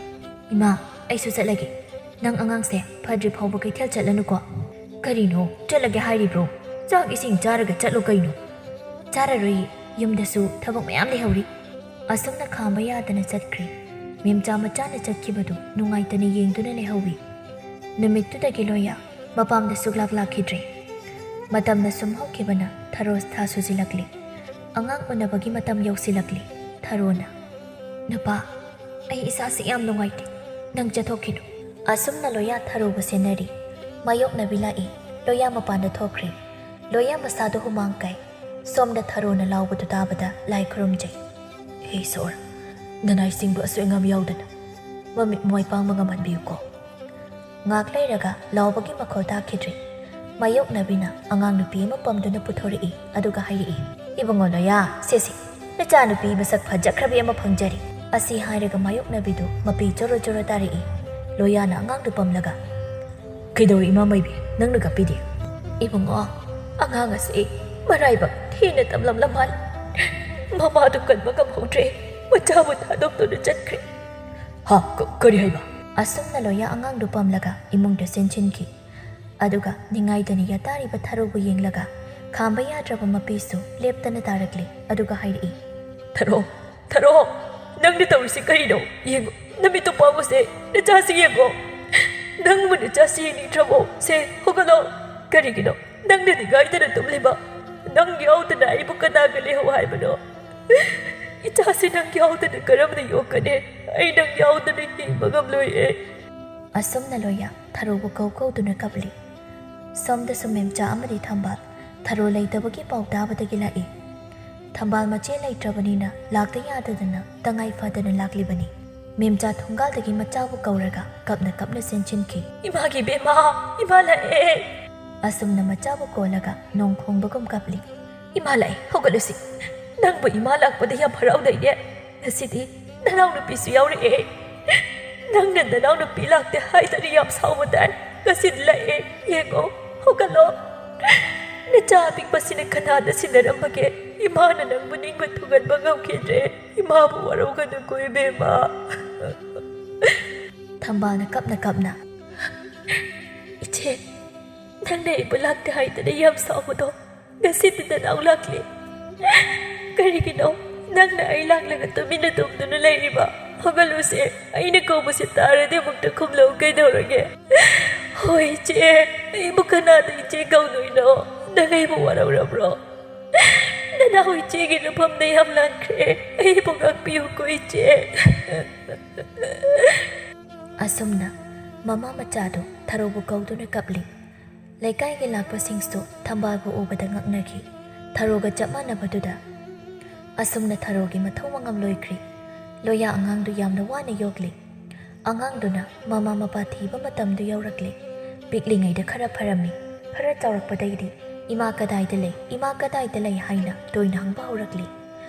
ꯏꯃꯥ, ꯑꯩꯁꯨ ꯆꯠꯂꯒꯦ꯫ ꯅꯪ ꯑꯉꯥꯡꯁꯦ ꯐꯗ꯭ꯔꯤ ꯐꯥꯎꯕ ꯀꯩꯊꯦꯜ ꯆꯠꯂꯅꯨꯀꯣ꯫ ꯀꯔꯤꯅꯣ ꯆꯠꯂꯒꯦ ꯍꯥꯏꯔꯤꯕ꯭ꯔꯣ? ꯆꯥꯛ ꯏꯁꯤꯡ ꯆꯥꯔꯒ ꯆꯠꯂꯣ ꯀꯩꯅꯣ꯫ ꯆꯥꯔꯔꯣꯏꯌꯦ, ꯌꯨꯝꯗꯁꯨ ꯊꯕꯛ ꯃꯌꯥꯝ ꯂꯩꯍꯧꯔꯤ꯫ ꯑꯁꯨꯝꯅ ꯈꯥꯝꯕ ꯌꯥꯗꯅ ꯆꯠꯈ꯭ꯔꯦ꯫ ꯃꯦꯝꯆꯥ ꯃꯆꯥꯅ ꯆꯠꯈꯤꯕꯗꯨ ꯅꯨꯡꯉꯥꯏꯇꯅ ꯌꯦꯡꯗꯨꯅ ꯂꯩꯍꯧꯏ꯫ ꯅꯨꯃꯤꯠꯇꯨꯗꯒꯤ ꯂꯣꯌꯥ ꯃꯄꯥꯝꯗ ꯁꯨꯛꯂꯥꯛ ꯂꯥꯛꯈꯤꯗ꯭ꯔꯦ꯫ ꯃꯇꯝꯅ ꯁꯨꯝ ꯍꯧꯈꯤꯕꯅ ꯊꯔꯣ ꯊꯥ ꯁꯨꯖꯤꯜꯂꯛꯂꯤ꯫ ꯑꯉꯥꯡ ꯎꯅꯕꯒꯤ ꯃꯇꯝ ꯌꯧꯁꯤꯜꯂꯛꯂꯤ꯫ ꯊꯔꯣꯅ, "ꯅꯨꯄꯥ, ꯑꯩ ꯏꯁꯥꯁꯤ ꯌꯥꯝ ꯅꯨꯡꯉꯥꯏꯇꯦ, ꯅꯪ ꯆꯠꯊꯣꯛꯈꯤꯅꯨ꯫" ꯑꯁꯨꯝꯅ ꯂꯣꯌꯥ ꯊꯔꯣꯕꯨ ꯁꯦꯟꯅꯔꯤ꯫ ꯃꯥꯌꯣꯛꯅꯕꯤ ꯂꯥꯛꯏ꯫ ꯂꯣꯌꯥ ꯃꯄꯥꯟꯗ ꯊꯣꯛꯈ꯭ꯔꯦ꯫ ꯂꯣꯌꯥ ꯃꯁꯥꯗꯨ ꯍꯨꯃꯥꯡ ꯀꯥꯏ꯫ ꯁꯣꯝꯗ ꯊꯔꯣꯅ ꯂꯥꯎꯕꯗꯨ ꯇꯥꯕꯗ ꯂꯥꯏ ꯈꯨꯔꯨꯝꯖꯩ꯫ "ꯍꯦ ꯏꯁꯣꯔ, ꯅꯅꯥꯏꯁꯤꯡꯕꯨ ꯑꯁꯣꯏ ꯑꯉꯥꯝ ꯌꯥꯎꯗꯅ ꯃꯃꯤꯠ ꯃꯥꯏ ꯄꯥꯡꯕ ꯉꯝꯍꯟꯕꯤꯌꯨꯀꯣ꯫" ꯉꯥꯛ ꯂꯩꯔꯒ ꯂꯥꯎꯕꯒꯤ ꯃꯈꯣꯜ ꯇꯥꯈꯤꯗ꯭ꯔꯦ꯫ ꯃꯥꯌꯣꯛꯅꯕꯤꯅ ꯑꯉꯥꯡ ꯅꯨꯄꯤ ꯑꯃ ꯄꯝꯗꯨꯅ ꯄꯨꯊꯣꯔꯛꯏ, ꯑꯗꯨꯒ ꯍꯥꯏꯔꯛꯏ, "ꯏꯕꯨꯡꯉꯣ ꯂꯣꯌꯥ, ꯁꯦ ꯁꯦ, ꯅꯆꯥꯅꯨꯄꯤ ꯃꯁꯛ ꯐꯖꯈ꯭ꯔꯕꯤ ꯑꯃ ꯐꯪꯖꯔꯤ꯫" ꯑꯁꯤ ꯍꯥꯏꯔꯒ ꯃꯥꯌꯣꯛꯅꯕꯤꯗꯨ ꯃꯄꯤ ꯆꯣꯔꯣ ꯆꯣꯔꯣ ꯇꯥꯔꯛꯏ꯫ ꯂꯣꯌꯥꯅ ꯑꯉꯥꯡꯗꯨ ꯄꯝꯂꯒ, "ꯀꯩꯗꯧꯔꯦ ꯏꯃꯥ ꯃꯥꯏꯕꯤ, ꯅꯪꯅ ꯀꯞꯄꯤꯗꯤ?" "ꯏꯕꯨꯡꯉꯣ, ꯑꯉꯥꯡ ꯑꯁꯤ ꯃꯔꯥꯏꯕꯛ ꯊꯤꯅ ꯇꯝꯂꯝꯂ ꯃꯥꯜꯂꯦ꯫ ꯃꯃꯥꯗꯨ ꯀꯟꯕ ꯉꯝꯍꯧꯗ꯭ꯔꯦ, ꯃꯆꯥꯕꯨ ꯊꯥꯗꯣꯛꯇꯨꯅ ꯆꯠꯈ꯭ꯔꯦ꯫" "ꯍꯥ? ꯀ-, ꯀꯔꯤ ꯍꯥꯏꯕ?" ꯑꯁꯨꯝꯅ ꯂꯣꯌꯥ ꯑꯉꯥꯡꯗꯨ ꯄꯝꯂꯒ ꯏꯃꯨꯡꯗ ꯆꯦꯟꯁꯤꯟꯈꯤ꯫ ꯑꯗꯨꯒ ꯅꯤꯡꯉꯥꯏꯗꯅ ꯌꯥꯇꯥꯔꯤꯕ ꯊꯔꯣꯕꯨ ꯌꯦꯡꯂꯒ ꯈꯥꯝꯕ ꯌꯥꯗ꯭ꯔꯕ ꯃꯄꯤꯁꯨ ꯂꯦꯞꯇꯅ ꯇꯥꯔꯛꯂꯤ꯫ ꯑꯗꯨꯒ ꯍꯥꯏꯔꯛꯏ, "ꯊꯔꯣ, ꯊꯔꯣ, ꯅꯪꯅ ꯇꯧꯔꯤꯁꯤ ꯀꯔꯤꯅꯣ? ꯌꯦꯡꯉꯨ, ꯅꯃꯤꯠꯇꯨ ꯄꯥꯡꯉꯨꯁꯦ, ꯅꯆꯥꯁꯤ ꯌꯦꯡꯉꯣ꯫ ꯅꯪꯕꯨ ꯅꯆꯥꯁꯤ ꯌꯦꯡꯅꯤꯡꯗ꯭ꯔꯕꯣ? ꯁꯦ, ꯍꯧꯒꯠꯂꯣ꯫ ꯀꯔꯤꯒꯤꯅꯣ ꯅꯪꯅ ꯅꯤꯡꯉꯥꯏꯗꯅ ꯇꯨꯝꯂꯤꯕ? ꯅꯪ ꯌꯥꯎꯗꯅ ꯑꯩꯕꯨ ꯀꯅꯥꯒ ꯂꯩꯍꯧ ꯍꯥꯏꯕꯅꯣ? ꯏꯆꯥꯁꯤ ꯅꯪ ꯌꯥꯎꯗꯅ ꯀꯔꯝꯅ ꯌꯣꯛꯀꯅꯤ? ꯑꯩ ꯅꯪ ꯌꯥꯎꯗꯅ ꯍꯤꯡꯕ ꯉꯝꯂꯣꯏꯌꯦ꯫" ꯑꯁꯨꯝꯅ ꯂꯣꯌꯥ ꯊꯔꯣꯕꯨ ꯀꯧ ꯀꯧꯗꯨꯅ ꯀꯞꯂꯤ꯫ ꯁꯣꯝꯗꯁꯨ ꯃꯦꯝꯆꯥ ꯑꯃꯗꯤ ꯊꯝꯕꯥꯜ ꯊꯔꯣ ꯂꯩꯇꯕꯒꯤ ꯄꯥꯎ ꯇꯥꯕꯗꯒꯤ ꯂꯥꯛꯏ꯫ ꯊꯝꯕꯥꯜ ꯃꯆꯦ ꯂꯩꯇ꯭ꯔꯕꯅꯤꯅ ꯂꯥꯛꯇ ꯌꯥꯗꯗꯅ ꯇꯉꯥꯏ ꯐꯗꯅ ꯂꯥꯛꯂꯤꯕꯅꯤ꯫ ꯃꯦꯝꯆꯥ ꯊꯣꯡꯒꯥꯜꯗꯒꯤ ꯃꯆꯥꯕꯨ ꯀꯧꯔꯒ ꯀꯞꯅ ꯀꯞꯅ ꯆꯦꯟꯁꯤꯟꯈꯤ꯫ "ꯏꯃꯥꯒꯤ ꯕꯦꯝꯃ, ꯏꯃꯥ ꯂꯥꯛꯑꯦ!" ꯑꯁꯨꯝꯅ ꯃꯆꯥꯕꯨ ꯀꯣꯜꯂꯒ ꯅꯣꯡ ꯈꯣꯡꯕꯒꯨꯝ ꯀꯞꯂꯤ꯫ "ꯏꯃꯥ ꯂꯥꯛꯑꯦ, ꯍꯧꯒꯠꯂꯨꯁꯤ꯫ ꯅꯪꯕꯨ ꯏꯃꯥ ꯂꯥꯛꯄꯗ ꯌꯥꯝ ꯍꯔꯥꯎꯗꯥꯏꯅꯦ? ꯉꯁꯤꯗꯤ ꯅꯅꯥꯎꯅꯨꯄꯤꯁꯨ ꯌꯥꯎꯔꯛꯑꯦ꯫ ꯅꯪꯅ ꯅꯅꯥꯎꯅꯨꯄꯤ ꯂꯥꯛꯇꯦ ꯍꯥꯏꯗꯅ ꯌꯥꯝ ꯁꯥꯎꯕꯗꯥꯏ? ꯉꯁꯤꯗꯤ ꯂꯥꯛꯑꯦ꯫ ꯌꯦꯡꯉꯣ, ꯍꯧꯒꯠꯂꯣ꯫ ꯅꯆꯥ ꯑꯄꯤꯛꯄꯁꯤꯅ ꯀꯅꯥꯗ ꯁꯤꯟꯅꯔꯝꯕꯒꯦ? ꯏꯃꯥꯅ ꯅꯪꯕꯨ ꯅꯤꯡꯕ ꯊꯨꯡꯍꯟꯕ ꯉꯝꯈꯤꯗ꯭ꯔꯦ꯫ ꯏꯃꯥꯕꯨ ꯋꯥꯔꯧꯒꯅꯨꯀꯣ, ꯏꯕꯦꯝꯃ꯫" ꯊꯝꯕꯥꯜꯅ ꯀꯞꯅ ꯀꯞꯅ, "ꯏꯆꯦ, ꯅꯪꯅ ꯑꯩꯕꯨ ꯂꯥꯛꯇꯦ ꯍꯥꯏꯗꯅ ꯌꯥꯝ ꯁꯥꯎꯕꯗꯣ ꯉꯁꯤꯗꯤ ꯅꯅꯥꯎ ꯂꯥꯛꯂꯦ꯫ ꯀꯔꯤꯒꯤꯅꯣ ꯅꯪꯅ ꯑꯩ ꯂꯥꯛꯂꯒ ꯇꯨꯃꯤꯟꯅ ꯇꯨꯝꯗꯨꯅ ꯂꯩꯔꯤꯕ? ꯍꯧꯒꯠꯂꯨꯁꯦ, ꯑꯩꯅ ꯀꯧꯕꯁꯦ ꯇꯥꯔꯗꯤ ꯑꯃꯨꯛꯇ ꯈꯨꯝꯂꯛꯎ ꯀꯩꯗꯧꯔꯒꯦ?" "ꯍꯣꯏ ꯏꯆꯦ, ꯑꯩꯕꯨ ꯀꯅꯥꯗ ꯏꯆꯦ ꯀꯧꯗꯣꯏꯅꯣ? ꯅꯪ ꯑꯩꯕꯨ ꯋꯥꯔꯧꯔꯕ꯭ꯔꯣ? ꯅꯅꯥꯎ ꯏꯆꯦꯒꯤ ꯂꯨꯐꯝꯗ ꯌꯥꯝ ꯂꯥꯟꯈ꯭ꯔꯦ, ꯑꯩꯕꯨ ꯉꯥꯛꯄꯤꯌꯨꯀꯣ ꯏꯆꯦ꯫" ꯑꯁꯨꯝꯅ ꯃꯃꯥ ꯃꯆꯥꯗꯨ ꯊꯔꯣꯕꯨ ꯀꯧꯗꯨꯅ ꯀꯞꯂꯤ꯫ ꯂꯩꯀꯥꯏꯒꯤ ꯂꯥꯛꯄꯁꯤꯡꯁꯨ ꯊꯝꯕꯥꯜꯕꯨ ꯎꯕꯗ ꯉꯛꯅꯈꯤ꯫ ꯊꯔꯣꯒ ꯆꯞ ꯃꯥꯟꯅꯕꯗꯨꯗ꯫ ꯑꯁꯨꯝꯅ ꯊꯔꯣꯒꯤ ꯃꯊꯧ ꯃꯉꯝ ꯂꯣꯏꯈ꯭ꯔꯤ꯫ ꯂꯣꯌꯥ ꯑꯉꯥꯡꯗꯨ ꯌꯥꯝꯅ ꯋꯥꯅ ꯌꯣꯛꯂꯤ꯫ ꯑꯉꯥꯡꯗꯨꯅ ꯃꯃꯥ ꯃꯄꯥ ꯊꯤꯕ ꯃꯇꯝꯗꯨ ꯌꯧꯔꯛꯂꯤ꯫ ꯄꯤꯛꯂꯤꯉꯩꯗ ꯈꯔ ꯐꯔꯝꯃꯤ꯫ ꯈꯔ ꯆꯥꯎꯔꯛꯄꯗꯩꯗꯤ "ꯏꯃꯥ ꯀꯗꯥꯏꯗ ꯂꯩ? ꯏꯃꯥ ꯀꯗꯥꯏꯗ ꯂꯩ?" ꯍꯥꯏꯅ ꯇꯣꯏꯅ ꯍꯪꯕ ꯍꯧꯔꯛꯂꯤ꯫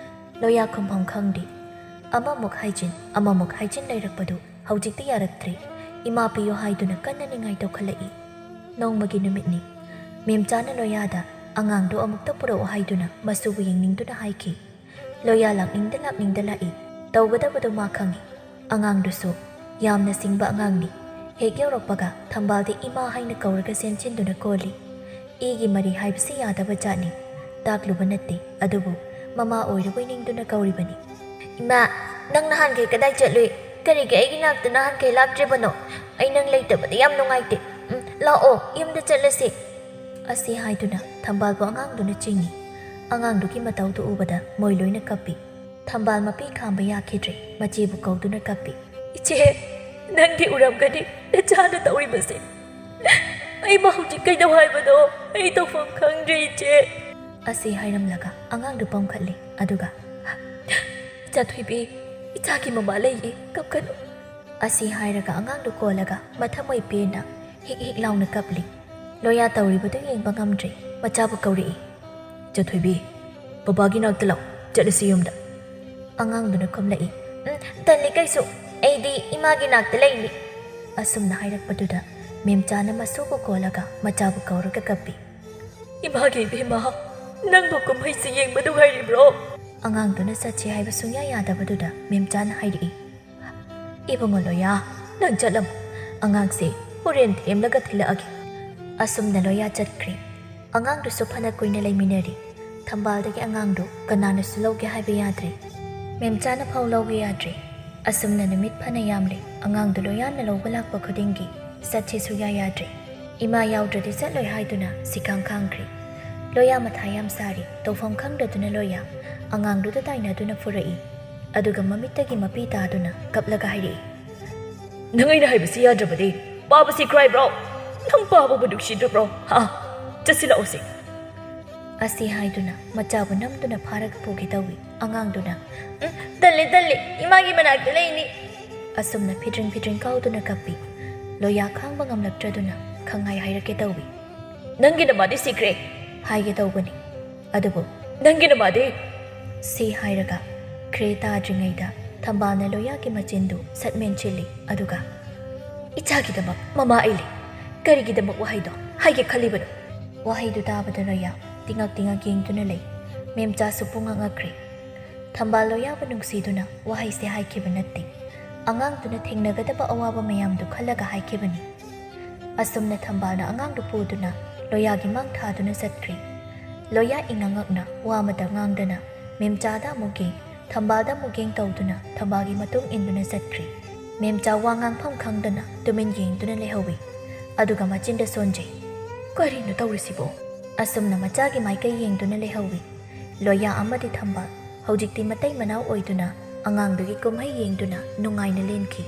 ꯂꯣꯌꯥ ꯈꯨꯝꯐꯝ ꯈꯪꯗꯦ꯫ ꯑꯃꯃꯨꯛ ꯍꯥꯏꯖꯤꯟ, ꯑꯃꯃꯨꯛ ꯍꯥꯏꯖꯤꯟ ꯂꯩꯔꯛꯄꯗꯨ ꯍꯧꯖꯤꯛꯇꯤ ꯌꯥꯔꯛꯇ꯭ꯔꯦ꯫ "ꯏꯃꯥ ꯄꯤꯌꯨ" ꯍꯥꯏꯗꯨꯅ ꯀꯟꯅ ꯅꯤꯡꯉꯥꯏ ꯇꯧꯈꯠꯂꯛꯏ꯫ ꯅꯣꯡꯃꯒꯤ ꯅꯨꯃꯤꯠꯅꯤ꯫ ꯃꯦꯝꯆꯥꯅ ꯂꯣꯌꯥꯗ "ꯑꯉꯥꯡꯗꯣ ꯑꯃꯨꯛꯇ ꯄꯨꯔꯛꯎ" ꯍꯥꯏꯗꯨꯅ ꯃꯁꯨꯕꯨ ꯌꯦꯡꯅꯤꯡꯗꯨꯅ ꯍꯥꯏꯈꯤ꯫ ꯂꯣꯌꯥ ꯂꯥꯛꯅꯤꯡꯗ ꯂꯥꯛꯅꯤꯡꯗ ꯂꯥꯛꯏ꯫ ꯇꯧꯒꯗꯕꯗꯣ ꯃꯥ ꯈꯪꯏ꯫ ꯑꯉꯥꯡꯗꯨꯁꯨ ꯌꯥꯝꯅ ꯁꯤꯡꯕ ꯑꯉꯥꯡꯅꯤ꯫ ꯍꯦꯛ ꯌꯧꯔꯛꯄꯒ ꯊꯝꯕꯥꯜꯗꯤ "ꯏꯃꯥ" ꯍꯥꯏꯅ ꯀꯧꯔꯒ ꯆꯦꯟꯁꯤꯟꯗꯨꯅ ꯀꯣꯜꯂꯤ꯫ ꯏꯒꯤ ꯃꯔꯤ ꯍꯥꯏꯕꯁꯤ ꯌꯥꯗꯕ ꯖꯥꯠꯅꯤ꯫ ꯇꯥꯛꯂꯨꯕ ꯅꯠꯇꯦ, ꯑꯗꯨꯕꯨ ꯃꯃꯥ ꯑꯣꯏꯔꯨꯕꯩ ꯅꯤꯡꯗꯨꯅ ꯀꯧꯔꯤꯕꯅꯤ꯫ "ꯏꯃꯥ, ꯅꯪ ꯅꯍꯥꯟꯈꯩ ꯀꯗꯥꯏ ꯆꯠꯂꯨꯏ? ꯀꯔꯤꯒꯤ ꯑꯩꯒꯤ ꯅꯥꯛꯇ ꯅꯍꯥꯟꯈꯩ ꯂꯥꯛꯇ꯭ꯔꯤꯕꯅꯣ? ꯑꯩ ꯅꯪ ꯂꯩꯇꯕꯗ ꯌꯥꯝ ꯅꯨꯡꯉꯥꯏꯇꯦ꯫ ꯎꯝ, ꯂꯥꯛꯑꯣ, ꯌꯨꯝꯗ ꯆꯠꯂꯁꯤ꯫" ꯑꯁꯤ ꯍꯥꯏꯗꯨꯅ ꯊꯝꯕꯥꯜꯕꯨ ꯑꯉꯥꯡꯗꯨꯅ ꯆꯤꯡꯏ꯫ ꯑꯉꯥꯡꯗꯨꯒꯤ ꯃꯇꯧꯗꯨ ꯎꯕꯗ ꯃꯣꯏ ꯂꯣꯏꯅ ꯀꯞꯄꯤ꯫ ꯊꯝꯕꯥꯜ ꯃꯄꯤ ꯈꯥꯝꯕ ꯌꯥꯈꯤꯗ꯭ꯔꯦ, ꯃꯆꯦꯕꯨ ꯀꯧꯗꯨꯅ ꯀꯞꯄꯤ꯫ "ꯏꯆꯦ, ꯅꯪꯗꯤ ꯎꯔꯝꯒꯅꯤ ꯅꯆꯥꯅ ꯇꯧꯔꯤꯕꯁꯦ꯫ ꯑꯩꯕꯨ ꯍꯧꯖꯤꯛ ꯀꯩꯗꯧ ꯍꯥꯏꯕꯅꯣ? ꯑꯩ ꯇꯧꯐꯝ ꯈꯪꯗ꯭ꯔꯦ, ꯏꯆꯦ꯫" ꯑꯁꯤ ꯍꯥꯏꯔꯝꯂꯒ ꯑꯉꯥꯡꯗꯨ ꯄꯝꯈꯠꯂꯤ, ꯑꯗꯨꯒ, "ꯏꯆꯥ ꯊꯣꯏꯕꯤ, "ꯏꯆꯥꯒꯤ ꯃꯃꯥ ꯂꯩꯌꯦ, ꯀꯞꯀꯅꯨ꯫" ꯑꯁꯤ ꯍꯥꯏꯔꯒ ꯑꯉꯥꯡꯗꯨ ꯀꯣꯜꯂꯒ ꯃꯊꯃꯣꯏ ꯄꯦꯟꯅ ꯍꯤꯛ ꯍꯤꯛ ꯂꯥꯎꯅ ꯀꯞꯂꯤ꯫ ꯂꯣꯌꯥ ꯇꯧꯔꯤꯕꯗꯨ ꯌꯦꯡꯕ ꯉꯝꯗ꯭ꯔꯦ꯫ ꯃꯆꯥꯕꯨ ꯀꯧꯔꯛꯏ꯫ "ꯆꯊꯣꯏꯕꯤ, ꯕꯕꯥꯒꯤ ꯅꯥꯛꯇ ꯂꯥꯛꯑꯣ, ꯆꯠꯂꯁꯤ ꯌꯨꯝꯗ꯫" ꯑꯉꯥꯡꯗꯨꯅ ꯈꯨꯝꯂꯛꯏ꯫ "ꯎꯝ, ꯇꯜꯂꯤ ꯀꯩꯁꯨ, ꯑꯩꯗꯤ ꯏꯃꯥꯒꯤ ꯅꯥꯛꯇ ꯂꯩꯅꯤ꯫" ꯑꯁꯨꯝꯅ ꯍꯥꯏꯔꯛꯄꯗꯨꯗ ꯃꯦꯝꯆꯥꯅ ꯃꯁꯨꯕꯨ ꯀꯣꯜꯂꯒ ꯃꯆꯥꯕꯨ ꯀꯧꯔꯒ ꯀꯞꯄꯤ꯫ "ꯏꯃꯥꯒꯤ ꯏꯕꯦꯝꯃ, ꯅꯪꯕꯨ ꯀꯨꯝꯍꯩꯁꯤ ꯌꯦꯡꯕ ꯅꯨꯡꯉꯥꯏꯔꯤꯕ꯭ꯔꯣ?" ꯑꯉꯥꯡꯗꯨꯅ ꯆꯠꯁꯤ ꯍꯥꯏꯕ ꯁꯨꯡꯌꯥ ꯌꯥꯗꯕꯗꯨꯗ ꯃꯦꯝꯆꯥꯅ ꯍꯥꯏꯔꯛꯏ꯫ "ꯏꯕꯨꯡꯉꯣ ꯂꯣꯌꯥ, ꯅꯪ ꯆꯠꯂꯝꯃꯣ꯫ ꯑꯉꯥꯡꯁꯦ ꯍꯣꯔꯦꯟ ꯊꯦꯝꯂꯒ ꯊꯤꯜꯂꯛꯑꯒꯦ꯫" ꯑꯁꯨꯝꯅ ꯂꯣꯌꯥ ꯆꯠꯈ꯭ꯔꯦ꯫ ꯑꯉꯥꯡꯗꯨꯁꯨ ꯐꯅ ꯀꯨꯏꯅ ꯂꯩꯃꯤꯟꯅꯔꯦ꯫ ꯊꯝꯕꯥꯜꯗꯒꯤ ꯑꯉꯥꯡꯗꯨ ꯀꯅꯥꯅꯁꯨ ꯂꯧꯒꯦ ꯍꯥꯏꯕ ꯌꯥꯗ꯭ꯔꯦ꯫ ꯃꯦꯝꯆꯥꯅ ꯐꯥꯎ ꯂꯧꯒꯦ ꯌꯥꯗ꯭ꯔꯦ꯫ ꯑꯁꯨꯝꯅ ꯅꯨꯃꯤꯠ ꯐꯅ ꯌꯥꯝꯂꯦ꯫ ꯑꯉꯥꯡꯗꯨ ꯂꯣꯌꯥꯅ ꯂꯧꯕ ꯂꯥꯛꯄ ꯈꯨꯗꯤꯡꯒꯤ ꯆꯠꯁꯤ ꯁꯨꯌꯥ ꯌꯥꯗ꯭ꯔꯦ꯫ ꯏꯃꯥ ꯌꯥꯎꯗ꯭ꯔꯗꯤ ꯆꯠꯂꯣꯏ ꯍꯥꯏꯗꯨꯅ ꯁꯤꯈꯥꯡ ꯈꯥꯡꯈ꯭ꯔꯦ꯫ ꯂꯣꯌꯥ ꯃꯊꯥ ꯌꯥꯝ ꯁꯥꯔꯤ꯫ ꯇꯧꯐꯝ ꯈꯪꯗꯗꯨꯅ ꯂꯣꯌꯥ ꯑꯉꯥꯡꯗꯨꯗ ꯇꯥꯏꯅꯗꯨꯅ ꯐꯨꯔꯛꯏ꯫ ꯑꯗꯨꯒ ꯃꯃꯤꯠꯇꯒꯤ ꯃꯄꯤ ꯇꯥꯗꯨꯅ ꯀꯞꯂꯒ ꯍꯥꯏꯔꯛꯏ꯫ "ꯅꯪ ꯑꯩꯅ ꯍꯥꯏꯕꯁꯤ ꯌꯥꯗ꯭ꯔꯕꯗꯤ ꯄꯥꯕꯁꯤ ꯀ꯭ꯔꯥꯏꯕ꯭ꯔꯣ? ꯅꯪ ꯄꯥꯕꯕꯨ ꯅꯨꯡꯁꯤꯗ꯭ꯔꯕ꯭ꯔꯣ? ꯍꯥ? ꯆꯠꯁꯤꯜꯂꯛꯑꯣꯁꯦ꯫" ꯑꯁꯤ ꯍꯥꯏꯗꯨꯅ ꯃꯆꯥꯕꯨ ꯅꯝꯗꯨꯅ ꯐꯥꯔꯒ ꯄꯨꯒꯦ ꯇꯧꯏ꯫ ꯑꯉꯥꯡꯗꯨꯅ, "ꯎꯝ, ꯇꯜꯂꯦ, ꯇꯜꯂꯦ, ꯏꯃꯥꯒꯤ ꯃꯅꯥꯛꯇ ꯂꯩꯅꯤ꯫" ꯑꯁꯨꯝꯅ ꯐꯤꯗ꯭ꯔꯤꯡ ꯐꯤꯗ꯭ꯔꯤꯡ ꯀꯥꯎꯗꯨꯅ ꯀꯞꯄꯤ꯫ ꯂꯣꯌꯥ ꯈꯥꯡꯕ ꯉꯝꯂꯛꯇ꯭ꯔꯗꯨꯅ ꯈꯪꯍꯥꯏ ꯍꯥꯏꯔꯛꯀꯦ ꯇꯧꯏ꯫ "ꯅꯪꯒꯤ ꯅꯃꯥꯗꯤ ꯁꯤꯈ꯭ꯔꯦ ꯍꯥꯏꯒꯦ ꯇꯧꯕꯅꯤ, ꯑꯗꯨꯕꯨ ꯅꯪꯒꯤ ꯅꯃꯥꯗꯤ?" ꯁꯤ ꯍꯥꯏꯔꯒ ꯈ꯭ꯔꯦ ꯇꯥꯗ꯭ꯔꯤꯉꯩꯗ ꯊꯝꯕꯥꯜꯅ ꯂꯣꯌꯥꯒꯤ ꯃꯆꯤꯟꯗꯨ ꯁꯠ ꯃꯦꯟꯁꯤꯜꯂꯤ, ꯑꯗꯨꯒ, "ꯏꯆꯥꯒꯤꯗꯃꯛ ꯃꯃꯥ ꯑꯩ ꯂꯩ꯫ ꯀꯔꯤꯒꯤꯗꯃꯛ ꯋꯥꯍꯩꯗꯣ ꯍꯥꯏꯒꯦ ꯈꯜꯂꯤꯕꯅꯣ?" ꯋꯥꯍꯩꯗꯨ ꯇꯥꯕꯗ ꯂꯣꯌꯥ ꯇꯤꯉꯛ ꯇꯤꯉꯛ ꯌꯦꯡꯗꯨꯅ ꯂꯩ꯫ ꯃꯦꯝꯆꯥꯁꯨ ꯄꯨꯡꯉꯛ ꯉꯛꯈ꯭ꯔꯦ꯫ ꯊꯝꯕꯥꯜ ꯂꯣꯌꯥꯕꯨ ꯅꯨꯡꯁꯤꯗꯨꯅ ꯋꯥꯍꯩꯁꯦ ꯍꯥꯏꯈꯤꯕ ꯅꯠꯇꯦ꯫ ꯑꯉꯥꯡꯗꯨꯅ ꯊꯦꯡꯅꯒꯗꯕ ꯑꯋꯥꯕ ꯃꯌꯥꯝꯗꯨ ꯈꯜꯂꯒ ꯍꯥꯏꯈꯤꯕꯅꯤ꯫ ꯑꯁꯨꯝꯅ ꯊꯝꯕꯥꯜꯅ ꯑꯉꯥꯡꯗꯨ ꯄꯨꯗꯨꯅ ꯂꯣꯌꯥꯒꯤ ꯃꯥꯡ ꯊꯥꯗꯨꯅ ꯆꯠꯈ꯭ꯔꯦ꯫ ꯂꯣꯌꯥ ꯏꯉꯛ ꯉꯛꯅ ꯋꯥ ꯑꯃꯇ ꯉꯥꯡꯗꯅ ꯃꯦꯝꯆꯥꯗ ꯑꯃꯨꯛ ꯌꯦꯡ, ꯊꯝꯕꯥꯜꯗ ꯑꯃꯨꯛ ꯌꯦꯡ ꯇꯧꯗꯨꯅ ꯊꯝꯕꯥꯜꯒꯤ ꯃꯇꯨꯡ ꯏꯟꯗꯨꯅ ꯆꯠꯈ꯭ꯔꯦ꯫ ꯃꯦꯝꯆꯥ ꯋꯥ ꯉꯥꯡꯐꯝ ꯈꯪꯗꯅ ꯇꯨꯃꯤꯟ ꯌꯦꯡꯗꯨꯅ ꯂꯩꯍꯧꯏ꯫ ꯑꯗꯨꯒ ꯃꯆꯤꯟꯗ ꯁꯣꯟꯖꯩ꯫ "ꯀꯔꯤꯅꯣ ꯇꯧꯔꯤꯁꯤꯕꯣ?" ꯑꯁꯨꯝꯅ ꯃꯆꯥꯒꯤ ꯃꯥꯏꯀꯩ ꯌꯦꯡꯗꯨꯅ ꯂꯩꯍꯧꯏ꯫ ꯂꯣꯌꯥ ꯑꯃꯗꯤ ꯊꯝꯕꯥꯜ ꯍꯧꯖꯤꯛꯇꯤ ꯃꯇꯩ ꯃꯅꯥꯎ ꯑꯣꯏꯗꯨꯅ ꯑꯉꯥꯡꯗꯨꯒꯤ ꯀꯨꯝꯍꯩ ꯌꯦꯡꯗꯨꯅ ꯅꯨꯡꯉꯥꯏꯅ ꯂꯦꯟꯈꯤ꯫